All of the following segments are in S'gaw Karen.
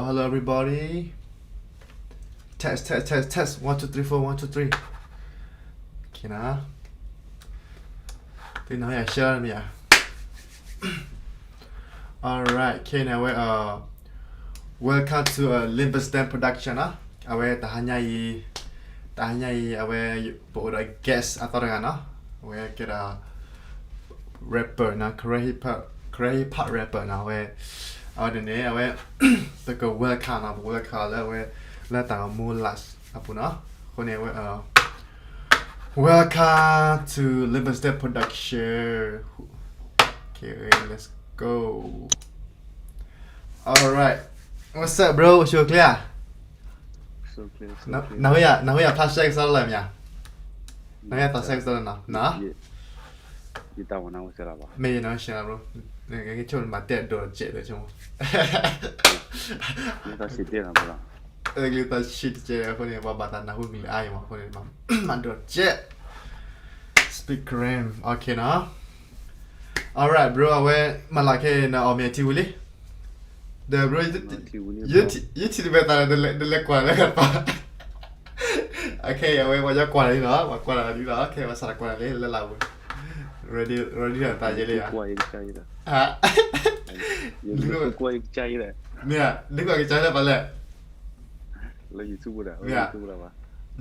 Hello everybody. Test, test, test, test. One, two, three, four, one, two, three. Okay นะ. သ့ၣ်နီၣ်ယၤ share မ့ၢ်ဧါ. Alright, okay န့ၣ် အဝဲ welcome to a Limbus Dan production နီၤ. အဝဲတဟါညါအံၤ, တဟါညါအံၤ အဝဲ ပအိၣ်ဒီး guest အသီတဂၤနီၤ. အဝဲကဲဒၣ် rapper နီၤ, Karen hip hop, Karen hip hop rapper နီၤ. အဝဲ အဝဲန့ၣ်န့ၣ် အဝဲ ပက welcome နီၤ, ပ welcome လၢအဝဲ လၢတၢ်ဂီၤမူ live အပူၤနီၤ. အဃိန့ၣ် အဝဲ welcome to Limbus Dan production. Okay, let's go. Alright. What's up, bro? အိၣ်ဆူၣ်အိၣ်ချ့ဧါ. နဟူယၤ နဟူယၤဖျါ share ကစီဒီလၢမ့ၢ်ဧါ. နဟူယၤသး share ကစီဒီနီၤ. မ့ၢ်ယနီၢ် share လီၤ bro. နကဆိကမိၣ် နမၤတဲဒိၣ်စဲးဒီးဆိကမိၣ် ကလုၢ်သီၣ်ဆံးတကဲးအဃိန့ၣ် ပှၤဘၣ်သးနၢ်ဟူကလုၢ်အါအံၤမး အဃိန့ၣ် မၤဒိၣ်စဲး Speak Karen, okay နီၤ. Alright, bro, အဝဲ မၤလီၤခဲအံၤ နအီၣ်မ့ၤထံဝံၤလံ. ဒီး bro, ယထံၣ်တဘဲသးဒီး နလဲၤကွၢ်လၢကပၤ. Okay, အဝဲ ပှၤညီကွၢ်လံနီၤ, ပှၤကွၢ်လံနီၤ. Okay, ပှၤစးထီၣ်ကွၢ်လံ လၢလၢပူၤ ready, ready တၢ်ယဲလံဧါ. ဟါ, နကွၢ်ကစၢ်ယဲလဲၣ်, နကွၢ်ကစၢ်လၢပှၤလဲၣ်. မ့ၢ်ဧါ,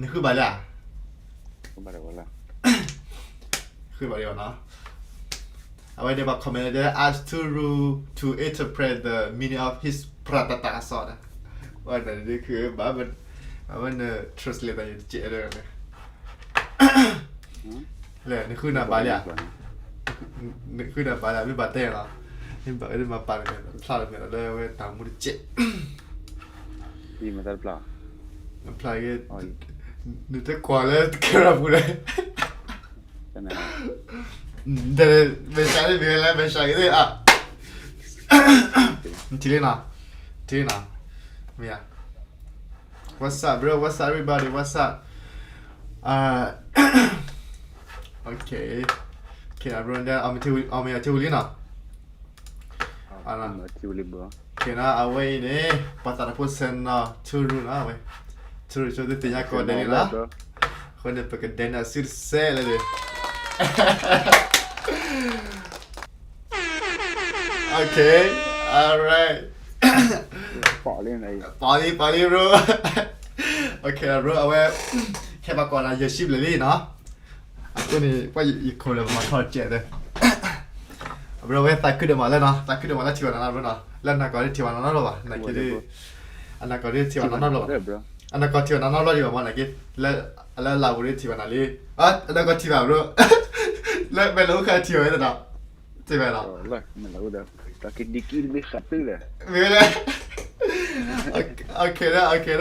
နဃုဘၣ်လံဧါ. ဃုဘၣ်လံဧါ. အဝဲန့ၣ် ပှၤ comment လၢ ask Turu to interpret the meaning of his ပြတ်တတ်တာ အစးဒီး ဝဲန့ၣ်ဒုး ခု ဘၣ်မနုၤ translate တၢ်ယတကဲးဒီး လဲၣ် နဃုနၤဘၣ်လံဧါ. နဃုနၤဘၣ်လံဧါ, မ့ၢ်ဘၣ်တဲလီၤ. မ့ၢ်ဘၣ်ဝဲဒ်မၤပာ်တမံၤ ဖျါတမံၤလီၤ လၢအဝဲတၢ်မူတကဲး. ဖျါဂ့ၤ, နတကွၢ်လၢ camera ပူၤဒီး မဲာ်ဆှးလံ မ့ၢ်လၢမဲာ်ဆှးဂ့ၤသ့ၣ်ဧါ. ထံၣ်လံနီၤ, ထံၣ်လံနီၤ, မ့ၢ်ဧါ. What's up, bro? What's up, everybody? What's up? Uh, okay. Okay, bro, အီၣ်မ့ၤထံဝံၤလံနီၤ. အီၣ်မ့ၤထံဝံၤလံဘၣ်. Okay နီၤ, အဝဲအံၤန့ၣ် ပှၤသးတဖိဆဲးနီၤ Turu နီၤ, အဝဲ Turu ဆိသုသ့ၣ်ညါကိးဂၤဒဲးန့ၣ်လီၤ. အဃိန့ၣ် ပကဒဲးနၤစုတစဲးလၢန့ၣ်. Okay, alright. ပာ်လံ ပာ်လံ bro. Okay bro, အဝဲ ခဲပှၤကိးနၤ ယဲၢ်ဆံဘျဲၣ်လံနီၤ. အဃိန့ၣ် ပှၤယခိၣ်လၢပမၤထီၣ်စဲးသၢ bro, အဝဲသးခုဒိၣ်မးလၢနီၤ, သးခုဒိၣ်မးလၢထံၣ်ဘၣ်နၤနီၤ bro နီၤ. လၢနၤကိးဒ်ထံၣ်ဘၣ်နၤနီတဘျီဘၣ်, နက့ဒ် အနၤကိးဒ်ထံၣ်ဘၣ်နၤနီတဘျီဘၣ်, အနၤကိးထံၣ်ဘၣ်နၤနီတဘျီဒံးဘၣ်မး နက့ လၢ လၢလၢပူၤဒ်ထံၣ်ဘၣ်နၤလံ. အနၤကိးထံၣ်ဘၣ် bro, လၢမဲာ်လီၤအိၣ်ခါထံၣ်ဘၣ်ဝဲသနီၤ, ထံၣ်ဘၣ်နီၤ. မ့ၢ်လၢ okay ဒီး okay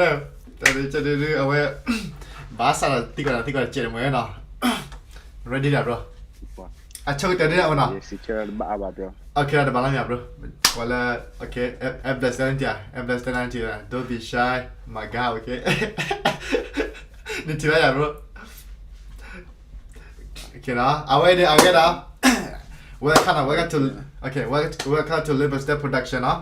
ဒီး အဝဲ ဘၣ်ဆၣ်ဒီး သံကွၢ်နၤ သံကွၢ်တစဲးတမှဲၤနီၤ. Ready လံ bro. အဆိကတၢၢ်ဒ်အဝဲနီၤ. Okay တဘၣ်လၢမ့ၢ် bro, ပှၤလၢ okay, F bless တနံၤ, F bless တနံၤ, don't be shy, my guy, okay. နထံၣ်လၢယၤ bro. Okay နီၤ, အဝဲန့ၣ် အဝဲဒၣ် welcome နီၤ, welcome to, okay, welcome to Limbus Dan production နီၤ.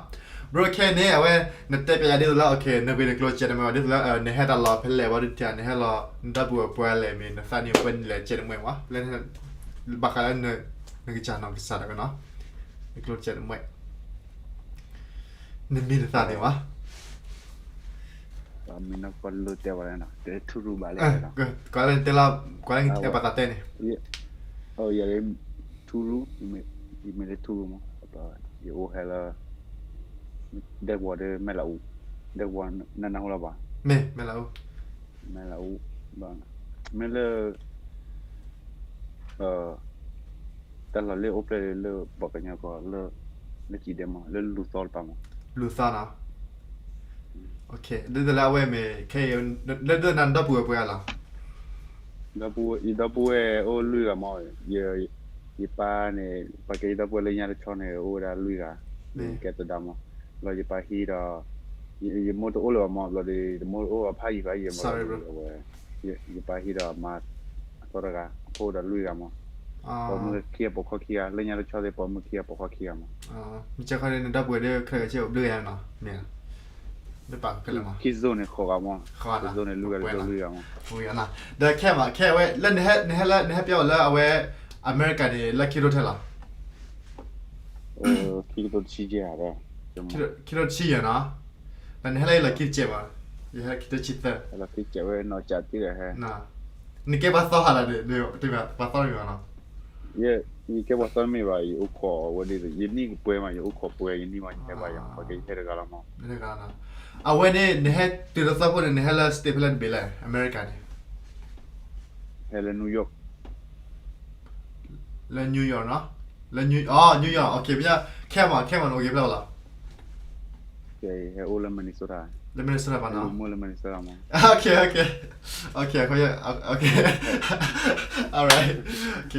Bro, ခဲအံၤန့ၣ် အဝဲ နတဲပျးယၤဒ်သိးလၢ okay နဂ့ၢ်နကျိၤစဲးတမှဲၤဘၣ်ဒ်သိးလၢ နဟဲတၢ်လီၢ်ဖဲလဲၣ်ဝဲဒ်ထံၣ် နဟဲလီၤ နဒီပုၢ်ဝဲၢ်ပှဲၤလဲၣ် မ့ၢ်နသးန့ၣ်ပှဲၤန့ၣ်လဲၣ် စဲးတမှဲၤမး လၢ ဘၣ်ဃးလၢ နကစၢ်နီၢ်ကစၢ်တက့ၢ်နီၤ, နကျိၤစဲးတမှဲၤ နမံၤနသၣ်သ့ၣ်မး. Turu ဘၣ်လဲၣ်, ကွၢ်လၢတဲလီၤ, ကွၢ်လၢတဲပှၤသးတဲန့ၣ်, ယၤ Turu, ယမ့ၢ်လၢ Turu မး, ယအိၣ်ဟဲလၢ ဒဲကဝီၤဒီး မဲၢ်လးအူ, ဒဲကဝီၤ နနၢ်ဟူလီၤဘၣ်, မ့ၢ်မဲၢ်လးအူ, မဲၢ်လးအူ, မ့ၢ်လၢ တၢ်လီၢ်လၢအိၣ်ဖျဲၣ်လၢ ပှၤကညီကီၢ်လၢ လၢကံၣ်ဒဲမး လၢလူၢ်သီတပၤမး, လူၢ်သီနီၤ. Okay, ဒ်သိးလၢအဝဲမ့ၢ် ခဲအံၤ လၢဒိၣ်နၤဒီပုၢ်ဝဲၢ်ပှဲၤဂၤလီၤ. ဒီပုၢ်ဝဲၢ် ယဒီပုၢ်ဝဲၢ်အိၣ်လွံၢ်ဂၤမး, ယပၢ်န့ၣ် ပှၤကဲယဒီပုၢ်ဝဲၢ်လၢညါတဆီန့ၣ် အိၣ်ဝဲဒၣ်လွံၢ်ဂၤ, ကဲသဒါမး, ဘျီယပၢ်ဟံးဒီး ယမိၢ်တအိၣ်လၢၤဘၣ်မး, ဘျီဒီး ယတမိၢ်အိၣ်ဖးယံၤဖးယံၤမး, အဝဲ ယပၢ်ဟံးဒီးမါ အသီတဂၤ, အဖိဒီးလွံၢ်ဂၤမး, ပိာ်မုၣ်ခံဂၤပိာ်ခွါခံဂၤ, လၢညါတဆီသ့ၣ် ပိာ်မုၣ်ခံဂၤပိာ်ခွါခံဂၤမး. မ့ၢ်ကဲခီန့ၣ် နဒီပုၢ်ဝဲၢ်ဒီး ခဲလၢာ်ကဆ့ၣ်အိၣ်ဘျုးဂၤနီၤ, မ့ၢ်ဧါ. လၢပာ်ခဲလၢာ်မး, ခံ zone န့ၣ် ဃီဂၤမး, ခံ zone န့ၣ် လွံၢ်ဂၤ လွံၢ်ဂၤမး, ဒီးခဲမး ခဲအဝဲ လၢနဟဲ နဟဲလၢ နဟဲပၠီအီၤလၢအဝဲ အမဲရကၤန့ၣ် လၢခံကထိထဲလီၤ, ခံကထိတဆံယဲၢ်, ခံကထိတဆံယဲၢ်နီၤ, ဒီးနဟဲလၢယလီၢ်ခံတစဲးဘၣ်, ယဟဲလၢခံကထိတဆံသၢ, လီၢ်ခံတစဲးဝဲနီၢ်ကၠးတံၢ်ဒီးဟဲ နကဲပှၤသီဟးလၢၤန့ၣ်, ပှၤသီတမ့ၢ်ဘၣ်နီၤ, ယကဲပှၤသီတမ့ၢ်ဘၣ်, ယအိၣ်ခိးဝဲဒ်သိး ယနံၣ်ကပှဲၤမး, ယအိၣ်ခိးပှဲၤ ယနံၣ်မး ယဟဲဘၣ်ယၤမး, ပှၤကဟဲတဂၤလီၤမး, အဝဲန့ၣ် နဟဲတုၤလၢသီခိၣ်န့ၣ် နဟဲလၢ state ဖဲလဲၣ်တဘ့ၣ်လဲၣ် အမဲရကၤန့ၣ်, ဟဲလၢ New York, လၢ New York နီၤ, လၢ New, အီ New York, ခဲမး ခဲမး နအိၣ်က့ၤဖဲလဲၣ်လီၤ ဟဲအိၣ်လၢ Minnesota, လၢ Minnesota ဘၣ်နီၤ, မ့ၢ်လၢ Minnesota မး,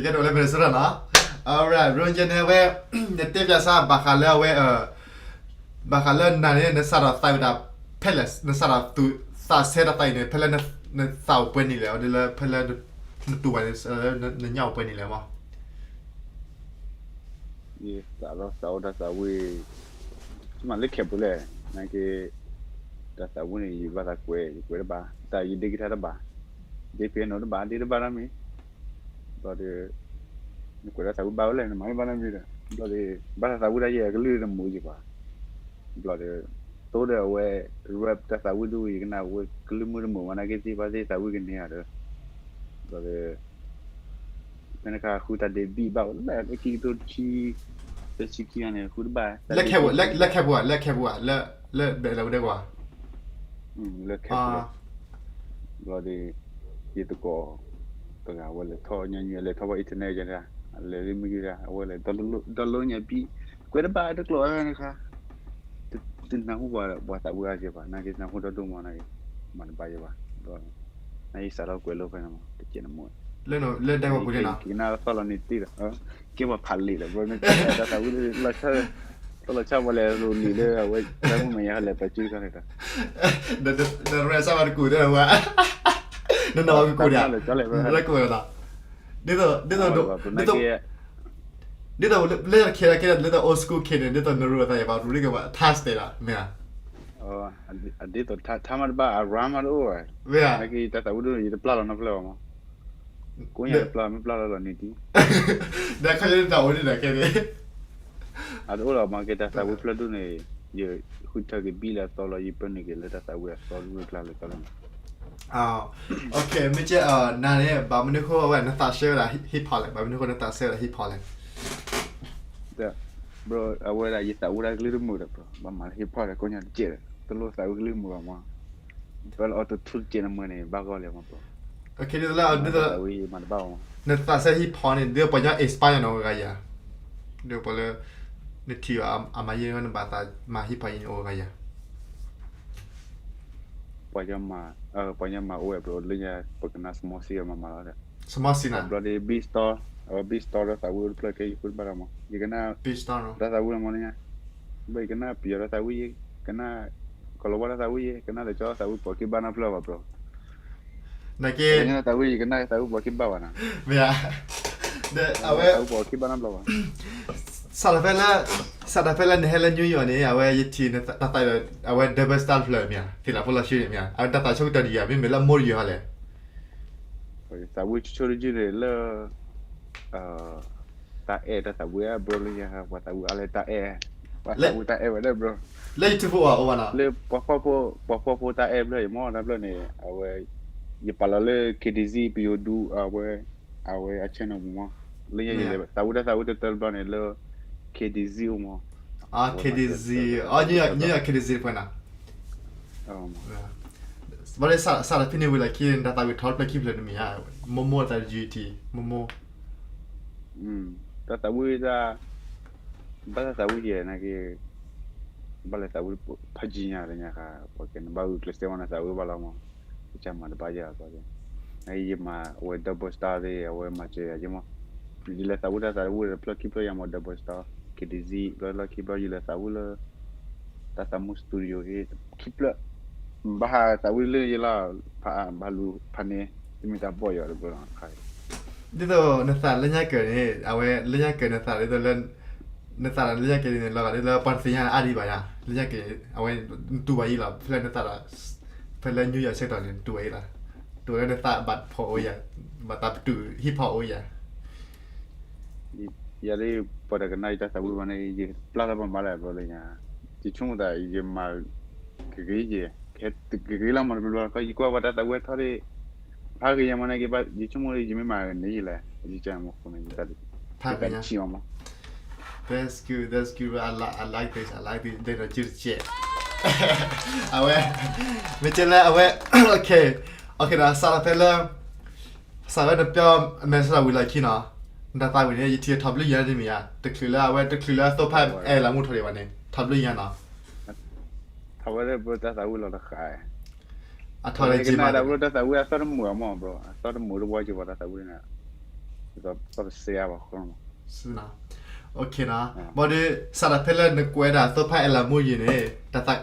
ကဲဒိးလၢ Minnesota နီၤ, alright, ဘျီယဲန့ၣ်ဝဲ, နတဲပၠးစၢ်ဘၣ်ဃးလၢအဝဲ, ဘၣ်ဃးလၢနၤန့ၣ် နစးထီၣ်သးဝံၣ်တၢ်ဖဲလဲၣ်, နစးထီၣ်သူၣ်သးဆဲတၢ်သးဝံၣ်န့ၣ် ဖဲလၢနသးအိၣ်ပှဲၤနံၣ်လဲၣ်, အဒ်လၢဖဲလၢနတူၢ်ဘၣ်န့ၣ် နညၣ်အိၣ်ပှဲၤနံၣ်လဲၣ်မး ယသးထီၣ်သးအိၣ်တၢ်သးဝံၣ်, ယမၤလၢခဲပူၤလဲၣ်, နာ်က့, တၢ်သးဝံၣ်န့ၣ် ယဘၣ်သးကွဲး ယကွဲးတဘၣ်, သးယဒ့ကထါတဘၣ်, ဒ့ piano တဘၣ်, ဒ့တဘၣ်နီတမံၤ, ဘျီဒီး, နကွဲးတၢ်သးဝံၣ်ဘၣ်ဝဲလဲၣ် နမၤမ့ၢ်ဘၣ်နီတမံၤဒီး ဘျီဒီး, ဘၣ်တၢ်သးဝံၣ်တၢ်ယဲၢ်အကလုၢ်တမုာ်ယံၤဘၣ်, ဘျီဒီး, သိဒီးအဝဲ, rap တၢ်သးဝံၣ်ဒၣ်ဝံၤ ယကနၣ်ဝဲကလုၢ်မုာ်တမုာ်မး နာ်က့သ့ၣ်ဘၣ်သ့ၣ်သးဝံၣ်ကန့ၢ်ဧါဒီး, ဘျီဒီး ဖဲန့ၣ်ခါဃုတၢ်ဒ့ဘံၣ်ဘၣ်ဝဲလၢခံကထိတဆံ, တဆံခံန့ၣ် ဃုတဘၣ်, လၢခဲပူၤဧါ, လၢခဲပူၤဧါ, လၢခဲပူၤဧါ, လၢဘဲးလၢဝဲဒဲကွၢ်, လၢခဲပူၤ, ဘျီဒီး, ယသကိး, တဂၤဝဲလဲၤထီၣ်ညါညါလဲၤထီၣ်ဘၣ် internet ယၤ, အလဲၤလၢမုၢ်ဂ့ၤဒၣ် အဝဲလဲၤ download ညါဘံၣ်, ကွဲးတဘၣ်တကျိာ်န့ၣ်ခါ တနၢ်ဟူပှၤသးဝံၣ်အါက့ဘၣ်, နာ်က့နၢ်ဟူဒီဒိၣ်မးနာ်က့, မၤတဘၣ်ယဲဘၣ်, ဒီး, နာ်က့စးထီၣ်ကွဲးလိာ်ဖဲန့ၣ်မး တကဲးနမိၢ်, လၢဒဲကဝီၤပူၤန့ၣ်နီၤ, ကနၣ်သီၣ်လီၤန့ၣ်တ့ၢ်ဒီး, ကဲပှၤဖးလံာ်ဒီး bro မ့ၢ်တၢ်သးဝံၣ်လၢလီၤဆီ, တၢ်လီၤဆီပှၤလဲၤရိၤလံာ်လၢအဝဲ တၢ်မုၢ်မယါလဲၤပာ်စုတခါန့ၣ်ဒီး, ဒီးရဲၣ်စၢ်ဝဲတကူာ်ဒီးဝဲ, နနီၢ်ကကူာ်ဒၣ်, နရဲၣ်ကူာ်ဒီး, ဒ်သိး, ဒ်သိး ဒ်သိးလၢခဲလၢာ်ကဲဒၣ် ဒ်သိး old school ခဲန့ၣ် ဒ်သိးနရူအသးယဘၣ်ရူရ့ကဘၣ် ထါစတဲးလီၤ မ့ၢ်ဧါ, ဒ်သိးထါမးတဘၣ် အရါမးတအိၣ်ဘၣ်, မ့ၢ်ဧါ, နာ်က့တၢ်သးဝံၣ်ဒိၣ်န့ၣ် ယတပျၢ်လီၤနီတဖျၢၣ်ဘၣ်မး, ကိးညါတပျၢ် မ့ၢ်ပျၢ်လီၤလီၤန့ၣ်ဒ်, ဒီးခါယတၢ်အိၣ်ဒ်ဒီးခဲန့ၣ်, အတအိၣ်လီၤမး ကဲတၢ်သးဝံၣ်ဖျၢၣ်ဒိၣ်န့ၣ်, ယဃုထၢက့ၤဘံၣ်လၢအသီလီၤ ယပၢနုာ်က့ၤလၢတၢ်သးဝံၣ်အသီဒိၣ်ကျါလၢသီလီၤ မ့ၢ်ကဲ, နၤန့ၣ် ဘၣ်မနုၤဃိအဝဲ နသးဆၢဝဲဒၣ် hip hop လဲၣ်, ဘၣ်မနုၤဃိနသးဆၢဝဲဒၣ် hip hop လဲၣ်, ဒီး, bro အဝဲဒၣ်ယသးဝံၣ်တၢ်ကလုၢ်တမုာ်ဒီး bro ဘၣ်မၤလၢ hip hop ဒီးကိးညါတကဲးဒီး တလိၣ်သးဝံၣ်ကလုၢ်မုာ်ဘၣ်မး, ပၢလၢ auto tune တကဲးနမုာ်န့ၣ် ဘၣ်ဂီၢ်လံမး bro, ဒ်သိးလၢ, မၤတဘၣ်မး, နသးဆၢ hip hop န့ၣ် ဒ်သိးပှၤကညီ inspire ယၤနီၤ အဂၤယၤ, ဒီးပှၤလၢ, နထံၣ်အီၤအမၤယဲၢ်နဘၣ်သးမၤ hip hop အံၤန့ၣ် အိၣ်ဂၤယၤ ပှၤကညီမၤ, ပှၤကညီမၤအိၣ်ဝဲ bro လၢညါ ပကနၣ် Small C မၤမၤလီၤဒီး, Small C န့ၣ် ဘျီဒီး Beat Store, အဝဲ Beat Store ဒီးသးဝံၣ်အိၣ်တဖျၢၣ်ကဲ ယဃုတဘၣ်ဒီးမး ယကနၣ်, တၢ်သးဝံၣ်လီၤမးလၢညါ, ဘၣ်ယကနၣ်ပယီၤတၢ်သးဝံၣ်ယဲ, ကနၣ်, ကီၤလၤဝါတၢ်သးဝံၣ်ယဲ, ကနၣ်လၢကၠီသးဝံၣ်ပိာ်ခံဘၣ်နီတဖျၢၣ်ဘၣ် bro, နာ်က့, သးဝံၣ်ယကနၣ်သးဝံၣ်ပိာ်ခံဘၣ်ဘၣ်နီၤ, မ့ၢ်ဧါ, ဒီးအဝဲ, ပိာ်ခံဘၣ်နီတဖျၢၣ်ဘၣ် စးထီၣ်ဖဲလၢ, စးထီၣ်ဖဲလၢနဟဲလၢ New York န့ၣ် အဝဲယထံၣ်နတၢ်သးဒီး အဝဲ Double Star တဖျၢၣ်မ့ၢ်ဧါ, ထံၣ်လၢဖိလီၤဆှံန့ၣ်မ့ၢ်ဧါ, အဝဲတၢ်သးဆိကတၢၢ်ဒံးဧါ မ့မ့ၢ်လၢမိၢ်တယုၢ်ဟီလဲၣ်, သးဝံၣ်ဆိဆိတယုၢ်န့ၣ်လၢ, တၢ်အဲၣ်တၢ်သးဝံၣ်ဧါ bro လၢညါ ပှၤသးဝံၣ်အါလၢတၢ်အဲၣ်, ပှၤသးဝံၣ်တၢ်အဲၣ်ဝဲဒၣ် bro, လၢ YouTube အိၣ်ဘၣ်နီၤ, လၢပှၤဖှီၣ်ဖိတၢ်အဲၣ်ဖျၢၣ်အံၤမ့ၢ်တဖျၢၣ်န့ၣ် အဝဲ, ယပာ်လီၤလၢ KDZ ပယိၤဒူ အဝဲ, အဝဲအ channel မ့ၢ်မး, လၢညါယလဲၤသးဝံၣ်တၢ်သးဝံၣ်တတၢၢ်တဘျီန့ၣ်လၢ, KDZ အိၣ်မး, KDZ, အ KDZ တဖျၢၣ်နီၤ, ဘၣ်လၢစးထီၣ်ဖဲန့ၣ်ဝံၤလီၤခံန့ၣ် တၢ်သးဝံၣ်ထီၣ်တဖျၢၣ်ခံဖျၢၣ်တမ့ၢ်ဧါ, မိၢ်မိၢ်တၢ် G T, မိၢ်မိၢ်, တၢ်သးဝံၣ်တၢ်, ဘၣ်တၢ်သးဝံၣ်ယဲနာ်က့, ဘၣ်လဲၤသးဝံၣ်ဖးကံညါလၢညါခါ ပှၤကဲန့ၣ်ဘၣ်ဂုာ်ကျဲးစၢးဝဲနသးဝံၣ်ဘၣ်လီၤမး, ကစၢ်မၤတဘၣ်ယဲဘၣ်, ယမၤအဝဲ Double Star သ့ၣ် အဝဲမၤစၢၤယၤယဲမး, ယလဲၤသးဝံၣ်တၢ်သးဝံၣ်တဖျၢၣ်ခံဖျၢၣ်ယၤမး Double Star, KDZ ဘျီလီၢ်ခံဘျီယလဲၤသးဝံၣ်လၢ, တၢ်သးမူ studio ဟ့ၣ်, ခံဖျၢၣ်, ဘၣ်ဟးသးဝံၣ်လၢယလီၤ, ဘၣ်လူၤဖးန့ၣ်, တမ့ၢ်တၢ်ဘီၣ်ယၤတဘျီလီၤခါအံၤ, ဒ်သိးနသးလၢညါကၢၤန့ၣ် အဝဲလၢညါကၢၤနသးဒ်သိးလၢ, နသးဒီးလၢညါက့ၤန့ၣ် လီၤဂာ်ဒ်လၢပှၤတသ့ၣ်ညါအါဒံးဘၣ်ယၤ, လၢညါက့ၤ အဝဲ နတူၢ်ဘၣ်အံၤလီၤ, ဖဲလၢနသးဒီး ဖဲလၢ New Year ဆၢကတီၢ်န့ၣ် နတူၢ်ဘၣ်အံၤလီၤ, တူၢ်လၢနသးဘၣ်ဖီၣ်အိၣ်ယၤ, ဘၣ်တၢ်ပတုာ်ဟံၣ်ဖီၣ်အိၣ်ယၤ ယၤဒ် ပှၤတကနၣ်ယတၢ်သးဝံၣ်ဘၣ်န့ၣ် ယပျၢ်လၢပှၤမၤလၢဘျီလၢညါ, ယဆိကမိၣ်သး ယမၤ ကဂ့ၤယဲ, ကဂ့ၤလီၤမးတဘျီဘျီ ယကွၢ်ပှၤတၢ်သးဝံၣ်ထီၣ်ဒ် ဖးက့ၤယၤမးန့ၣ်က့ၤဘၣ် ယဆိကမိၣ်ဒ် ယမ့ၢ်မၤန့ၢ်ယလဲၣ် ယကမၤဃိန့ၣ် ဖးက့ၤယၤ ယတၢ်ဆံၣ်အီၤမး That's good, that's good, I like, I like this, I like this, ဒ်သိးကတစဲး အဝဲ မ့ၢ်ကဲလၢအဝဲ okay, okay ဒီး စးထီၣ်ဖဲလၢ စးဝဲတပျီ အမဲာ်ဆၢထၢၣ်ဝံၤလီၢ်ခံနီၤ, နတၢ်သးဝံၣ်န့ၣ် ယထံၣ်ထီၣ်ဘျုးယၤန့ၣ်မ့ၢ်ဧါ, တချုးလၢအဝဲတချုးလၢအသိဖးအဲၣ်လီၤမူထီၣ်ဒံးဘၣ်န့ၣ် ထီၣ်ဘျုးယၤနီၤ, ထီၣ်ဝဲဒၣ်ဘျီတၢ်သးဝံၣ်လီၤတဃာ်, အထီၣ်လၢကနၣ်ဒၣ်ဘျီတၢ်သးဝံၣ်အသီတမုာ်အမး bro, အသီတမုာ်တဝီက့ၤပှၤတၢ်သးဝံၣ်န့ၣ်, သီတစဲးအါဘၣ်ဃီမး ဘၣ်ဒီး စးထီၣ်ဖဲလၢနကွဲးဒၣ်သိဖးအဲၣ်လီၤမူယံၤန့ၣ် တၢ်သး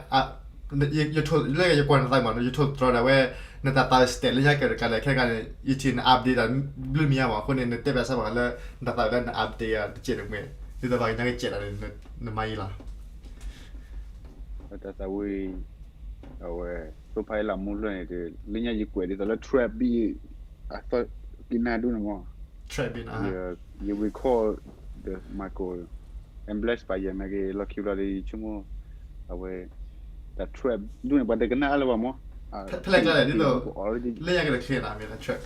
ယ ယ လၢယကွၢ်နသးမး ယထိၣ်သတြီၤဒၣ်ဝဲ နတၢ်သး stat လၢညါကဲတကးလဲၣ် ခဲကနံၣ်န့ၣ် ယထံၣ်န update ဒၣ်ဘျုးမံၤညါမး အဃိန့ၣ် နတဲဘၣ်စၢ်ဘၣ်ဃးလၢ နတၢ်သးဝံၣ်လၢန update တစဲးတမှဲၤ ဒ်သိးပှၤကညီကစဲးဒၣ်န့ၣ် နမၤယံၤလီၤ တၢ်သးဝံၣ် အဝဲ သိဖးအဲၣ်လီၤမူဖျၢၣ်န့ၣ် လၢညါယကွဲးဒ်သိးလၢ trap beat အသီကနၣ်ဒိၣ်န့ၣ်မး ယ record ဒီး Michael Embless ပာ်ယဲၢ်နာ်က့ၤ လီၢ်ခံဘျီဒီး ယဆိကမိၣ် အဝဲ တၢ် trap ဒိၣ်န့ၣ် ပှၤတကနၣ်အါလၢၤဘၣ်မး ဖဲလဲၣ်ကျါလဲၣ် ဒ်သိး လၢညါက့ၤတချ့နၤ မ့ၢ်တၢ် trap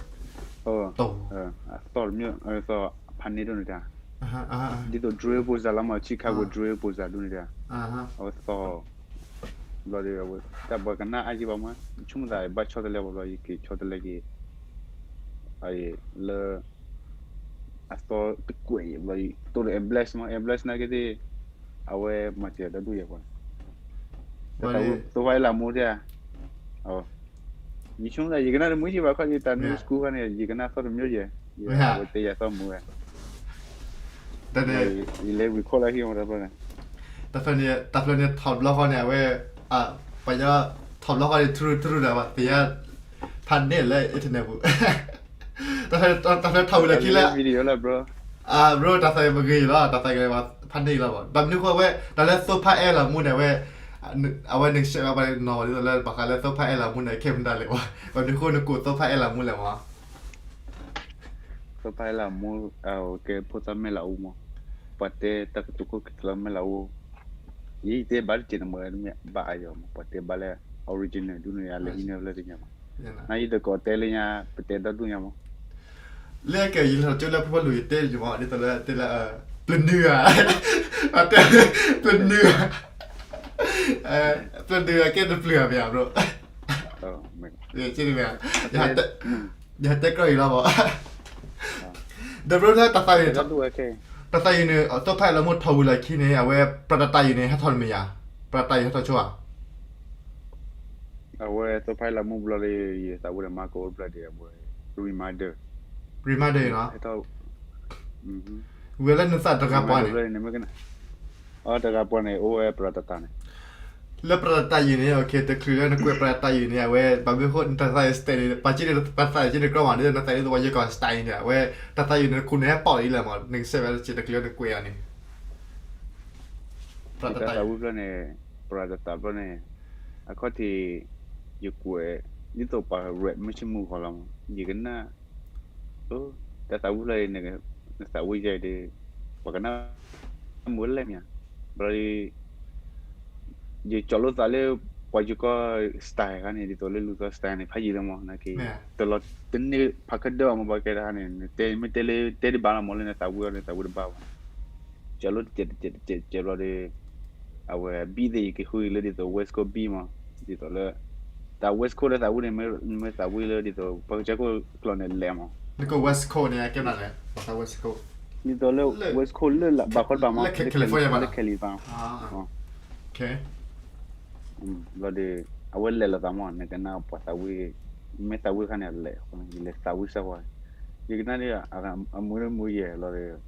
အသီတမ့ၢ် သီဖးန့ၢ်ဒိၣ်န့ၣ်တၢ် ဒ်သိး drill ဖိစၢ်လီၤမး Chicago drill ဖိစၢ်ဒိၣ်န့ၣ်တၢ် အဝဲသီ ဘျီဒီး အဝဲ တၢ်ပှၤကနၣ်အါယံၤဘၣ်မး ယဆိကမိၣ်သးဘၣ်ဆီတလဲဘၣ်ဘျီ ယက့ၤဆီတလဲက့ၤ လၢ အသီတကွဲးယံၤဘျီ တိၢ်ဒီး Embless မး Embless နာ်က့ၤသ့ၣ် အဝဲမၤစၢၤတၢ်ဒိၣ်ယဲၢ်ပှၤ သိဖးအဲၣ်လီၤမူတၢ် ယဆိကမိၣ်သး ယကနၣ်တမုာ်ယံၤဘၣ်ခီ ယတၢ် new school ခါန့ၣ် ယကနၣ်သီတမံၤယဲၢ် ယဝဲတဲယၤသီမုာ်ဝဲ တၢ်န့ၣ် ယလဲၤ record လၢဟံၣ်မးတဘျီန့ၣ် တၢ်ဖျၢၣ်န့ၣ် တၢ်ဖျၢၣ်န့ၣ်ထီၣ်ဘျီဃီန့ၣ် အဝဲ ပှၤညီ ထီၣ်ဘျီဃီန့ၣ် ထူထူဒီး ပှၤသ့ၣ်ညါ ဖးန့ၢ်လၢ internet ပူၤ တၢ်ဖျၢၣ်ထီၣ်ဝံၤလၢခံလၢ bro တၢ်သးအံၤပဂ့ၤလီၤ တၢ်သးကလဲၤ ဖးန့ၢ်လီၤဘၣ် ဘၣ်မနုၤဃိဝဲ တၢ်လၢသိဖးအဲၣ်လီၤမူန့ၣ် အဝဲ အဝဲနကစဲးဘၣ်ပှၤနီၤဒ်သိးလၢ ဘၣ်ဃးလၢသိဖးအဲၣ်လီၤမူန့ၣ် ခဲမတၤလဲၣ်ဘၣ် ဘၣ်မနုၤဃိနကိးသိဖးအဲၣ်လီၤမူလဲၣ်မး သိဖးအဲၣ်လီၤမူ ကဲဖိသၣ်မဲၢ်လးအူမး ပှၤတဲတၢ်ကတိၤခိၣ်က့ၤလၢမဲၢ်လးအူ ယတဲဘၣ်တက့ၢ်နမ့ၢ်ဘၣ်အယီၤမး ပှၤတဲဘၣ်လၢ original ဒ်န့ၣ် အလဲၤဟံးန့ၢ်လၢတညါမး နယတကိးတဲလၢညါ ပတဲဒီဒူၣ်ညါမး လၢကဲယလဲၤထီၣ်ကၠိလၢဖိဖီလူၤယတဲယမး ဒ်သိးလၢတဲလၢ ပျၢၤနုာ်ဧါ ပျၢၤနုာ်ဧါ ပျၢၤနုာ်ဧါ ကဲတပျၢၤဧါမ့ၢ်ဧါ bro ယတဲကြၢးအံၤလီၤ ဒီး bro လၢတၢ်သးအံၤန့ၣ် တၢ်သးအံၤန့ၣ် သိဖးအဲၣ်လီၤမူထီၣ်ဝံၤလီၢ်ခံန့ၣ် အဝဲ ပြၢတတၢ်အံၤန့ၣ် ဟဲထီၣ်မ့ၢ်ဧါ ပြၢတတၢ်အံၤဟဲထီၣ်ဆိဧါ အဝဲသိဖးအဲၣ်လီၤမူဘျီဒီး ယသးဝံၣ်ဒီးမၤကအိၣ်ဘျီဒီး အဝဲ reminder reminder နီၤ ဝံၤလၢနသးတဂၤပှၤန့ၣ် တဂၤပှၤန့ၣ် အိၣ်ဝဲပြၢတတၢ်န့ၣ် လၢပြၢတတၢ်ယံၤန့ၣ် တချုးလၢနကွဲးပြၢတတၢ်ယံၤန့ၣ် အဝဲ ဘၣ်မနုၤဃိ နတၢ်သးအံၤ stat န့ၣ် ပှၤက့န့ၣ် ပှၤသးက့န့ၣ်ကြီမး ဒ်သိးနသးဒ်သိးပှၤယဲၢ်ကီၢ် style န့ၣ် အဝဲ တၢ်သးယံၤန့ၣ် နခိၣ်န့ၣ်ဟဲပီၣ်လီၤအံၤလၢမး နကစဲးဝဲတစဲးတချုးလၢနကွဲးအီၤန့ၣ် ပြၢတတၢ်ယံၤ တၢ်သးဝံၣ်ဖျၢၣ်န့ၣ် ပြၢတတၢ်ဖျၢၣ်န့ၣ် အခီၣ်ထံး ယကွဲး ဒ်သိးပှၤ rap မုၢ်ဆ့ၣ်မုၢ်ဂီၤလီၤမး ယကနၣ် တၢ်သးဝံၣ်ဖျၢၣ်အံၤ နသးဝံၣ်ယဲအံၤဒီး ပှၤကနၣ်မုာ်လဲၣ်မ့ၢ်ဧါ ဘျီဒီး ယကၠီလိာ်သးလၢ ပှၤယကီၢ် style ခါန့ၣ် ဒ်သိးလၢလူၤသီ style န့ၣ် ဖးယံာ်လၢမး နာ်က့ တလီၤတန့ၢ်ဖးခၢၣ်ဒၢၣ်ဘၣ်မး ပှၤကဲတခါန့ၣ် နတဲမ့ၢ်တဲလၢတဲတဘၣ်လီၤမး လၢနသးဝံၣ်အီၤ နသးဝံၣ်တဘၣ်ဘၣ် ကၠီလိာ်တစဲးတစဲးတစဲးတစဲးဘျီဒီး အဝဲ beat သ့ၣ် ယကဃုအံၤလၢဒ်သိး West Coast beat မး ဒ်သိးလၢ တၢ် West Coast လၢသးဝံၣ်န့ၣ် မ့ၢ်သးဝံၣ်လၢဒ်သိး ပှၤကစၢ်ခိၣ်ကျိာ်န့ၣ်လဲၤမး နကိး West Coast န့ၣ် ကဲမနုၤလဲၣ် ပှၤသး West Coast ဒ်သိးလၢ West Coast လၢဘၣ်ဃီတဘၣ်မး လၢ California ဘၣ် လၢ California ဘျီဒီး အဝဲလဲၤလိာ်သးမး နကနၣ်ပှၤသးဝံၣ် မ့ၢ်သးဝံၣ်ခါန့ၣ်လဲၤ ယလဲၤသးဝံၣ်စၢ်ဝဲ ယကနၣ်ဒ် အမုာ်တမုာ်ယဲၢ်လီၤဒီး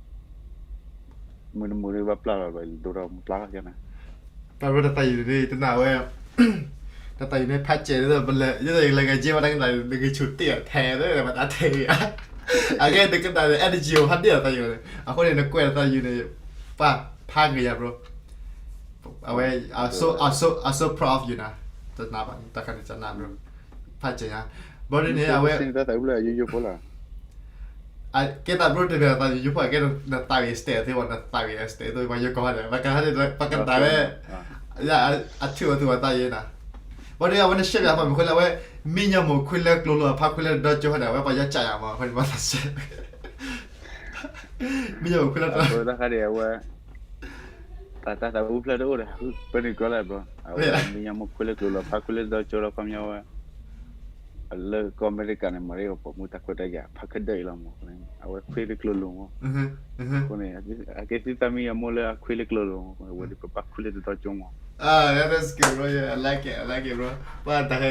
မုာ်တမုာ်ဒီးဘၣ်ပျၢ်လီၤဘျီ ဒိၣ်ထီၣ်မုာ်ပျၢ်လီၤကနၣ် တၢ်ရၢတၢ်သးယံၤန့ၣ် တနာ်ဝဲ တၢ်သးယံၤန့ၣ် ဖးစဲးဒ်သိး ပလဲၤ ဒ်သိးယကလဲၤဂဲၤက့ၤဘၣ်တၢ်ကနၣ် နဂ့ၤဆူၣ်တ့ၢ်အီၤထဲ ဘၣ်တၢ်ထဲအံၤ အဂ့ၢ်တကနၣ်ဒီး energy ဖးဒ့ၣ်အီၤသးယံၤန့ၣ် အဃိန့ၣ် နကွဲးတၢ်သးယံၤန့ၣ် ပၢ် ဖးက့ၤယၤ bro. အဝဲ I'm so I'm so I'm so proud of you နၤ, တနၤဘၣ် တၢ်ခါန့ၣ် တနၤ bro. ဖးက့ၤယၤ bro ဒ်န့ၣ် အဝဲ ကဲသး bro တမ့ၢ်သးယိယိဖိ ကဲနသးဝံၣ် state သ့ဝဲ နသးဝံၣ် state သ့ဝဲ ယိကီၢ်န့ၣ် ပကဟဲန့ၣ် ပကတၢ်ဝဲ ယအထုးအီၤသူအီၤသးယဲနၤ. ဘၣ်ဒီးအဝဲနရှဲပၠးပှၤမုၣ်ခွဲလၢအဝဲ မံညီမိၢ်ခွဲလၢကျိၤလိာ်အဖါခွဲလၢတဒီကၠိဟဲဒီး အဝဲပှၤယီၤကၠးယၤမး အဃိန့ၣ် ဘၣ်သးရှဲ မံညီမိၢ်ခွဲလၢတဒီ တခါဒံးအဝဲ တၢ်သးဝံၣ်ဖျၢၣ်တအိၣ်ဒီး ပန့ၣ်ကီလၢ bro အဝဲမံညီမိၢ်ခွဲလၢကျိၤလိာ်ဖါခွဲလၢတဒီကၠိလီၤ ခီပညီဝဲ လၢကီၢ်အမဲရကၤန့ၣ် မၤရ့ပှၤမူတၢ်ခွဲးတၢ်ယာ်ဖးခၢၣ်ဒၢးအံၤလီၤမး အဝဲခွဲလၢကျိၤလိာ်မး အဃိန့ၣ် အကဲသုသးမံညီမိၢ်လၢအခွဲလၢကျိၤလိာ်မး အဃိန့ၣ် ဝဲဒၣ်ပဘၣ်ခွဲလၢတဒီကၠိမး Ah, that's good, bro. Yeah, I like it. I like it, bro. ပှၤတၢ်ဟဲ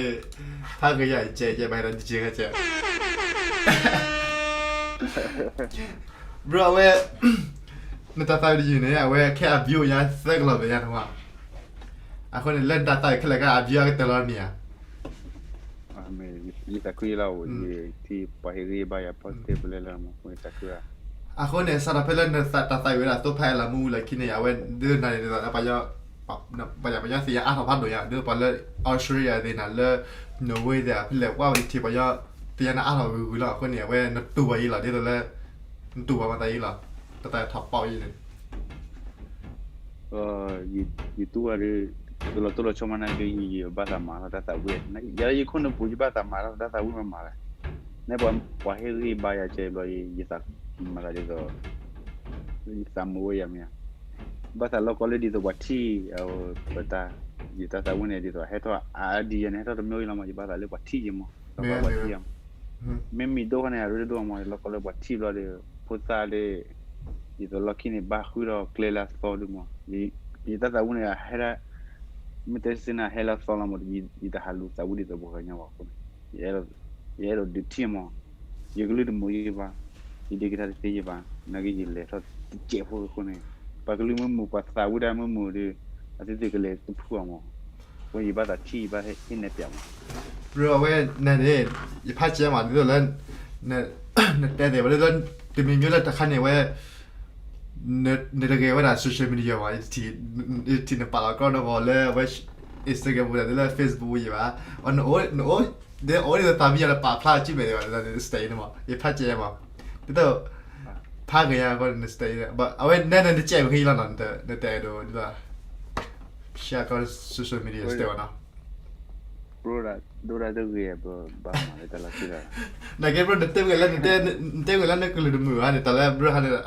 ဖးက့ၤယၤ ကဲ ကဲ ဘၣ်ဒီး DJ ကဲ bro အဝဲ နတၢ်သးဝံၣ်တယုၢ်န့ၣ် အဝဲခဲအ view ညါသၢကလီၤဘၣ်ညါတဝါ အဃိန့ၣ် လၢနတၢ်သးဝံၣ်ခဲလၢာ်ကါ အ view ကတၢၢ်လီၤမ့ၢ်ဧါ ယသးခုလီၤ ယထံၣ်ပှၤဟ့ၣ်ဂံၢ်ဘါယၤ positive လၢလၢမး ယသးခု အဃိန့ၣ် စးထီၣ်ဖဲလၢနတၢ်သးဝံၣ်ဝဲဒၣ်သိဖးအလၤမူလၢခံန့ၣ် အဝဲဒ်နၤန့ၣ်ဒ်သိး ပှၤ ပှၤညီသ့ၣ်ညါအါထီၣ်ဖးဒိၣ်ညါ ဒ်သိးပှၤလၢ Australia သ့ၣ်နၤ လၢ Norway သ့ၣ် ဖဲလဲၣ် ဝဲဝဲတထံၣ်ပှၤညီသ့ၣ်ညါနၤအါထီၣ်ဂုၤဂုၤလီၤ အဃိန့ၣ် အဝဲနတူၢ်ဘၣ်ယဲလီၤ ဒ်သိးလၢ နတူၢ်ဘၣ်မၤသးယဲလီၤ တၢ်သးထီၣ်ပီၣ်ယဲန့ၣ် ယတူၢ်ဘၣ်ဒီး တလီၤတိၢ်လီၤဆီမးနာ်က့ ယဘၣ်သးမၤလီၤတၢ်သးဝံၣ် ယၤလၢယခိၣ်နူာ်ပူၤ ယဘၣ်သးမၤလီၤတၢ်သးဝံၣ်မးမးလဲၣ် နဲပှၤဟ့ၣ်ဂံၢ်ဘါယၤကဲဘျီ ယသးမၤသးဒ်သိး ယသးမုာ်ဝဲယၤမ့ၢ်ဧါ ဘၣ်သးလီၢ်ကီလၢဒ်သိးပှၤထံၣ် ပတၢ် ယတၢ်သးဝံၣ်န့ၣ် ဒ်သိးဟဲထီၣ်အါဒံယဲန့ၣ် ဟဲထီၣ်တမံၤအံၤလီၤမး ယဘၣ်သးလၢပှၤထံၣ်ယဲမး လီၢ်ကီလၢပှၤထံၣ်ယဲမး မ့မ့ၢ်ဒိၣ်န့ၣ် အရ့ဒိၣ်မး လီၢ်ကီလၢပှၤထံၣ်ဘျီဒီး ဖိသၣ်ဒီး ဒ်သိးလီၢ်ခံန့ၣ် ဘၣ်ဃုထီၣ်ကျဲလၢအသီဒုးမး ယတၢ်သးဝံၣ်န့ၣ် ဟဲဒၣ် မ့ၢ်တဲစ့ၢ်န့ၣ် ဟဲလၢအသီလီၤမး ယတဟးလူၤသးဝံၣ်ဒ်သိးပှၤကညီဘၣ်အဃိန့ၣ် ယအဲၣ်ဒိးဒုးထံၣ်မး ယကလုၢ်တမုာ်ယဘၣ် ယဒ့ကထါတသ့ယဘၣ် နာ်က့ယလဲၤထီၣ်တစဲးဖိအဃိန့ၣ် ပှၤကလုၢ်မ့ၢ်မုာ် ပှၤသးဝံၣ်တၢ်မ့ၢ်မုာ်ဒီး အသုသ့ၣ်ကလဲၤတဖုအီၤမး အဃိယဘၣ်သးထံၣ် ယဘၣ်ဟ့ၣ်နဲၣ်ပၠးမး bro အဝဲန့ၣ်န့ၣ် ယဖးကဲမး ဒ်သိးလၢ နတဲသ့ဝဲဒၣ်လၢ တမံၤမံၤလၢတခါန့ၣ်ဝဲ နတဂဲၤဝဲဒၣ် social media ဘၣ် ယထံၣ်နပာ်လီၤကီဒီးဂီၤလၢအဝဲ Instagram ပူၤဒၣ်လၢ Facebook ပူၤယဘၣ် အနအိၣ် နအိၣ် ဒ်အိၣ်ဒ်သိးသးမံယၤလၢပာ်ဖျါစံၣ်မဲာ်ဒံးဘၣ် state န့ၣ်မး ယဖးကဲမး ဒ်သိး ဖးက့ၤယၤကီး state အဝဲနဲနတကဲးဝဲဃီလီၤနီၤ နတဲဒိးဒ်သိး share ကီး social media state ဝဲနီၤ bro ဒိၣ်ဒၣ်တဂ့ၤ bro ဘၣ်မၤလၢတၢ်လီၢ်ခံလီၤ နာ်က့ bro နတဲဝဲလၢ နတဲဝဲလၢနကလုၢ်တမုာ်ဘၣ်န့ၣ် တၢ်လၢ bro ဟးန့ၣ်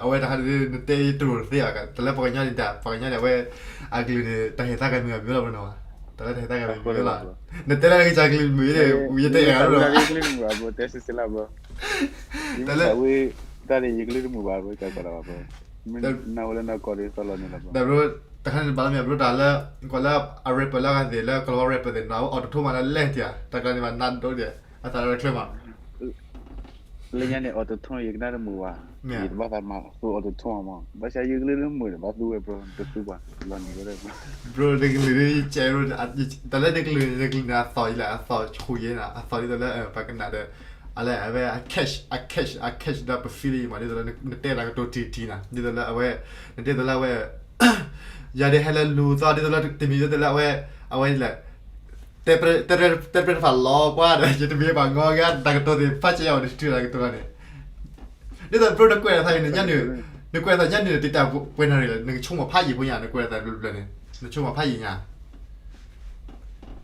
အဝဲတဟးန့ၣ် နတဲတရူးတသ့ဘၣ် တၢ်လၢပှၤကညီန့ၣ် ပှၤကညီန့ၣ် အဝဲ အကလုၢ်န့ၣ် တၢ်ဟ့ၣ်သါကမုာ်အမံၤလီၤ bro နီၤ တၢ်လၢတၢ်ဟ့ၣ်သါကမုာ်အမံၤလီၤ နတဲလၢကစၢ်ကလုၢ်တမုာ်န့ၣ် ယတအဲၣ်အါဘၣ် တၢ်လၢ တၢ်န့ၣ် ယကလုၢ်တမုာ်ဘၣ် bro ကၢ်ကီးဒၣ်ဘၣ် bro မ့ၢ်နဝဲလၢနီၢ်ကီၢ်ဒီးသီလီၤန့ၣ်လီၤ bro ဒီး bro တခါန့ၣ်ဘၣ်လီၤမ့ၢ် bro တၢ်လၢ ကွၢ်လၢ အ rapper လၢအဂၤသ့ၣ်လၢ ကလီၤဝါ rapper သ့ၣ်နီၤ autotune မးလၢလဲၣ်တၢ် တၢ်ကျါန့ၣ်ဘၣ်နးဒိၣ်ဒံး အသးလၢတချ့မး လၢညါန့ၣ် autotune ယကနၣ်တမုာ်ဘၣ် ယတဘၣ်သးမၤသူ autotune မး ဘၣ်ဆၣ်ယကလုၢ်လၢမုာ်န့ၣ် ဘၣ်သူဝဲ bro တသူပှၤ လီၤနံၤဝဲဒၣ် bro တကလုာ်ဒ်ကဲ bro တၢ်လၢတကလုာ် တကလုာ်န့ၣ် အသီၣ်ယလဲၣ် အသီၣ်ဆူၣ်ယဲန့ၣ် အသီၣ်ဒ်သိးလၢ ပှၤကနၣ်ဒီး အလဲၣ် အဝဲ အ catch အ catch အ catch ဒီးပ feel မး ဒ်သိးလၢ နတဲတၢ်ကတိၤတံၢ်တံၢ်နၤ ဒ်သိးလၢအဝဲ နတဲသိးလၢအဝဲ ယၤဒ်ဟဲလၢလူၤသီ ဒ်သိးလၢတမံၤဒ်သိးလၢအဝဲ အဝဲလဲၣ် တဲပြဲတဖၣ်လီၤပှၤဒီး ယတမ့ၢ်ပှၤငီဂၤ တၢ်ကတိၤသ့ၣ် ဖးကဲယၤဝဲ နထံၣ်တၢ်ကတိၤလီၤန့ၣ် ဒ်သိး bro နကွဲးသးန့ၣ် ညါန့ၣ် နကွဲးသးညါန့ၣ် တံာ်တာ်ပှဲၤနၣ်ရံၣ်လဲၣ် နကဆိကမိၣ်ဖးယံာ်ဖိညါ နကွဲးသးဘျီဘျီန့ၣ် နဆိကမိၣ်ဖးယံာ်ညါ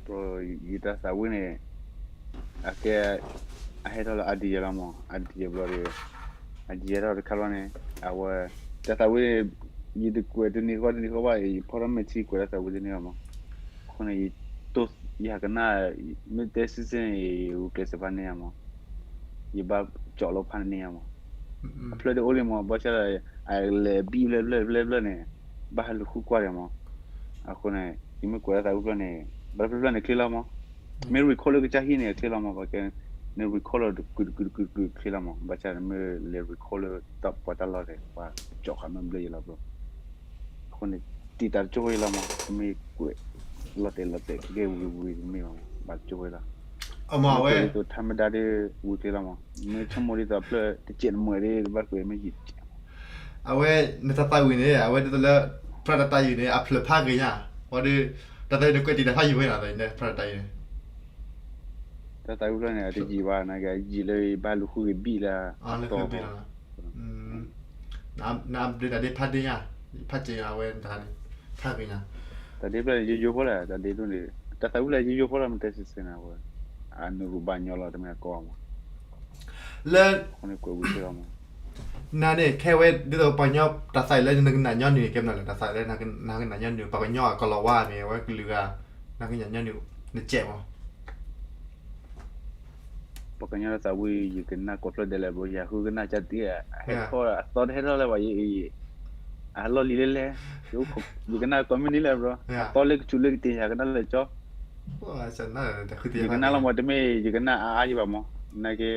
bro ယတၢ်သးဝံၣ်န့ၣ် အကဲ အဟဲထီၣ်လၢအဒံယဲလီၤမး အဒံယဲဘျီဒီး အဒံယဲထီၣ်တခါဘျီန့ၣ် အဝဲ တၢ်သးဝံၣ်န့ၣ် ယတကွဲးတနံၤဃီတနံၤဃီဘၣ် ယဖီထီၣ်မဲာ်ထံကွဲးတၢ်သးဝံၣ်တန့ၢ်ဘၣ်မး အဃိန့ၣ် ယတိၢ် ယဟးကနၣ် မ့ၢ်တဲစ့ၢ်စ့ၢ်န့ၣ် ယဂုာ်ကျဲးစၢးဖးန့ၢ်ယၤမး ယဘၣ်ကၠီၣ်လီၤဖးန့ၢ်ယၤမး အဖျၢၣ်တအိၣ်လံမး ဘၣ်ဆၣ်ဒီး အလဲၤဘံၣ်ဖျၢၣ်ဖျၢၣ်ဖျၢၣ်ဖျၢၣ်န့ၣ် ဘၣ်ဟးလူၤဃုကွၢ်ဒံးမး အဃိန့ၣ် ယမ့ၢ်ကွဲးတၢ်သးဝံၣ်ဖျၢၣ်န့ၣ် ဘၣ်ဖျၢၣ်ဖျၢၣ်န့ၣ်ချ့လီၤမး မ့ၢ် record လၢကစၢ်ဟံၣ်န့ၣ် ချ့လီၤမး ပှၤကဲ န record လီၤတကုာ်တကုာ်တကုာ်တကုာ်ချ့လီၤမး ဘၣ်ဆၣ်မ့ၢ်လဲၤ record လၢပှၤတၢ်လီၢ်န့ၣ် ပှၤကၠီၣ်ဃာ်မ့ၢ်ဘျၢယဲလီၤ bro အဃိန့ၣ် တံာ်တာ်တကၠိၢ်ယဲလီၤမး မ့ၢ်ကွဲး လီၤတဲာ်လီၤတဲာ်ကဲဝံၤဝံၤတမ့ၢ်ဘၣ်မး ဘၣ်တကၠိၢ်ယဲလီၤ အမ့ၢ်ကွဲးဒ်သိး ထါမဒါ ဒီး ဝံၤချ့လီၤမး မ့ၢ်ဆိကမိၣ်ဒ်သိးဖျၢၣ်တစဲးနမှဲးဒီး ဘၣ်ကွဲးမ့ၢ်ယံာ်တစဲးမး အဝဲ နတၢ်သးဝံၣ်န့ၣ် အဝဲဒ်သိးလၢ ပြၢတၢ်သးဝံၣ်န့ၣ် အဖျၢၣ်ဖးဂ့ၤညါ, ဝံၤဒီး တၢ်သးဝံၣ်န့ၣ်ကွဲးတံာ်တာ်ဖးယံာ်ဝဲနီၤ တၢ်သးဝံၣ်န့ၣ်. တၢ်သးဝံၣ်ဖျၢၣ်န့ၣ် အတယံာ်ဘၣ် နာ်က့ ယံာ်လၢဘၣ်လူၤဃုဂ့ၤဘံၣ်လၢအတီၢ်ဘၣ်. နဒ့တၢ်ဒ့ဖးဒ့ညါ, ဖးစဲးညါအဝဲတခါန့ၣ်, ဖးဂ့ၤညါ. တၢ်ဒ့ဖျၢၣ်န့ၣ် ယိယိဖိလီၤ တၢ်ဒ့ဒိၣ်န့ၣ်, တၢ်သးဝံၣ်ဖျၢၣ်ယိယိဖိလီၤ မ့ၢ်တဲစ့ၢ်စ့ၢ်န့ၣ် အဝဲ အနုာ်ရူၢ်ဘၣ်ညီလီၤ တမ့ၢ်အကီမး. လၢ အဃိန့ၣ်ကွဲးဝံၤစ့ၢ်ကီးမး. နၤန့ၣ် ခဲဝဲဒ်သိးပှၤကညီတၢ်သးဝံၣ်လၢနကနၣ်ညီနုၢ်န့ၣ် ကဲမနုၤလဲၣ်, တၢ်သးဝံၣ်လၢနကနၣ်ညီနုၢ် ပှၤကညီအကလီၤဝါမ့ၢ် အဝဲကလုာ်ဂၤ နကနၣ်ညီနုၢ် နစဲးမး. ပှၤကညီတၢ်သးဝံၣ် ယကနၣ်ကိးဖျၢၣ်ဒဲးလဲၣ် bro, ယၤဃုကနၣ်ကၢ်တံၢ် အဟဲထီၣ်အသီတဟဲထီၣ်လၢၤဘၣ် ယ အလီၢ်လံၤလဲၣ်လဲၣ်, ယကနၣ်ကိးမုၢ်နံၤလၢၤ bro, အသီလၢကဆူးလၢကတ့ၢ် ယကနၣ်လၢကၠီ ယကနၣ်လီၤမး တမ့ၢ်ယကနၣ်အါအါယဘၣ်မး, နာ်က့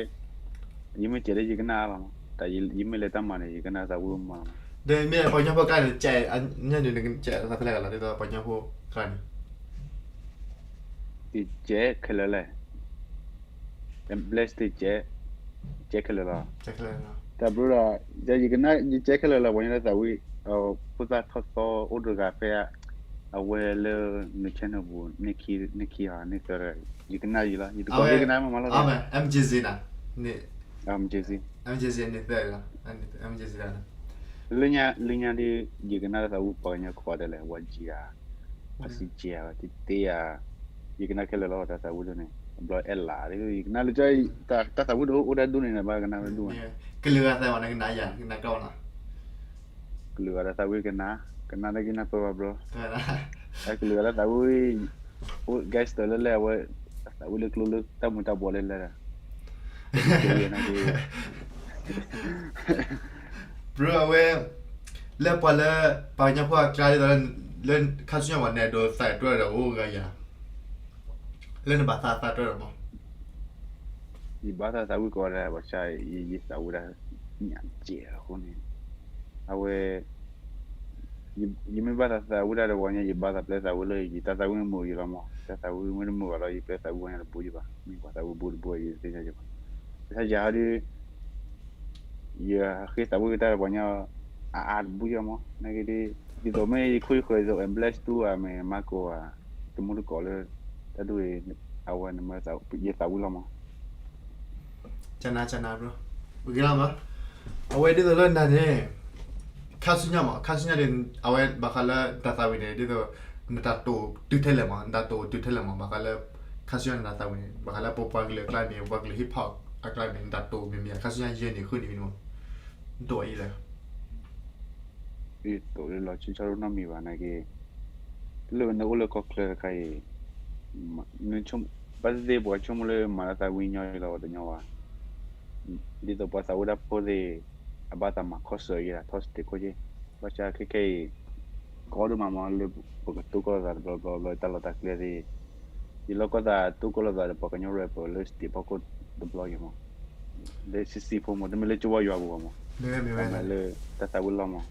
ယမ့ၢ်စဲးလၢယကနၣ်အါလီၤမး, တၢ်ယမ့ၢ်လဲၤတၢ်မၤန့ၣ် ယကနၣ်သးဝံၣ်မးလီၤမး. ဒီးမ့ၢ်ပှၤကညီဖိကျါန့ၣ် နစဲးညီနုၢ် နကစဲးတၢ်ဖဲလဲၣ်ဂၤလီၤ ဒ်သိးပှၤကညီဖိကျါန့ၣ် ယစဲးခဲလၢာ်လဲၣ်, bless တစဲး, စဲးခဲလၢာ်လီၤ. တၢ်ဘျုးဒီး ယကနၣ် ယစဲးခဲလၢာ်လီၤ ပှၤကညီတၢ်သးဝံၣ်, ဖိသၣ်ထီၣ်သီအိၣ်တဂၤဖဲ အဝဲလၢန channel ပူၤ န့ၢ်ခံ န့ၢ်ခံဧါ န့ၢ်သၢတဂၤ, ယကနၣ်ယံၤလီၤ ယတကိးသ့ၣ်ကနၣ်မးလီၤ. MJZ န့ၣ်, MJZ န့ၢ်သၢ, MJZ လၢညါ လၢညါဒီး ယကနၣ်တၢ်သးဝံၣ်ပှၤကညီကိးဂၤဒဲးလဲၣ် ဝါကၠံဧါ, ဖါစံကၠံဧါ, တ့တ့ဧါ, ယကနၣ်ခဲလၢာ်လီၤ တၢ်သးဝံၣ်ဒိၣ်န့ၣ် ဘျီအဲၣ်လး ယကနၣ်လၢ တၢ်သးဝံၣ်ဒိၣ်အိၣ်ဒၣ်ဒိၣ်န့ၣ် ဘၣ်ကနၣ်ဝဲဒိၣ်ဝဲ. ကလုာ်ဂၤသးဝံၣ်နကနၣ်ယၤ နကနၣ်ကီးနီၤ. ကလုာ်ဂၤတၢ်သးဝံၣ်ကနၣ်, ကနၣ်တၢ်ဂ့ၢ်နၢ်ပၢၢ်ဘၣ်ဘျီ, ကလုာ်ဂၤတၢ်သးဝံၣ်, အိၣ် gangster လၢလဲၣ် အဝဲ သးဝံၣ်လၢကျိလၢတၢ်မူၤတၢ်ဘှီးလၢလဲၣ်ဒီး ဘျီ အဝဲ လၢပှၤလၢ ပှၤကညီဖိအကျါဒ်သိးလၢ လၢခါဆူညါမး နအဲၣ်ဒိးသးတြီဒီးအိၣ်ဂၤယၤ လၢနဘၣ်သးသးတြီဒီးမး. ယဘၣ်သးသးဝံၣ်ကိးဂၤဒဲး ဘၣ်ဆၣ် ယသးဝံၣ်ဒၣ်ညၣ်ကဲးအဃိန့ၣ် အဝဲ ယမ့ၢ်ဘၣ်သးသးဝံၣ်ဒၣ်ဒီးပှၤကညီ ယဘၣ်သးပျဲသးဝံၣ်လၢယတၢ်သးဝံၣ်မုာ်ယလီၤမး, တၢ်သးဝံၣ်မ့ၢ်တမုာ်ဘၣ်ဒီး ယပျဲသးဝံၣ်ပှၤကညီတဘူးယဘၣ်, မ့ၢ်ပှၤသးဝံၣ်ဘူးတဘူးယတသ့ၣ်ညါယဘၣ်. ဘၣ်ဆၣ်ယၤဟီဒီး ယဃ့သးဝံၣ်ကတၢၢ်ဒီးပှၤကညီ အအါတဘူးယမး, နာ်က့ဒ် ဒ်သိးမ့ၢ်ယခိၣ်ယဃၢၤဒ်သိး embrace တူၢ်ဧါ မ့ၢ်မၤကိးဧါ တမူတကိးလၢ တၢ်ဒ်အံၤ အဝဲန့ၣ်မ့ၢ်ယသးဝံၣ်လီၤမး. ကနၤကနၤ ဘျီ ဂ့ၤလီၤမး. အဝဲဒ်သိးလၢနၤန့ၣ် ခါဆူညါမး ခါဆူညါဒီး အဝဲဘၣ်ဃးလၢတၢ်သးဝံၣ်န့ၣ် ဒ်သိး နတၢ်တိာ်တုၤထဲလဲၣ်မး နတၢ်တိာ်တုၤထဲလဲၣ်မး ဘၣ်ဃးလၢ ခါဆူညါနတၢ်သးဝံၣ်န့ၣ် ဘၣ်ဃးလၢပပှၤကလုာ်အကျါမ့ၢ် ပှၤကလုာ် hip hop အကျါမ့ၢ် နတၢ်တိာ်မ့ၢ်မ့ၢ် ခါဆူညါယဲၢ်နံၣ်ဃုနံၣ်မ့ၢ်န့ၣ်မး နတိာ်အီၤလၢ ယတိာ်လၢလီၤဆီဆီဒိၣ်နီတမံၤဘၣ်နာ်က့ လၢနအိၣ်လၢကီၢ်ချၢတခါအံၤ ဘၣ်သ့ၣ်သ့ၣ် ပှၤဆိကမိၣ်လၢမၤတၢ်သးဝံၣ်ညီလီၤတညီဘၣ်. ဒ်သိးပှၤသးဝံၣ်တၢ်ဖိသ့ၣ် အဘၣ်သးမၤခီၣ်ဆၢယဲဒၣ် ထီၣ်စတ့းခိၣ်က့, ဘၣ်ဆၣ်ခဲခဲအံၤ ကီဒိၣ်မးမးလၢပကတိၢ်ကီၢ်လိာ်သးတဘျီဘျီဘျီ တၢ်လီၢ်တၢ်ကျဲသ့ၣ် ယလီၢ်ကီၢ်သးတိၢ်ကီၢ်လိာ်သးဒီးပှၤကညီရဲၣ်ပၢၢ်လၢစတ့းဖီခိၣ်တဘျီယဲမး, လၢဆံးဆံးဖိမး တမ့ၢ်လၢကဝီၤယွၤပူၤဘၣ်မး, တၢ်မၤလၢတၢ်သးဝံၣ်လီၤမး.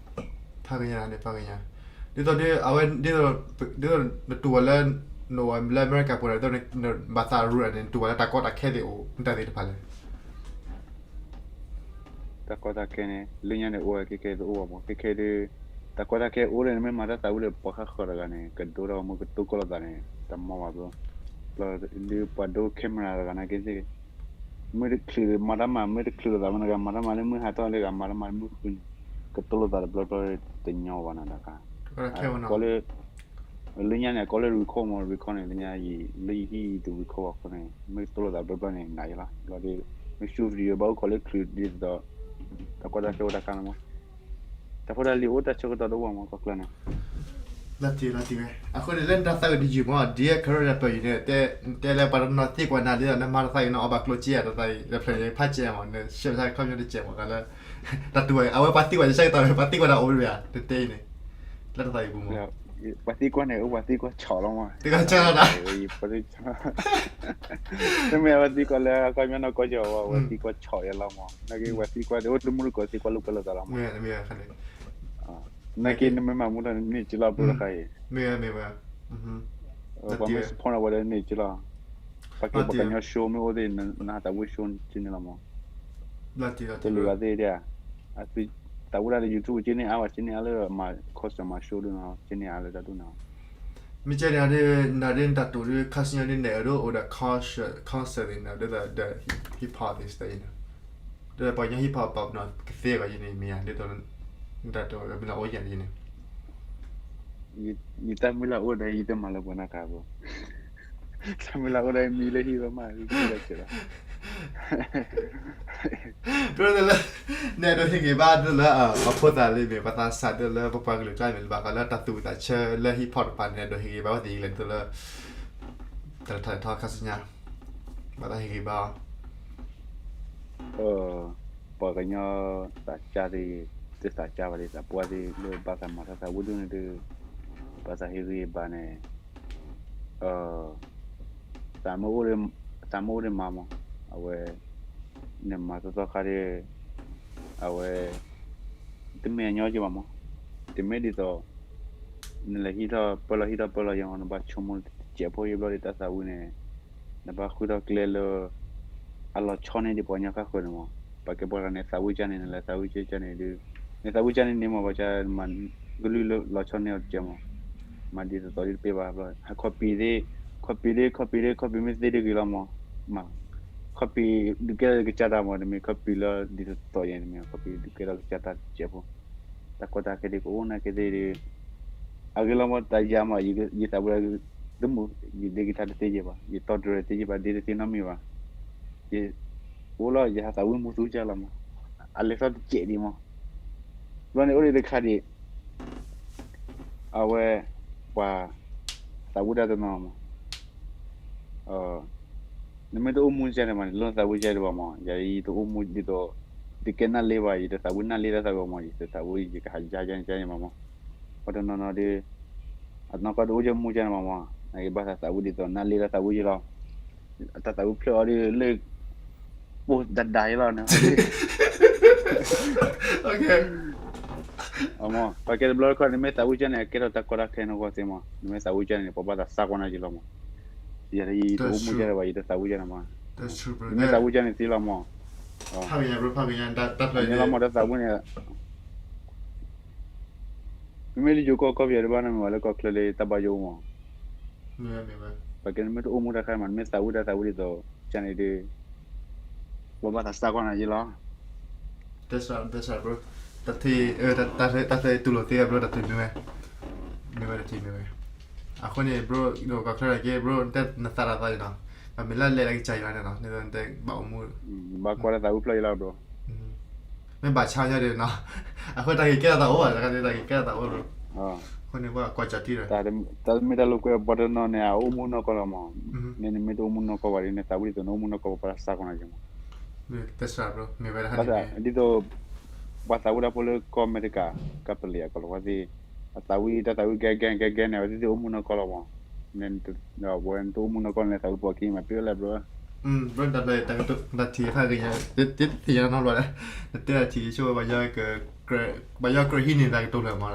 ဖးကညါန့ၣ် ဖးကညါ, ဒ်သိးဒီး အဝဲ ဒ်သိး ဒ်သိးနတူၢ်ဝဲလၢ နအိၣ်လၢအမဲရကၤပူၤန့ၣ် ဒ်သိးနဘၣ်သးရူၢ်န့ၣ် နတူၢ်ဝဲလၢတၢ်ကီတၢ်ခဲသ့ၣ်အိၣ် မ့ၢ်တၢ်သ့ၣ်တဖၣ်လဲၣ်. တၢ်ကီတၢ်ခဲန့ၣ် လၢညါန့ၣ်အိၣ်ဝဲ ခဲခဲတအိၣ်ဘၣ်မး ခဲခဲဒီး တၢ်ကီတၢ်ခဲအိၣ်ဒီး နမ့ၢ်မၤတၢ်သးဝံၣ်ဒီး ပှၤဃၣ်ဃၢၤတဂၤန့ၣ် ကဒိတၢ်ဂီၤမူကတိၢ်ကီၢ်လိာ်သးန့ၣ် တမီၢ်ဘၣ်ဘျီ, ဘျီဒီးပှၤဒိ camera တဂၤနာ်က့သ့ၣ် မ့ၢ်တချုးမၤတၢ်မၤ မ့ၢ်တချုးလိာ်သးမ့ၢ်တဂၤ မၤတၢ်မၤလၢမုၢ်ဟါထီၣ်လၢဂၤ မၤတၢ်မၤလၢမုၢ်ဃုန့ၣ် ကတိၢ်လိာ်သးတဘျီဘျီတညီဘၣ်နၤတၢ်ခါ, ကီလၢ လၢညါန့ၣ် အကီလၢ record မး record န့ၣ် လၢညါယံာ် လၢယဟံၣ်ယတ record ဘၣ်အဃိန့ၣ် မ့ၢ်ကတိၢ်လိာ်သးတဘျီဘျီန့ၣ် နာ်ယလီၤ ဘျီဒီး မ့ၢ် shoot video ဘၣ်အိၣ်ခိးလၢချုးဒ်သိး တၢ်ကီတၢ်ခဲအိၣ်တၢ်ခါန့ၣ်မး တၢ်ဖိတၢ်လံၤအိၣ်တၢ်ဆၢကတီၢ်တအိၣ်မး ကီၢ်ချၢန့ၣ် လီၤတံၢ်လီၤတံၢ်ဝဲ အဃိန့ၣ် လၢနတၢ်သးဝံၣ်တယုၢ်မး ဒ်ကရၢတၢ်ပၢၢ်အံၤန့ၣ် တဲလၢပှၤတနီၤသံကွၢ်နၤဒ်သိး နမၤတၢ်သးဝံၣ်န့ၣ် အီၣ်ဘၣ်ကျိၣ်စ့တၢ်သးဝံၣ် တဖျၢၣ်န့ၣ် ဖးကဲမး နရှဲရှါခီပညီတကဲမး ကလၢ တၢ်တူၢ်ဘၣ် အဝဲပှၤသံကွၢ်ယဆၢကတီၢ်ဝဲ ပှၤသံကွၢ်တၢ်အိၣ်ဝဲတဘၣ် တတဲအံၤန့ၣ် လၢတၢ်သးဝံၣ်ပူၤမး ပှၤသံကွၢ်န့ၣ် အိၣ်ပှၤသံကွၢ်ဆီၣ်လီၤမး သံကွၢ်ဆီၣ်လီၤ တမ့ၢ်အဝဲသံကွၢ်လၢ အခီပညီနီၢ်ကီၢ်ကီၢ်ဝဲ အဝဲသံကွၢ်ဆီၣ်ယဲလီၤမး နာ်က့ ပှၤသံကွၢ်တအိၣ်တမူတကိးသံကွၢ်လိာ်ကွဲလိာ်သးလီၤမး နာ်က့ နမ့ၢ်မၤမူထီၣ်န့ၣ် န့ၢ်က့လီၤ ဘျီတခါအံၤ မ့ၢ်ဝဲ မ့ၢ်ဝဲ ပှၤမ့ၢ် support န့ၣ် ဝဲဒၣ်န့ၢ်က့လီၤ ပှၤက့ၤပှၤကညီ show မ့ၢ်အိၣ်သ့ၣ် နဟးသးဝံၣ် show က့န့ၣ်လီၤမး တလူၤဂၤသ့ၣ်ဒၣ် အသု သးဝံၣ်တၢ်လၢ YouTube က့န့ၢ်အါဝဲ က့န့ၢ်အါလၢမၤ concert မၤ show ဒ်နီၤ က့န့ၢ်အါလၢတၢ်ဒ်နီၤ. မ့ၢ်ကဲန့ၣ်ဒ် နၤဒ်နတၢ်တိာ်ဒ် ခါဆူညါဒ် နဲၣ်အၢဒ်အိၣ်ဒီး concert သ့ၣ်နီၤ ဒ်သိးဒီး hip hop သ့ၣ်တဖၣ်အံၤနီၤ, ဒီးပှၤကညီ hip hop ပာ်ပနီၣ်ကသ့အဂီၢ်ယန့ၣ် မ့ၢ်ယၤ ဒ်သိး နတၢ်တိာ်မ့ၢ်လၢအိၣ်ယၤဒ်န့ၣ် ယတၢ်မုၢ်လၢ်အိၣ်ဒီး ယတမၤလၢပှၤနီတဂၤဘၣ်. တၢ်မုၢ်လၢ်အိၣ်ဒီး မံလၢဟံၣ်ဝဲမး လၢကဲလီၤ. ဒ်သိးလၢ နအဲၣ်ဒိးဟ့ၣ်ဂံၢ်ဘါဒ်သိးလၢ အဖိသၣ်လံမ့ၢ် ပှၤသးစၢ်ဒ်သိးလၢ ပပှၤကလုာ်ကျါမ့ၢ် ဘၣ်ဃးလၢတၢ်သူၣ်ဝံၣ်သးဆၢလၢ hip hop တဖၣ်န့ၣ် အဲၣ်ဒိးဟ့ၣ်ဂံၢ်ဘါဝဲသ့ၣ်ဂ့ၤလဲၣ် ဒ်သိးလၢ တၢ်လဲၤထီၣ်လဲၤထီခါဆူညါ ဘၣ်သးဟ့ၣ်ဂံၢ်ဘါအီၤ ပှၤကညီသးစၢ်သ့ၣ် တသးစၢ်ဘၣ်ဒ်သိးပှၤသ့ၣ်လၢဘၣ်သးမၤထီၣ်သးဝံၣ်ဒ်န့ၣ်ဒီး ဘၣ်သးဟ့ၣ်ဂံၢ်ဘါန့ၣ် သးမ့ၢ်အိၣ်ဒီး သးမ့ၢ်အိၣ်ဒီးမၤမး အဝဲ နမၤသီသီခါဒီး အဝဲ တမ့ၢ်အညီက့ဘၣ်မး တမ့ၢ်ဒ်သိး နလဲၤဟံးထီၣ်ပၢလီၤဟံးထီၣ်ပၢလီၤယဲမး နဘၣ်ဆိကမိၣ်တစဲးဖိယဘျီဒီးတၢ်သးဝံၣ်န့ၣ် နဘၣ်ဃုထီၣ်ကျဲလၢ အလီၤဆီန့ၢ်ဒံးပှၤကညီဃၣ်ဃၢၤန့ၣ်မး ပှၤကဲပှၤဂၤန့ၣ် သးဝံၣ်ကၢ်န့ၣ် နလဲၤသးဝံၣ်ကၢ်ကၢ်န့ၣ်ဒုး နသးဝံၣ်ကၢ်န့ၣ်န့ၣ်မး ပှၤကမၤကလုၢ်လၢလီၤဆီန့ၢ်အီၤတစဲးမး မၤဒ်သိးသိးဒ်တပ့ၢ်ဘၣ်ဘျီ ဟး copy သ့ copy သ့ copy သ့ copy မ့ၢ်သ့တဂ့ၤလီၤမး မး copy ဒုးကဲထီၣ်ကစၢ်တၢ်မး တမ့ၢ် copy လၢဒ်သိးသိးယဲန့ၣ်မ့ၢ် copy ဒုးကဲထီၣ်ကစၢ်တၢ်တစဲးဖိ တၢ်ကီတၢ်ခဲဒ်ကအိၣ်နာ်က့သ့ၣ်ဒီး အဂ့ၢ်လီၤမး တၢ်ယၤမး ယသးဝံၣ်ဒၣ် တမုာ် ယဒ့ကထါတသ့ယဲဘၣ် ယတီတြၢၤတသ့ယဲဘၣ် ဒ့တသ့နီတမံၤဘၣ် ယ အိၣ်လီၤ ယဟးသးဝံၣ်မူသူကၢ်လီၤမး အလဲၤထီၣ်တစဲးဒံးမး ဘျီန့ၣ်အိၣ်ဒံးတခါဒံး အဝဲ ပှၤ သးဝံၣ်တၢ်တနီၤမး နမ့ၢ်တအိၣ်မူကၢ်န့ၣ်မး နလိၣ်သးဝံၣ်ကၢ်ဒံးဘၣ်မး ယၤယတအိၣ်မူဒ်သိး တကဲနၢ်လ့ဘၣ် ယတသးဝံၣ်နၢ်လ့တၢ်သးဝံၣ်မး ယတသးဝံၣ်ယကဟးယါကၢ်န့ၣ်ကၢ်န့ၣ်မးမး ပှၤတနီၤနီၤဒီး အနီၢ်ကီၢ်တအိၣ်ယမူကၢ်န့ၣ်မးမး နကဘၣ်သးသးဝံၣ်ဒ်သိးနၢ်လ့တၢ်သးဝံၣ်ယလီၤ အတၢ်သးဝံၣ်ဖျၢၣ်အီၤဒ်လၢ ပိၢ်ဒၣ်ဒၣ်ယလီၤန့ၣ် အမ့ၢ် ပှၤကဲတဘျီတခီၣ် နမ့ၢ်သးဝံၣ်ကၢ်န့ၣ် အကဲထီၣ်တၢ်ကီတၢ်ခဲနဂီၢ်သ့မး နမ့ၢ်သးဝံၣ်ကၢ်န့ၣ် ပှၤဘၣ်သးစၢ်ကွၢ်နၤယလီၤမး ယၤယတအိၣ်မူကၢ်ဒံးဘၣ် ယတသးဝံၣ်ကၢ်န့ၣ်မး နမ့ၢ်သးဝံၣ်ကၢ်န့ၣ်သ့လီၤမး ဖးကညါ ဘြိ ဖးကညါ တၢ်ဖျၢၣ်န့ၣ်လီၤမး တၢ်သးဝံၣ်န့ၣ် မ့မ့ၢ်လၢယိၤကီၢ်ကီၢ်ပယီၤတဘၣ်န့ၣ်မ့ၢ်ဝဲလၢကီၢ်ချၢလၢတၢ်ဘၣ်ယိၣ်မး ပှၤကဲနမ့ၢ်တအိၣ်မူတၢ်ခါမး နမ့ၢ်သးဝံၣ်တၢ်သးဝံၣ်ဒ်သိး ကၢ်န့ၣ်ဒီး ပှၤဘၣ်သးစၢ်ကွၢ်နၤယလီၤ တၢ်ထံၣ် တၢ်ထံၣ်တူၢ်လိာ်သ့ ဘြိ တၢ်ထံၣ်မ့ၢ်ဝဲ မ့ၢ်ဝဲတၢ်ထံၣ်မ့ၢ်ဝဲ အဃိန့ၣ် ဘြိ ဒ်ကီၢ်ချၢနာ်က့ ဘြိ နတဲနသးတၢ်သီယနီၤ ပမ့ၢ်လၢလဲၤလၢကစၢ်ယွၤန့ၣ်နီၤ နတဲဘၣ်အိၣ်မူ ဘၣ်ကွၢ်တၢ်သးဝံၣ်ဖျၢၣ်ယလီၤ ဘြိ မ့ၢ်ဘၣ်ဆါယီၤဒီးနီၤ အဃိတၢ်ဂ့ၢ်ကဲထီၣ်သးအိၣ်ဘၣ် တၢ်ဂ့ၢ်ကဲထီၣ်သးအိၣ် ဘြိ အဃိန့ၣ် ပှၤကွၢ်ကၠီၤတံၢ်ဒီး တၢ်မ့ၢ်တၢ်လိာ်ကွဲပှၤတနီၤန့ၣ် အအိၣ်မူနီၢ်ကီၢ်လီၤမး မ့ၢ်နမ့ၢ်တအိၣ်မူနီၢ်ကီၢ်ဘၣ်ဒီး နသးဝံၣ်ဒ်သိးနအိၣ်မူနီၢ်ကီၢ်ပှၤဘၣ်သးစၢ်ကွၢ်နၤယမး မ့ၢ်ဝဲဒၣ် ဒ်သိး ပှၤသးဝံၣ်တၢ်ဖိလၢကီၢ်အမဲရကၤ ကပလံးအကီၢ်လီၤ ပှၤသ့ၣ် အသးဝံၣ်တၢ်သးဝံၣ်ကဲကဲကဲကဲန့ၣ် အဝဲသ့ၣ်သ့ၣ်အိၣ်မူနီၢ်ကီၢ်လီၤမး န ဝဲနတအိၣ်မူနီၢ်ကီၢ်န့ၣ် သးဝံၣ်ပိာ်ခံမး ပ့ၢ်လၢဘြိ ဘြိ တၢ်ဖျၢၣ် တၢ်ထံၣ်တခါဂ့ၤညါ တထံၣ်ညါနီတဘျီဒီး နတဲတၢ်ထံၣ်ဆိ ပှၤယီၤကြၢးဟံးန့ၢ်တၢ်ကတိၤလၢမး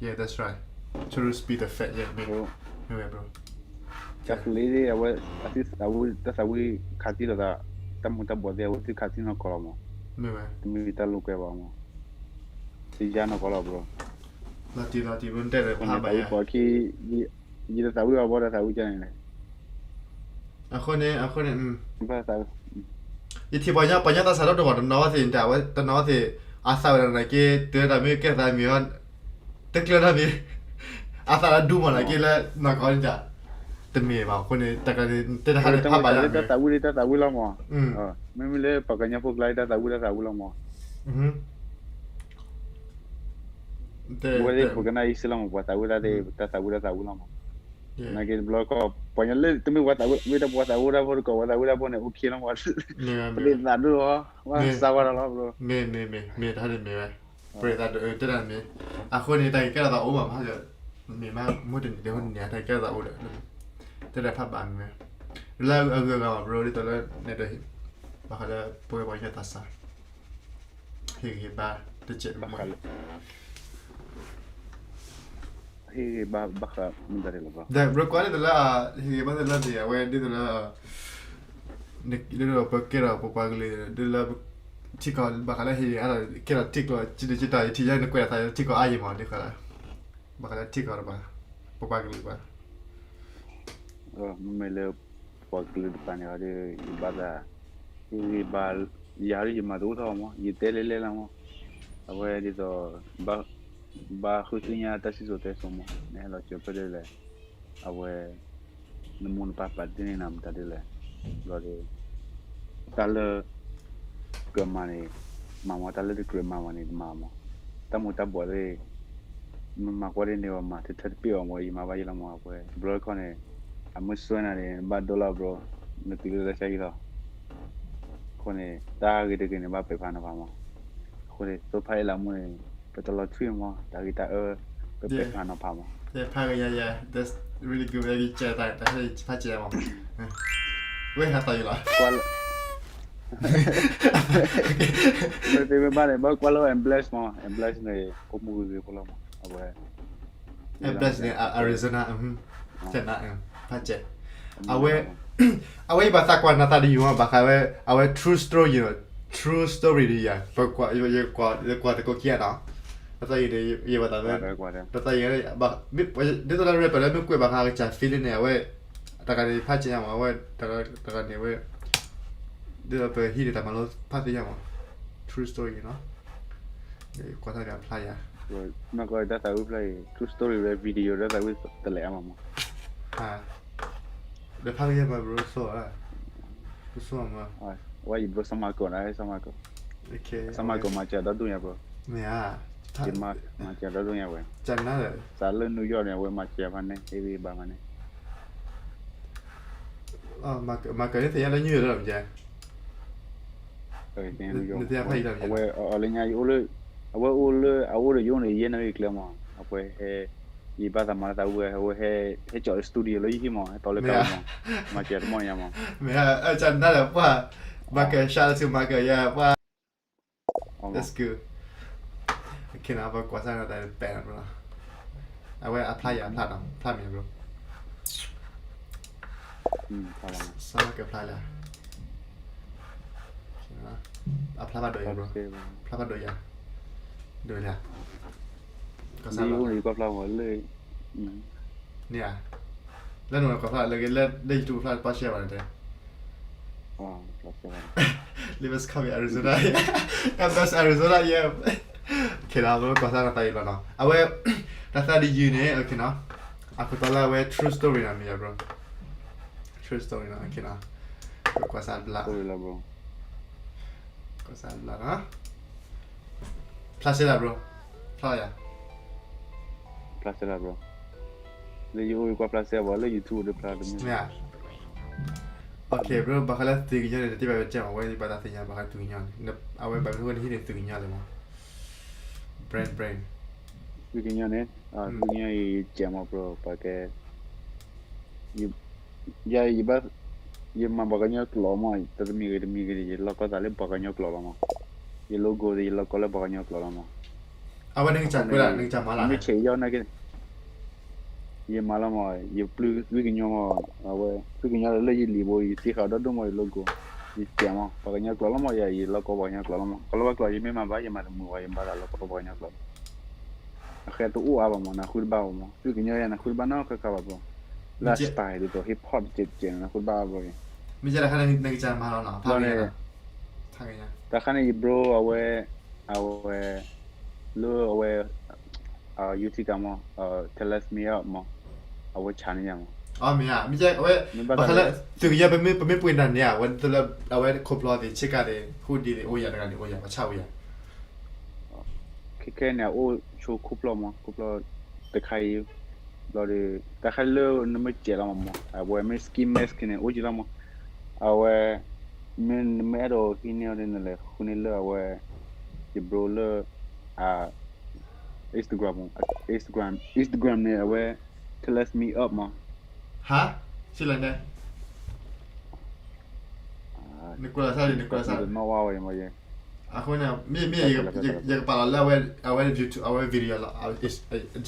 Yeah, that's right. True speak the fact, yeah, မ့ၢ်ဝဲ ဘြိ ကပလံး အဝဲ အသုသးဝံၣ် တၢ်သးဝံၣ်ခးသံလိာ်သး တၢ်မူၤတၢ်ဘှီးသ့ၣ် အဝဲသ့ၣ်ခးသံနီၢ်ကီၢ်လီၤမး မ့ၢ်ဝဲ တမ့ၢ်တၢ်လိာ်ကွဲဘၣ်မး သ့ၣ်ညါနီၢ်ကီၢ်လီၤ ဘြိ လီၤတံၢ်လီၤတံၢ် ဘြိ နတဲဒီးဖးဘၣ်ယၤ ပိာ်ခံ ယတသးဝံၣ်အီၤဘၣ်ဒီးသးဝံၣ်ကၢ်န့ၣ်လဲၣ် အဃိန့ၣ် အဃိန့ၣ် ယထံၣ်ပှၤညီ ပှၤညီသးစၢ်ဒိၣ်တဂီၢ် တနီၤဝဲသ့ၣ် တဝဲ တနီၤဝဲသ့ၣ် အသးဝဲဒၣ်နာ်က့ တၢ်တၢ်မ့ၢ်ကဲသးမံၤအီၤ တကျၢၤနီတမံၤ အသးလၢဒူမးနာ်က့လၢ နီၢ်ကီၢ်န့ၣ် တမ့ၢ်ဘၣ် အဃိန့ၣ် တၢ်ကျါန့ၣ် တဲတဟါန့ၣ် ဖးဘၣ်ယၤ တၢ်သးဝံၣ်လံ တၢ်သးဝံၣ်လီၤမး မ့မ့ၢ်လၢပှၤကညီဖိကျါ တၢ်သးဝံၣ် တၢ်သးဝံၣ်လီၤမး ဝဲသ့ၣ်ပကနၣ်အံၤစ့ၢ်လီၤမး ပှၤသးဝံၣ်တၢ်သ့ၣ် တၢ်သးဝံၣ်တၢ်သးဝံၣ်လီၤမး နာ်က့တဘျီကီၢ် ပှၤညီလၢတမ့ၢ်ပှၤသးဝံၣ် မ့ၢ်တပှၤသးဝံၣ်တၢ်ဖိတကိး ပှၤသးဝံၣ်တၢ်ဖိန့ၣ် အိၣ်ခံလီၤမး ပဒ့သးဒိၣ်အီၤ ပှၤစၢ်ဝဲဒၣ်လီၤ ဘြိ မ့ၢ်မ့ၢ်မ့ၢ် တၢ်ဟဲန့ၣ်မ့ၢ်ဝဲ ပဒ့သးဒိၣ် တဲဒၣ်မ့ၢ် အဃိန့ၣ် တၢ်ကဲထီၣ်သးအိၣ်ဘၣ်မး မ့ၢ်မး မ့ၢ်တနံၤတဟိနံၤ တၢ်ကဲထီၣ်သးအိၣ်ဒီး တဲဒၣ်ဖးဘၣ်မ့ၢ်ဝဲ လၢအဂုၤအဂၤဘၣ် ဘြိ ဒ်သိးလၢ နဲဒိး ဘၣ်ဃးလၢပဝဲပှၤကညီသးစၢ် ဟ့ၣ်ဂံၢ်ဟ့ၣ်ဘါ တစဲးတမှဲ ဟ့ၣ်ဂံၢ်ဘါဘၣ်ဃးမတၤဒ်လဲၣ်ဘၣ် ဒီး ဘြိ ကွၢ်ဒ်သိးလၢ ဟ့ၣ်ဂံၢ်ဘါဒ်သိးလၢ အဝဲဒ်သိးလၢ ဒ်သိးပကဲထီၣ်ပပှၤကလုာ် ဒ်လၢ ထံကီၢ်ဘၣ်ဃးလၢဟ့ၣ်ဂံၢ်အါထီၣ် ကဲထီၣ်ထံကျိ ကံတကံတၢ် ယထံၣ်ယဲနကွဲးလီၤသး ထံကီၢ်အါယံၤမး ဒ်ဃီလၢ ဘၣ်ဃးလၢထံကီၢ်တပၤ ပပှၤကလုာ်တပၤ မ့မ့ၢ်လၢ ပှၤကလုာ်တပၤန့ၣ်ဒီး ယဘၣ်သး ယဂံၢ်ဘါ ယၤဒီးယမၤတအိၣ်ထီၣ်မး ယတဲလဲၤလဲၤလီၤမး အဝဲဒ်သိး ဘၣ်ဃုသ့ၣ်ညါတၢ်စံၣ်စိၤတဲစိၤမး နဟဲလီၤစၢၤဖဲဒၣ်လဲၣ် အဝဲ နမိၢ်နပၢ်ပာ်တ့ၢ်န့ၢ်နၤမတၤဒ်လဲၣ် ဘျီဒီး တၢ်လၢ ကြၢးမၤန့ၣ် မၤမး တၢ်လၢတကြၢးမၤဘၣ်န့ၣ် တမၤမး တၢ်မူၤတၢ်ဘှီးသ့ၣ် မၤကွၢ်ဒ်န့ၣ်ဝဲမၤ ထဲထဲတပ့ၢ်အီၤမး ယမၤဘၣ်ယလီၤမး အဝဲ တဘျီတခီၣ်န့ၣ် အမုၢ်စွဲနၤန့ၣ် နဘၣ်ဒိလီၤ bro နတုၤလၢတၢ်ဆါဟံၣ်လီၤ အဃိန့ၣ် တၢ်ဂ့ၤတဂ့ၤန့ၣ် ဘၣ်ပဲာ်ဖးနီၤဖးမး အဃိန့ၣ် သိဖါအ့လးမူန့ၣ် ပတလီၤထွံၣ်မး တၢ်ဂ့ၤတၢ်အၢ ပပဲာ်ဖးနီၤဖးမး ဖးဂ့ၤယၤယၤ that's really good ဝဲကဲတၢ်ဖးစဲးမး ဝဲဟးသးယံၤလီၤ ကွၢ်လၢ မ့ၢ်သ့မ့ၢ်ဘၣ်န့ၣ် ဘၣ်ကွၢ်လၢ Amblaze မး Amblaze န့ၣ် ဖိမုၣ်ဂ့ၤဂ့ၤဖိလီၤမး အဝဲ Amblaze န့ၣ် Arizona ကဲနၤ ဖးစဲး အဝဲ အဝဲယဘၣ်သးကွၢ်နၤသးဒ်ယံၤမး ဘၣ်ဃးဝဲ အဝဲ true story ယံၤ true story ဒ်ယၤ ပကွၢ် ယကွၢ်သကိးခံဂၤနီၤ တသးယံၤန့ၣ် ယဘၣ်သးဝဲ တသးယံၤ ဒ်သိးလၢ rapper လၢမ့ၢ်ကွဲးဘၣ်ဃးကစၢ် feeling န့ၣ် အဝဲ တဂၤန့ၣ်ဖးစဲးညါမး အဝဲ တဂၤန့ၣ်ဝဲ ဒ်သိးပဟံးန့ၣ် တၢ်မၤလိဖးသ့ၣ်ညါမး true story နီၤ ကွၢ်တၢ်ဖျါယၤ မ့ၢ်ကီးတၢ်သးဝံၣ်ဖျါအံၤ true story ဝဲ video တၢ်သးဝံၣ်တလဲၤအါမးမး ဒီးဖးကယဲၢ်မး bro ဆိၣ် ပဆိၣ်မး ဝဲယ bro စမၤကိးနၤ စမၤကိး စမၤကိးမၤစၢၤဒီဒူၣ်ညါ bro မ့ၢ်ဧါ မၤစၢၤဒီဒူၣ်ညါဝဲ စးလၢ New York န့ၣ် အဝဲမၤစၢၤဖးန့ၣ် ဟ့ၣ်ဂံၢ်ဘါဖးန့ၣ် မၤကၢၤန့ၣ်သ့ၣ်ညါလၢ New York လီၤ မ့ၢ်ကဲ နသ့ၣ်ညါဖးအံၤလီၤ မ့ၢ်ကဲ အဝဲအီၤလၢညါ ယအိၣ်လၢ အဝဲအိၣ်လၢ အအိၣ်ဒီးယအိၣ်န့ၣ် ယဲၢ်နၣ်ရံၣ်ကျဲမး အဝဲဟဲ ယဘၣ်သးမၤလၢသးဝဲ အဝဲဟဲ ဟဲကၠီၤ studio လၢယဟံၣ်မး ဟဲတီၤလၢကးမး မၤစၢၤတမီၢ်ညါမး မ့ၢ် အကနၣ်ဒီးပှၢ် မၤကၢၤ shout out to မၤကၢၤယၤပှၢ် that's good ကဲနၤ ပကွၢ်စၢ်နၤတၢ်ပဲာ်နီၤ အဝဲအဖျါယၤအဖျါနီၤ ဖျါမ့ၢ် bro စၢ်ကဖျါလၢ အဖျါဖးဒိၣ်ယၤ bro ဖျါဖးဒိၣ်ယၤ ဒိၣ်ယၤ ကစၢ်လီၤ န့ၣ်ဧါ လၢနကဖျါလၢ လၢ YouTube ဖျါပာ်ရှဲဘၣ်န့ၣ်တဲ Liver's coming Arizona Arizona yeah ခဲလၢာ် ဘၣ်ကွၢ်စၢ်နၤတၢ်အံၤလီၤနီၤ အဝဲ တၢ်သးဒ်ယုၤန့ၣ် အခိၣ်တီလၢအဝဲ true story နီၤ မ့ၢ်ယၤ bro true story နီၤ အခိၣ်တီ ကွၢ်စၢ်ဘျါ ကွၢ်စၢ်ဘျါနီၤ ဖျါစဲလၢ bro ဖျါယၤ ဖျါစဲလၢ bro လၢယအိၣ်ကွၢ်ဖျါစဲဘၣ်လၢ YouTube ဒီးဖျါတမ့ၢ် OK bro ဘၣ်ဃးလၢသုးကညီန့ၣ် နတ့ၢ်ဘၣ်ဝဲကဲမး အဝဲဘၣ်တၢ်သ့ၣ်ညါဘၣ်ဃးသုးကညီန့ၣ် အဝဲဘၣ်မနုၤအဃိနဟံးန့ၢ်သုးကညီလဲၣ်မး brain brain သုးကညီန့ၣ် သုးကညီအံၤယကဲမး bro ပှၤကဲ ယ ယဘၣ် ယမၤပှၤကညီကျိာ်မး တမံၤဂ့ၤတမံၤဂ့ၤန့ၣ် ယလီၢ်ကီသးလၢပှၤကညီကျိာ်လီၤမး ယ logo ယလီၢ်ကီလၢပှၤကညီကျိာ်လီၤမး အဝဲနကစၢ်ကွဲးဒၣ် နကစၢ်မၤလၢ မ့ၢ်ဆဲးယီၢ်နာ်က့ ယမၤလီၤမး ယပျုၢ်ဝံကညီမး အဝဲ ဝံကညီလၢယလံာ်ဘိ ယတ့ဃာ်ဒီဒိၣ်မး ယ logo ယကဲမး ပှၤကညီကျိာ်လီၤမး ယ ယလီၢ်ကီပှၤကညီကျိာ်လီၤမး ကီလီၤဘၣ်ကျိာ် ယမ့ၢ်မၤဘၣ် ယမၤတမုာ်ဝဲ ယမၤတၢ်လီၢ်ကီပှၤကညီကျိာ် အဃဲတအိၣ်အါဘၣ်မး နဃုတဘၣ်ဘၣ်မး ဝံကညီယၤ နဃုတဘၣ်နီတခါခါဘၣ် bro လၢ style ဒ်သိး hip hop တကဲးကဲးန့ၣ် နဃုတဘၣ်ဘၣ် ဘၣ် မ့ၢ်ကဲတခါန့ၣ် နကစၢ်မၤလီၤနီၤ ဖးက့ၤ တခါန့ၣ် ယ bro အဝဲ အဝဲ လၢအဝဲ YouTube ကမး Tell Us Me Up မး အဝဲ channel ယၤမး အမ့ၢ်ဧါ မ့ၢ်ကဲ အဝဲ ဘၣ်ဃးလၢ သုးကညီ ပမ့ၢ်ပှ့ၤနၤန့ၣ် အဝဲ အဝဲခိၣ်ဖျီသ့ၣ် ဆ့ကၤသ့ၣ် ဟူဒံးသ့ၣ် အိၣ်ယၤတဂၤန့ၣ် အိၣ်ယၤ ပှၤဆါအိၣ်ယၤ ခဲခဲန့ၣ် အအိၣ်ဆိခိၣ်ဖျီမး ခိၣ်ဖျီတခါအံၤ ဘျီဒီး တခါလၢနမ့ၢ်စဲးလီၤမးမး အဝဲမ့ၢ် ski mask န့ၣ် အိၣ်ကံလီၤမး အဝဲ မ့ၢ်နမ့ၢ်အဲၣ်ဒိးဟံးန့ၢ်အီၤဒ်န့ၣ်လဲၣ် ဃုန့ၢ်လၢအဝဲ ယ bro လၢ Instagram Instagram Instagram န့ၣ် အဝဲ Tell Us Me Up မး ဟါ စံးလဲၣ်န့ၣ် နကွၢ်လီၤဆၣ်လံ နကွၢ်လီၤဆၣ်လံ နီၣ်ဝါဝဲမးယဲ အဃိန့ၣ် မ့ၢ် မ့ၢ် ယကပာ်လီၤလၢအဝဲ အဝဲ YouTube အဝဲ video လီၤ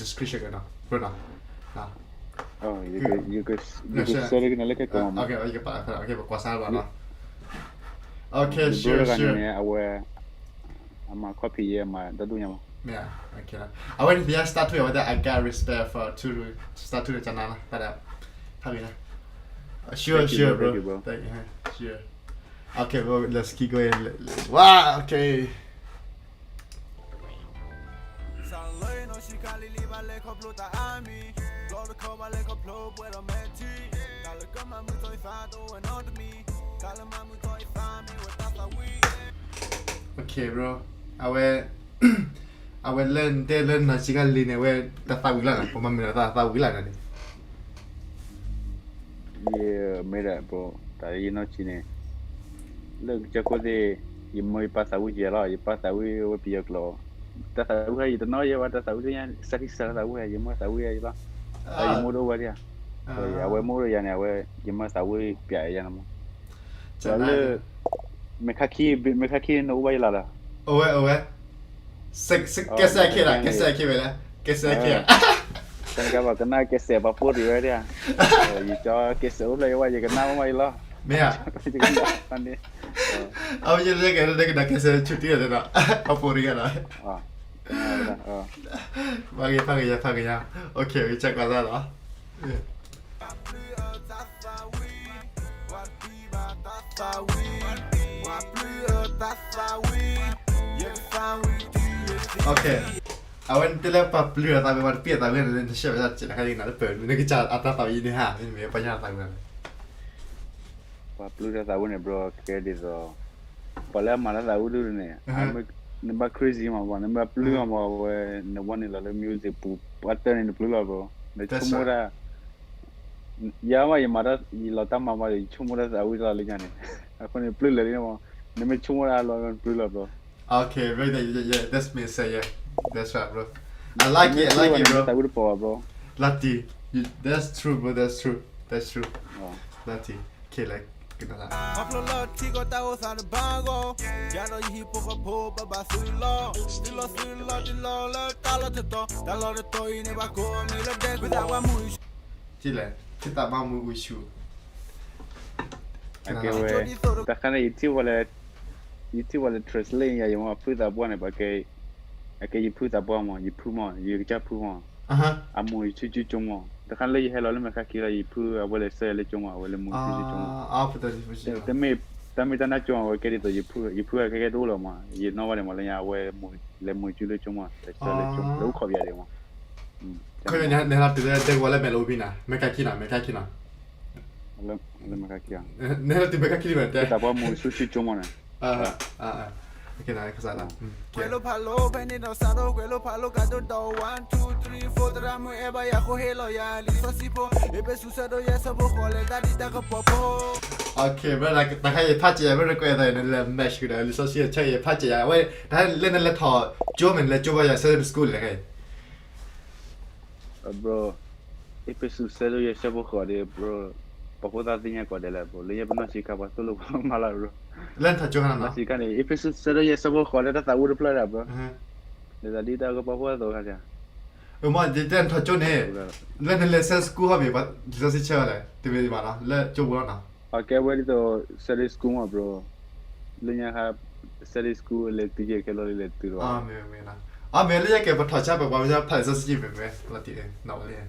description ကဒီး bro နီၤ ယက ယက share ကနၤလၢခဲကိးမး ယကပာ်လီၤ ပကွၢ်စၢ်ဘၣ်နီၤ okay sure sure အဝဲ မၤ copy ယဲမၤတၢ်ဒိၣ်ညါမး. မ့ၢ်, အဝဲန့ၣ်သ့ၣ်ညါ စတၢ်ထူၣ် အဝဲဒၣ် I got respect for ထူၣ်, စတၢ်ထူၣ်န့ၣ် ကနါလီၤ တၢ်ဒီး, ဖးဂ့ၤညါ, sure sure bro, sure, okay bro, let's keep going, wow, okay. အဝဲ, အဝဲလၢနတဲလၢနီၢ်ဆံးခါလံၤန့ၣ် အဝဲတၢ်သးဝံၣ်လၢ်နီၤ, ပမၤမုာ်ဒီးတၢ်သးဝံၣ်လၢ်နီၤန့ၣ် ယမ့ၢ်ဒၣ် bro, တၢ်လၢယနီၢ်ဆံးန့ၣ်, လၢကစၢၢ်ခိၣ်သ့ၣ်, ယမိၢ်ယပၢ်သးဝံၣ်ယဲလီၤ, ယပၢ်သးဝံၣ်ဝဲပယီၤကျိာ်, တၢ်သးဝံၣ်ခါ ယတနီၣ်ယဲဘၣ် တၢ်သးဝံၣ်သ့ၣ်ညါ စးထံၣ်စးထီၣ်သးဝံၣ် ယမိၢ်သးဝံၣ်ယဲလီၤ, ယမိၢ်ဒိၣ်ဝဲဒၣ်, အဝဲမိၢ်ဒိၣ်ယၤန့ၣ် အဝဲ ယမိၢ်သးဝံၣ်ပျဲယၤန့ၣ်မး, လၢ မဲၢ်ခါခံ, မဲၢ်ခါခံန့ၣ်နအိၣ်ဘၣ်ယလီၤဒီး အိၣ်ဝဲ, အိၣ်ဝဲ, ကဲစဲးခဲဒၣ်, ကဲစဲးခဲဝဲလဲၣ်, ကဲစဲးခဲ, တနကဘၣ်ကနၣ်ကဲစဲးပှၤပိၢ်တံၢ်ဝဲဒၣ်, ယကၠီကဲစဲးအိၣ်ဖျဲၣ်ယဝဲ ယကနၣ်မးယလီၤ, မ့ၢ်ဧါ, အဝဲယဲကဲကနၣ်ကဲစဲးဆူတံၢ်ဒီး, ပှၤပိၢ်တံၢ်ဒီး, ဖးဂ့ၤ, ဖးဂ့ၤညါ, ဖးဂ့ၤညါ, okay, ယကကွၢ်သးလီၤ. အဝဲန့ၣ်တဲလၢပှၤပျုၢ်အသးဝံၣ် ပှၤတပျုၢ်အသးဝံၣ်န့ၣ် နရှဲဝဲဒၣ်တကဲးနခါအံၤ နလၢပၢၤ နကစၢ်အတၢ်သးဝံၣ်ယဲန့ၣ်ဟါ မ့တမ့ၢ်ပှၤညါအသးဝံၣ်န့ၣ် ပှၤပျုၢ်တၢ်သးဝံၣ်န့ၣ် bro ကဲဒ်သိး ပှၤလၢအမၤတၢ်သးဝံၣ်ဒ်န့ၣ် နဘၣ် crazy မး bro နဘၣ်ပျုၢ်မး bro အဝဲ နဝဲန့ၣ်လီၤလၢ music ပူၤ ပှၤတၢၢ်န့ၣ် နပျုၢ်လီၤ bro နဆိကမိၣ်တၢ် ယၤမး ယမၤတၢ် ယလီၤတၢ်မၤမးဒီး ယဆိကမိၣ်တၢ်သးဝံၣ်တလီၤလၢညါန့ၣ် အဃိန့ၣ် ပျုၢ်လၢာ်လံမး နမ့ၢ်ဆိကမိၣ်တၢ်လီၤ နပျုၢ်လီၤ bro. Okay, very nice. Yeah, yeah, that's me say yeah. That's right, bro. I like it, I like it, bro. သးဝံၣ်တပီၤ bro. လီၤတံၢ် that's true, bro. That's true. That's true. လီၤတံၢ် ကဲလၢ ကနၣ် ခီဖျိလၢထံကီၢ်တၢ်အိၣ်သးတဘၣ်အဂီၢ် ယၤဒီးယဟံၣ်ဖိဃီဖိဘၣ်ဘၣ်သုးလီၤ သုးလီၤသုးလီၤတလီၤလၢတၢ်လီၢ်တတီၤ တၢ်လီၢ်တတီၤအံၤန့ၣ်ဘၣ်ကိးမံၤလၢဒဲကွံာ်သးဘၣ်မူ ကလဲၣ် ထံသးဘၣ်မူအူဆူၣ် အကဲဝဲ တၢ်ခါန့ၣ် ယထံၣ်ဝဲလၢ ယထံၣ်ဝဲလၢ translate ယၤ ယမ့ၢ်ဖုသးပှၢ်န့ၣ် ပှၤကဲ အကဲယဖုသးပှၢ်မး ယဖုမး ယကစၢ်ဖုမး အမိၢ်ယဆူၣ်ဆူၣ်ကၠိမး တၢ်ခါလၢယဟဲလီၤလၢမဲာ်ခါခံလီၤ ယဖုအဝဲလဲၤဆှၢယၤလၢကၠိမး အဝဲလဲၤမိၢ်ဆူၣ်ဆူၣ်ကၠိမး တမ့ၢ် တၢ်မ့ၢ်တၢ်နၢ်ကၠိမး အဝဲကဲဒ်သိး ယဖုအကဲကဲတအိၣ်လၢၤမး ယနီၣ်ဘၣ်န့ၣ်မး လၢညါအဝဲလဲၤမိၢ်ဆူၣ်လၢကၠိမး လဲၤဆှၢလၢကၠိ လၢအိၣ်ခိးပယၤဒံးမး ခဲအံၤန့ၣ် နဟဲလီၤတုၤလၢဒဲကဝီၤလၢမဲာ်လၢအိၣ်ဘံၣ်နၤ မဲာ်ခါခံနီၤ မဲာ်ခါခံနီၤ လၢမဲာ်ခါခံ နဟဲလီၤတုၤမဲာ်ခါခံလံမး တဲ သးပှၢ်မိၢ်ဆူၣ်ဆူၣ်ကၠိမးန့ၣ် ကွဲးလိာ်ဖးလိာ်ဖဲန့ၣ်ဒီးစးထီၣ်ကွဲးလိာ်ဖးလိာ်ကဒီး one two three four သရၣ်မုၣ်အဲၣ်ဘၣ်ယၤဃိဟ့ၣ်လီၤယၤလံာ်စီဆှံဖိ အ့းဖ့းစူးဆၢဒိၣ်ယဲၢ်ဆၢဖိဃိးလဲၤတၢ်ဒ်တၢ်ကပီၤဖိ Okay, bro, တၢ်ခါယဖးစၢၤယၤ bro နကွဲးအသး နလဲၤ match ကဒီး လံာ်စီဆှံအဆၢယဖးစၢၤယၤ အဝဲ တၢ်လၢနလဲၤထီၣ်ကၠိမ့ၢ် နလဲၤကၠိဘၣ်ယၤ Sunday school လဲၣ် bro, အ့းဖ့းစူးဆၢဒိၣ်ယဲၢ်ဆၢဖိဃိးဒီး bro, ပှၤဖိသၣ်သ့ၣ်ညါကိးဂၤဒဲးလီၤ bro, လၢယဲပနီၢ်ဆံးခါပှၤသိၣ်လိပှၤမၤလီၤ bro, လၢနထီၣ်ကၠိခါန့ၣ် နီၢ်ဆံးခါန့ၣ် အ့းဖ့းစူးဆၢဒိၣ်ယဲၢ်ဆၢဖိဃိးလၢ တၢ်သးဝံၣ်တဖျၢၣ်ဒၣ် bro, လဲၤသးဒ်တၢ်ကပီၤဖိအသိးခါန့ၣ် အမ့ၢ် ယတဲနထီၣ်ကၠိန့ၣ် လၢနလဲၤဆၢ school ဟီၣ်မ့ၢ် ပှၤလံာ်စီဆှံဆၢဝဲလဲၣ် တမ့ၢ်ဘၣ်နီၤ လၢကၠိပူၤလီၤနီၤ အကဲဝဲဒ်သိး Sunday school မး bro, လၢညါခါ Sunday school လဲၤတုၤယဲၢ်ခဲလီၤလၢလဲၤတုၤလီၤ အမ့ၢ် လၢယဲၢ်ကဲပထီၣ်ဆါပှၤ ပှၤမ့ၢ်ဖးလံာ်စီဆှံမ့ၢ်မ့ၢ် လီၤတံၢ် နီၣ်ဝဲလံ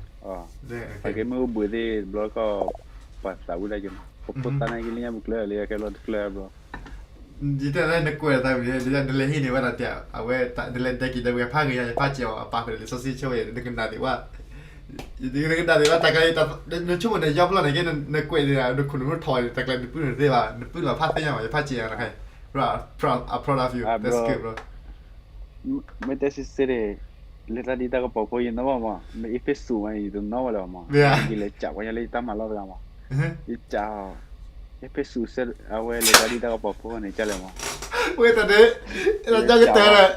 ပကဲမ့ၢ်အိၣ်ဘှံးသ့ၣ်တဘျီခီ ပှၤသးဝံၣ်ဒၣ်က့ၤမး ပဖိသၣ်နာ်က့ၤလၢညါပကျၢၤလၢယဲၢ်ခဲလီၤတကျၢၤ bro ယတဲလၢနကွဲးသးမ့ၢ် နလဲၤဟံးန့ၢ်ဝဲဒၣ်တဲ အဝဲ နလဲၤဒဲက့ၤဒီးဝဲဖးဂ့ၤယၤ ယဖးစၢၤအီၤအပာ်ဃုာ်ဒီးလံာ်စီဆှံဆၢဝဲ နကနၣ်ဒံးဝဲ နကနၣ်ဒံးဝဲတၢ်ကါ နဆိကမိၣ်န့ၣ် ယီၤပျီန့ၣ်က့ နကွဲးန့ၣ် နခိၣ်နူာ်ထီၣ်န့ၣ် တၢ်ကျဲၤနပုၢ်နသ့ဘၣ် နပုၢ်လီၤဖးသ့ၣ်ညါဘၣ် ယဖးစၢၤယၤနခါ bro, I'm proud of you, that's good, bro. မ့ၢ်တဲစံးဆၢန့ၣ် လဲၤတၢ်ဒ်တၢ်ကပီၤဖိယနီၣ်ဘၣ်မး မ့ၢ်အ့းဖ့းစူးမး ယတနီၣ်ဝဲလၢၤမး ယကလဲၤကးဝဲညါလၢယတၢ်မၤလီၢ်တဂၤမး ယကး အ့းဖ့းစူး အဝဲလဲၤတၢ်ဒ်တၢ်ကပီၤဖိန့ၣ် ကလဲၤမး ဝဲတၢ်န့ၣ် လၢကၠီကတၢၢ်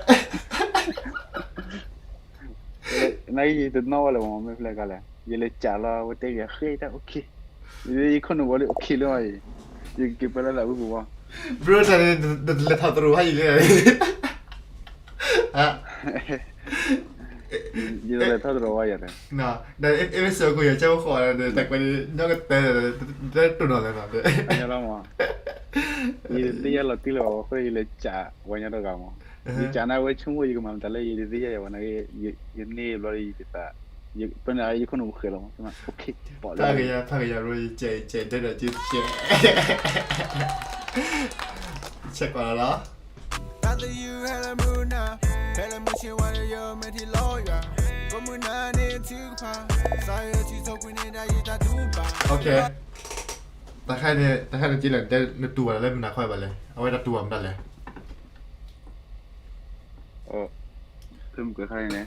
နာ်က့ယတနီၣ်ဝဲလၢၤမး မ့ၢ်ဖျဲၣ်ကါလဲၣ် ယလဲၤကးလီၤ ဝဲတဲက့ၤဃ့တၢ် okay, ယခိၣ်နူာ်ဝဲလၢ okay လၢၤ ယကက့ၤပၢလၢသးဝံၣ်ပူၤဘၣ် bro တၢ်န့ၣ် နတလဲၤထီၣ်သရိာ်ဟါအံၤလၢ ယတလဲၤထီၣ်သရိာ်ဝဲယၤန့ၣ် ဒီးအ့းဖ့းစူး အခိၣ်ယဲၢ်ဆၢဖိဃိးန့ၣ် တၢ်ကွဲးန့ၣ် ညီကတၢၢ် တတိၢ်နီၣ်လဲၣ်နီၤ ယသ့ၣ်ညါလီၤတံၢ်လၢၤဘၣ် အဃိယလဲၤကးဝဲညါတဂၤမး ယကနၣ်ဝဲဆိကမိၣ် ယကမၤမတၤလၢယတသ့ၣ်ညါယၤဘၣ်နာ်က့, ယန့ၢ်ဘျီဒီးယသး, ပန့ၣ်ယခိၣ်နူာ်ဃဲၤလီၤမး, ဖးကယၤ ဖးကယၤ bro, ယကဲးတဲဒီး ယဆဲးကွၢ်လီၤလီၤ. တၢ်ခါန့ၣ် တၢ်ခါန့ၣ်က့လဲၣ်, နတူၢ်ဘၣ်လၢမနၤခီဘၣ်လဲၣ်, အဝဲတတူၢ်ဘၣ်မတၤလဲၣ်. ဖဲမုၢ်ကခါန့ၣ်,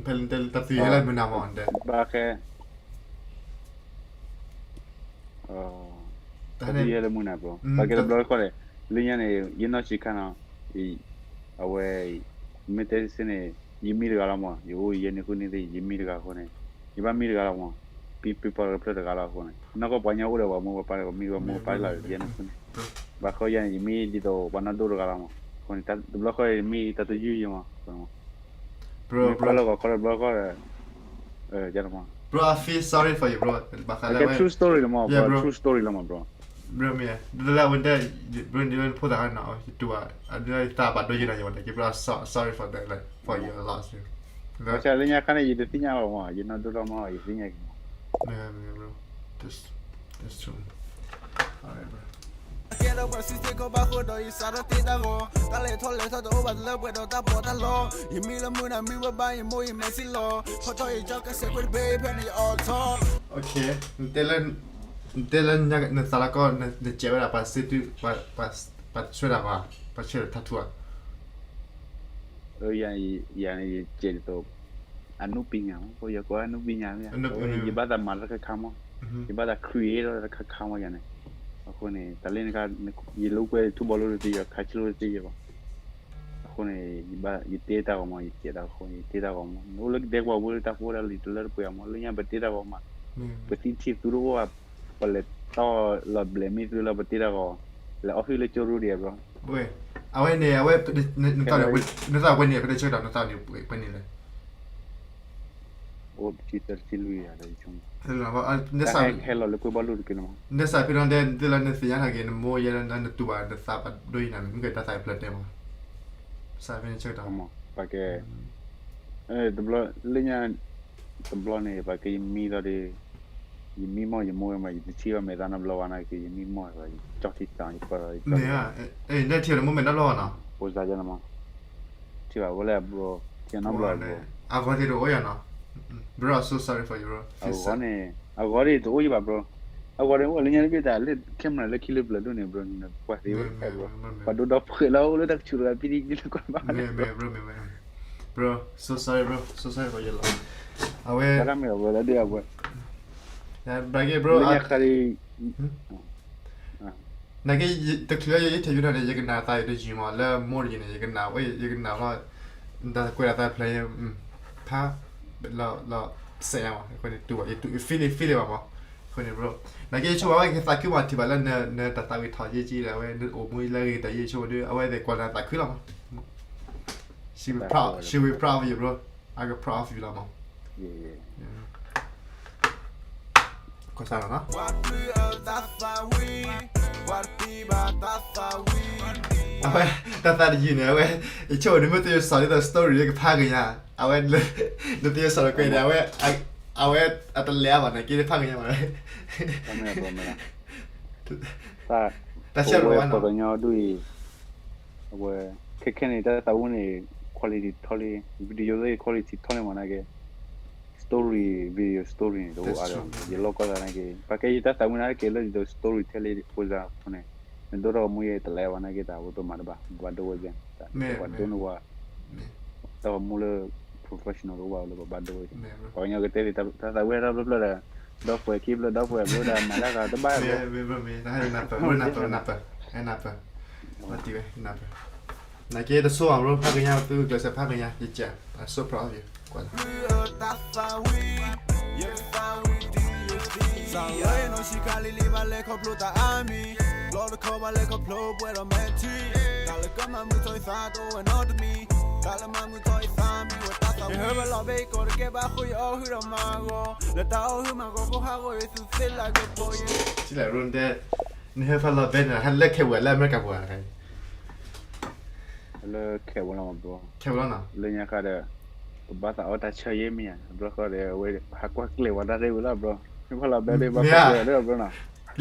ဖဲတၢ်သံဟဲလၢမနၤမး, ဘၣ်ဃဲ တၢ်သံဟဲလၢမနၤ bro, ဘၣ်ကဲတဘျီဃီန့ၣ်, လၢညါန့ၣ် ယနီၢ်ဆံးခါနီၤ, အဝဲ မ့ၢ်တဲစ့န့ၣ် ယမံတဂၤလီၤမး, ယအိၣ်ယဲန့ၣ်ဃုန့ၣ်သ့ၣ် ယမံတဂၤအဃိန့ၣ်, ယဘၣ်မံတဂၤလီၤမး, ပံပံပီၢ်တဖျၢၣ်တဂၤလီၤအဃိန့ၣ်, နီၢ်ကီၢ်ပှၤညီအိၣ်ဒီးပှၤမိၢ်ပှၤပၢ်လၢပှၤမံပှၤမိၢ်ပၢ်လီၤ ယဲန့ၣ်ဃုန့ၣ်, ဘၣ်ဃီယဲန့ၣ် ယမံဒ်သိးပှၤနီၢ်ဒိၣ်တဂၤလီၤမး, အဃိန့ၣ် တဘျီဃီယမံတၢ်တယုၢ်ယဲမး, မ့ၢ်ခီလၢဂီၤခီလၢတဘျီဃီဒီး, ယဲမး, bro, I feel sorry for you, bro, ဘၣ်ဃးလၢ true story လီၤမး, bro, true story လီၤမး bro. Bro, မ့ၢ် ဒ်လၢအဝဲဒၣ် bro ဒ်လၢနဖိသၣ်ခါနီၤ ယတူၢ်ဘၣ် အဒ်လၢယသးဘၣ်ဒိယဲနီၤ ယဝဲဒၣ်က့ bro, sorry for that, like, for your loss. ဘၣ်ဆၣ်လၢညါခါန့ၣ် ယတသ့ၣ်ညါဘၣ်မး ယနီၢ်ဒိၣ်ထီၣ်မး ယသ့ၣ်ညါက့ၤမး. မ့ၢ် မ့ၢ် bro, that's, that's true. Alright, bro. ကဲထီၣ်ပှၤစုစ့ၢ်ကီးဘၣ်ဃိဒီး ယစးထီၣ်တ့တၢ်ဂီၤ, တၢ်လဲၤထီၣ်လဲၤထီၣ်တအိၣ်ဘၣ်တလၢပှဲၤဒီးတၢ်ပီးတၢ်လီ, ယမံလၢမုၢ်နၤမံဘၣ်ဘၣ် ယမိၢ်ယမဲာ်ဆံးလီၤ, ထီၣ်ထီၣ်ယကၠီကဲးစဲးကွဲးတဘ့ၣ်ဖဲန့ၣ်ယအိးထီၣ်. နတဲလၢ နတဲလၢနသးလၢကီၢ် နစဲးဝဲဒၣ်ပှၤစ့တု ပှၤဆွဲဒၣ်ပှၤ ပှၤဆွဲဒၣ်ထါထူဧါ. ယၤန့ၣ်ယစဲးဒ်သိး အနုပညာမး, ပယီၤကိးအနုပညာမ့ၢ်ဧါ, ယဘၣ်သးမၤလၢတခါခါမး, ယဘၣ်သး create လၢတခါခါမးယၤန့ၣ်, အဃိန့ၣ် တၢ်လၢနခါ ယလိာ်ကွဲထူဘီလိတသ့ယီၤ ခါဆူလိတသ့ယီၤဘၣ်, အဃိန့ၣ် ယတဲတၢ်ဂီၤမး ယစဲးတၢ်အဃိ ယတဲတၢ်ဂီၤမး နအိၣ်လၢကဒဲကဝီၤပူၤလၢတၢ်ဖိတၢ်လံၤတလၢတပှဲၤအမး လၢညါပတဲတၢ်ဂီၤမး, ပသံထံသူတအိၣ်ဘၣ်, ပလဲၤတီၢ်လီၤဘျဲးမ့ၢ်သုလၢပတဲတၢ်ဂီၤ, လဲၤအီၣ်ဟုၣ်လၢကၠိရူဒံး bro. အဝဲန့ၣ် အဝဲ နသးဝဲန့ၣ် ဖဲတဆၢကတီၢ် နသးန့ၣ်ပှဲၤန့ၣ်လဲၣ်. အိၣ်တဆံသၢ တဆံလွံၢ်ယၤဒီး ဟဲလီၤလၢကွဲဘီလူတက့ၢ်န့ၣ်မး, နစးဖဲန့ၣ်တဲလၢနသ့ၣ်ညါထီၣ်က့ၤ နမိၢ်ယဲလၢနတူၢ်ဘၣ်နသးပှၤဒိယံၤနၤ မ့ၢ်ကတၢ်သးဖျၢၣ်တဲမး, စးဖဲန့ၣ်ဆၢကတီၢ်, ပှၤကဲ တဘျီ လၢညါ တဘျီန့ၣ် ပှၤကဲယမံလီၤဒီး ယမံမီၢ်ယမိၢ်မး ယတထံၣ်ဘၣ်မဲာ်သၣ်နီတဘျီဘၣ်နာ်က့ ယမံမီၢ်လီၤ ယကၠီထံတၢ် ယပၢၢ်လီၤ ယကၠီထံတၢ်, နထံၣ်ဘၣ်နမိၢ်မဲာ်နီတဘျီဘၣ်နီၤ, ဖိစါယနီၤမး, ထံၣ်ဘၣ်ဝဲလၢ bro, ထံၣ်နီတဘျီ bro, အဂီၢ်သ့ၣ်တအိၣ်ယၤနီၤ, bro, I'm so sorry for you, bro, အဂီၢ်န့ၣ် အဂီၢ်ဒ်တအိၣ်ယၤဘၣ် bro, အဂီၢ်န့ၣ်အိၣ်လၢညါတဘ့ၣ်တၢ်လၢ camera လၢခံလၢပျၢၤဒိၣ်န့ၣ် bro, နကွၢ်သ့ဝဲ bro, ပှၤဒိဒီဖှဲးလၢအိၣ်လၢတၢ်ကဆူးတဂၤပံၤဒ်န့ၣ်ကွၢ်ဘၣ် bro, so sorry, bro, so sorry for your loss, အဝဲ ဘၣ်မ့ၢ်အဝဲလၢဒ်အဝဲ ဘၣ်က့ bro, နာ်က့ တချုးလၢယ interview န့ၣ် ယကနၣ်သးယတယံၤမး လၢမိၢ်တယံၤန့ၣ် ယကနၣ်ဝဲ ယကနၣ်လီၤ တၢ်ကွဲးဒၣ်သးဖျၢၣ် ဖး လီၤ လီၤ စဲးညါမး အဃိန့ၣ် တူၢ်ဘၣ် ယတူၢ် ယ feel it, feel it ဘၣ်မး အဃိန့ၣ် bro, နာ်က့ ယဆိကမိၣ်ဝဲကသးခုမး ထံၣ်ဘၣ်လၢနတၢ်သးဝံၣ်ထီၣ်ယဲက့ဒီး အဝဲနအိၣ်မူလၢအဂ့ၤကတၢၢ်ယဲဆိကမိၣ်ဒီး အဝဲသ့ၣ်ကွၢ်နၤသးခုလီၤမး she will proud, she will proud of you, bro, I will proud of you လီၤမး ကွၢ်စၢ်လီၤနီၤ အဝဲ တၢ်သးတယံၤန့ၣ် အဝဲ ယဆိကမိၣ်န့ၣ် မ့ၢ်သယိၣ်စီၤဒ်သိး story လၢကဖးကညါ အဝဲ နသယိၣ်စီၤလီၤကွဲးန့ၣ် အဝဲ အဝဲ အတလဲၤအါဘၣ်န့ၣ် က့ၤဖးကညါဘၣ် တၢ်ဆဲးလီၤဝဲနီၤ ပှၤကညီဒ်အံၤ အဝဲ ခဲခဲန့ၣ် တၢ်သးဝံၣ်န့ၣ် quality ထီၣ်လံ video သ့ၣ် quality ထီၣ်လံမးနာ်က့ story video story န့ၣ် တအိၣ်အါဒီး ယလီၢ်ကီၢ်သးနာ်က့ ပှၤကဲယတၢ်သးဝံၣ်နာ်က့ လၢဒ်သိး story ထဲလံ ဖိစါဖိန့ၣ် နဒိၣ်ထီၣ်မူယဲတလဲၤဘၣ်နာ်က့ တၢ်ဝဲပမၤတဘၣ် ပဘၣ်ဒိဝဲကဲ ပှၤဒိနဝဲ တၢ်ဂီၤမူလၢ professional တအိၣ်ဘၣ်လၢပဘၣ်ဒိဝဲကဲ ပှၤကညီကတဲလံ တၢ်သးဝံၣ်တၢ်ဖျၢၣ်ဖျၢၣ်ဒီး ဒီပုၢ်ဝဲၢ်ခံဖျၢၣ် ဒီပုၢ်ဝဲၢ်ဖျၢၣ်ဒီး မၤလၢဂၤတဘၣ်ဘၣ် နပၢၢ် နပၢၢ် နပၢၢ် နပၢၢ် နပၢၢ် နာ်က့တဆိဘၣ် bro ဖးကညါ သုကျဲးစၢးဖးကညါ ယက I'm so proud of you ကွၢ် ထံၣ်လဲၣ် bro တဲ နဟဲဖးလီၤဘဲန့ၣ် ဟဲလၢခဲဝဲလၢအမဲရကၤပူၤဧါ လၢခဲဝဲလီၤမး bro, ခဲဝဲလီၤနီၤ, လၢညါခါဒီး ပဘၣ်သးအီၣ်တၢ်ဆၢယဲၢ်မ့ၢ်ဧါ bro, ဃီဒီး အဝဲဟးကွၢ်ကျဲၤဝဲတၢ်သ့ၣ်ဝဲလီၤ bro, မ့ၢ်ဖီလီၤဘဲဒီး ဘၣ်ကွၢ်ကျဲၤဝဲဒီး bro နီၤ,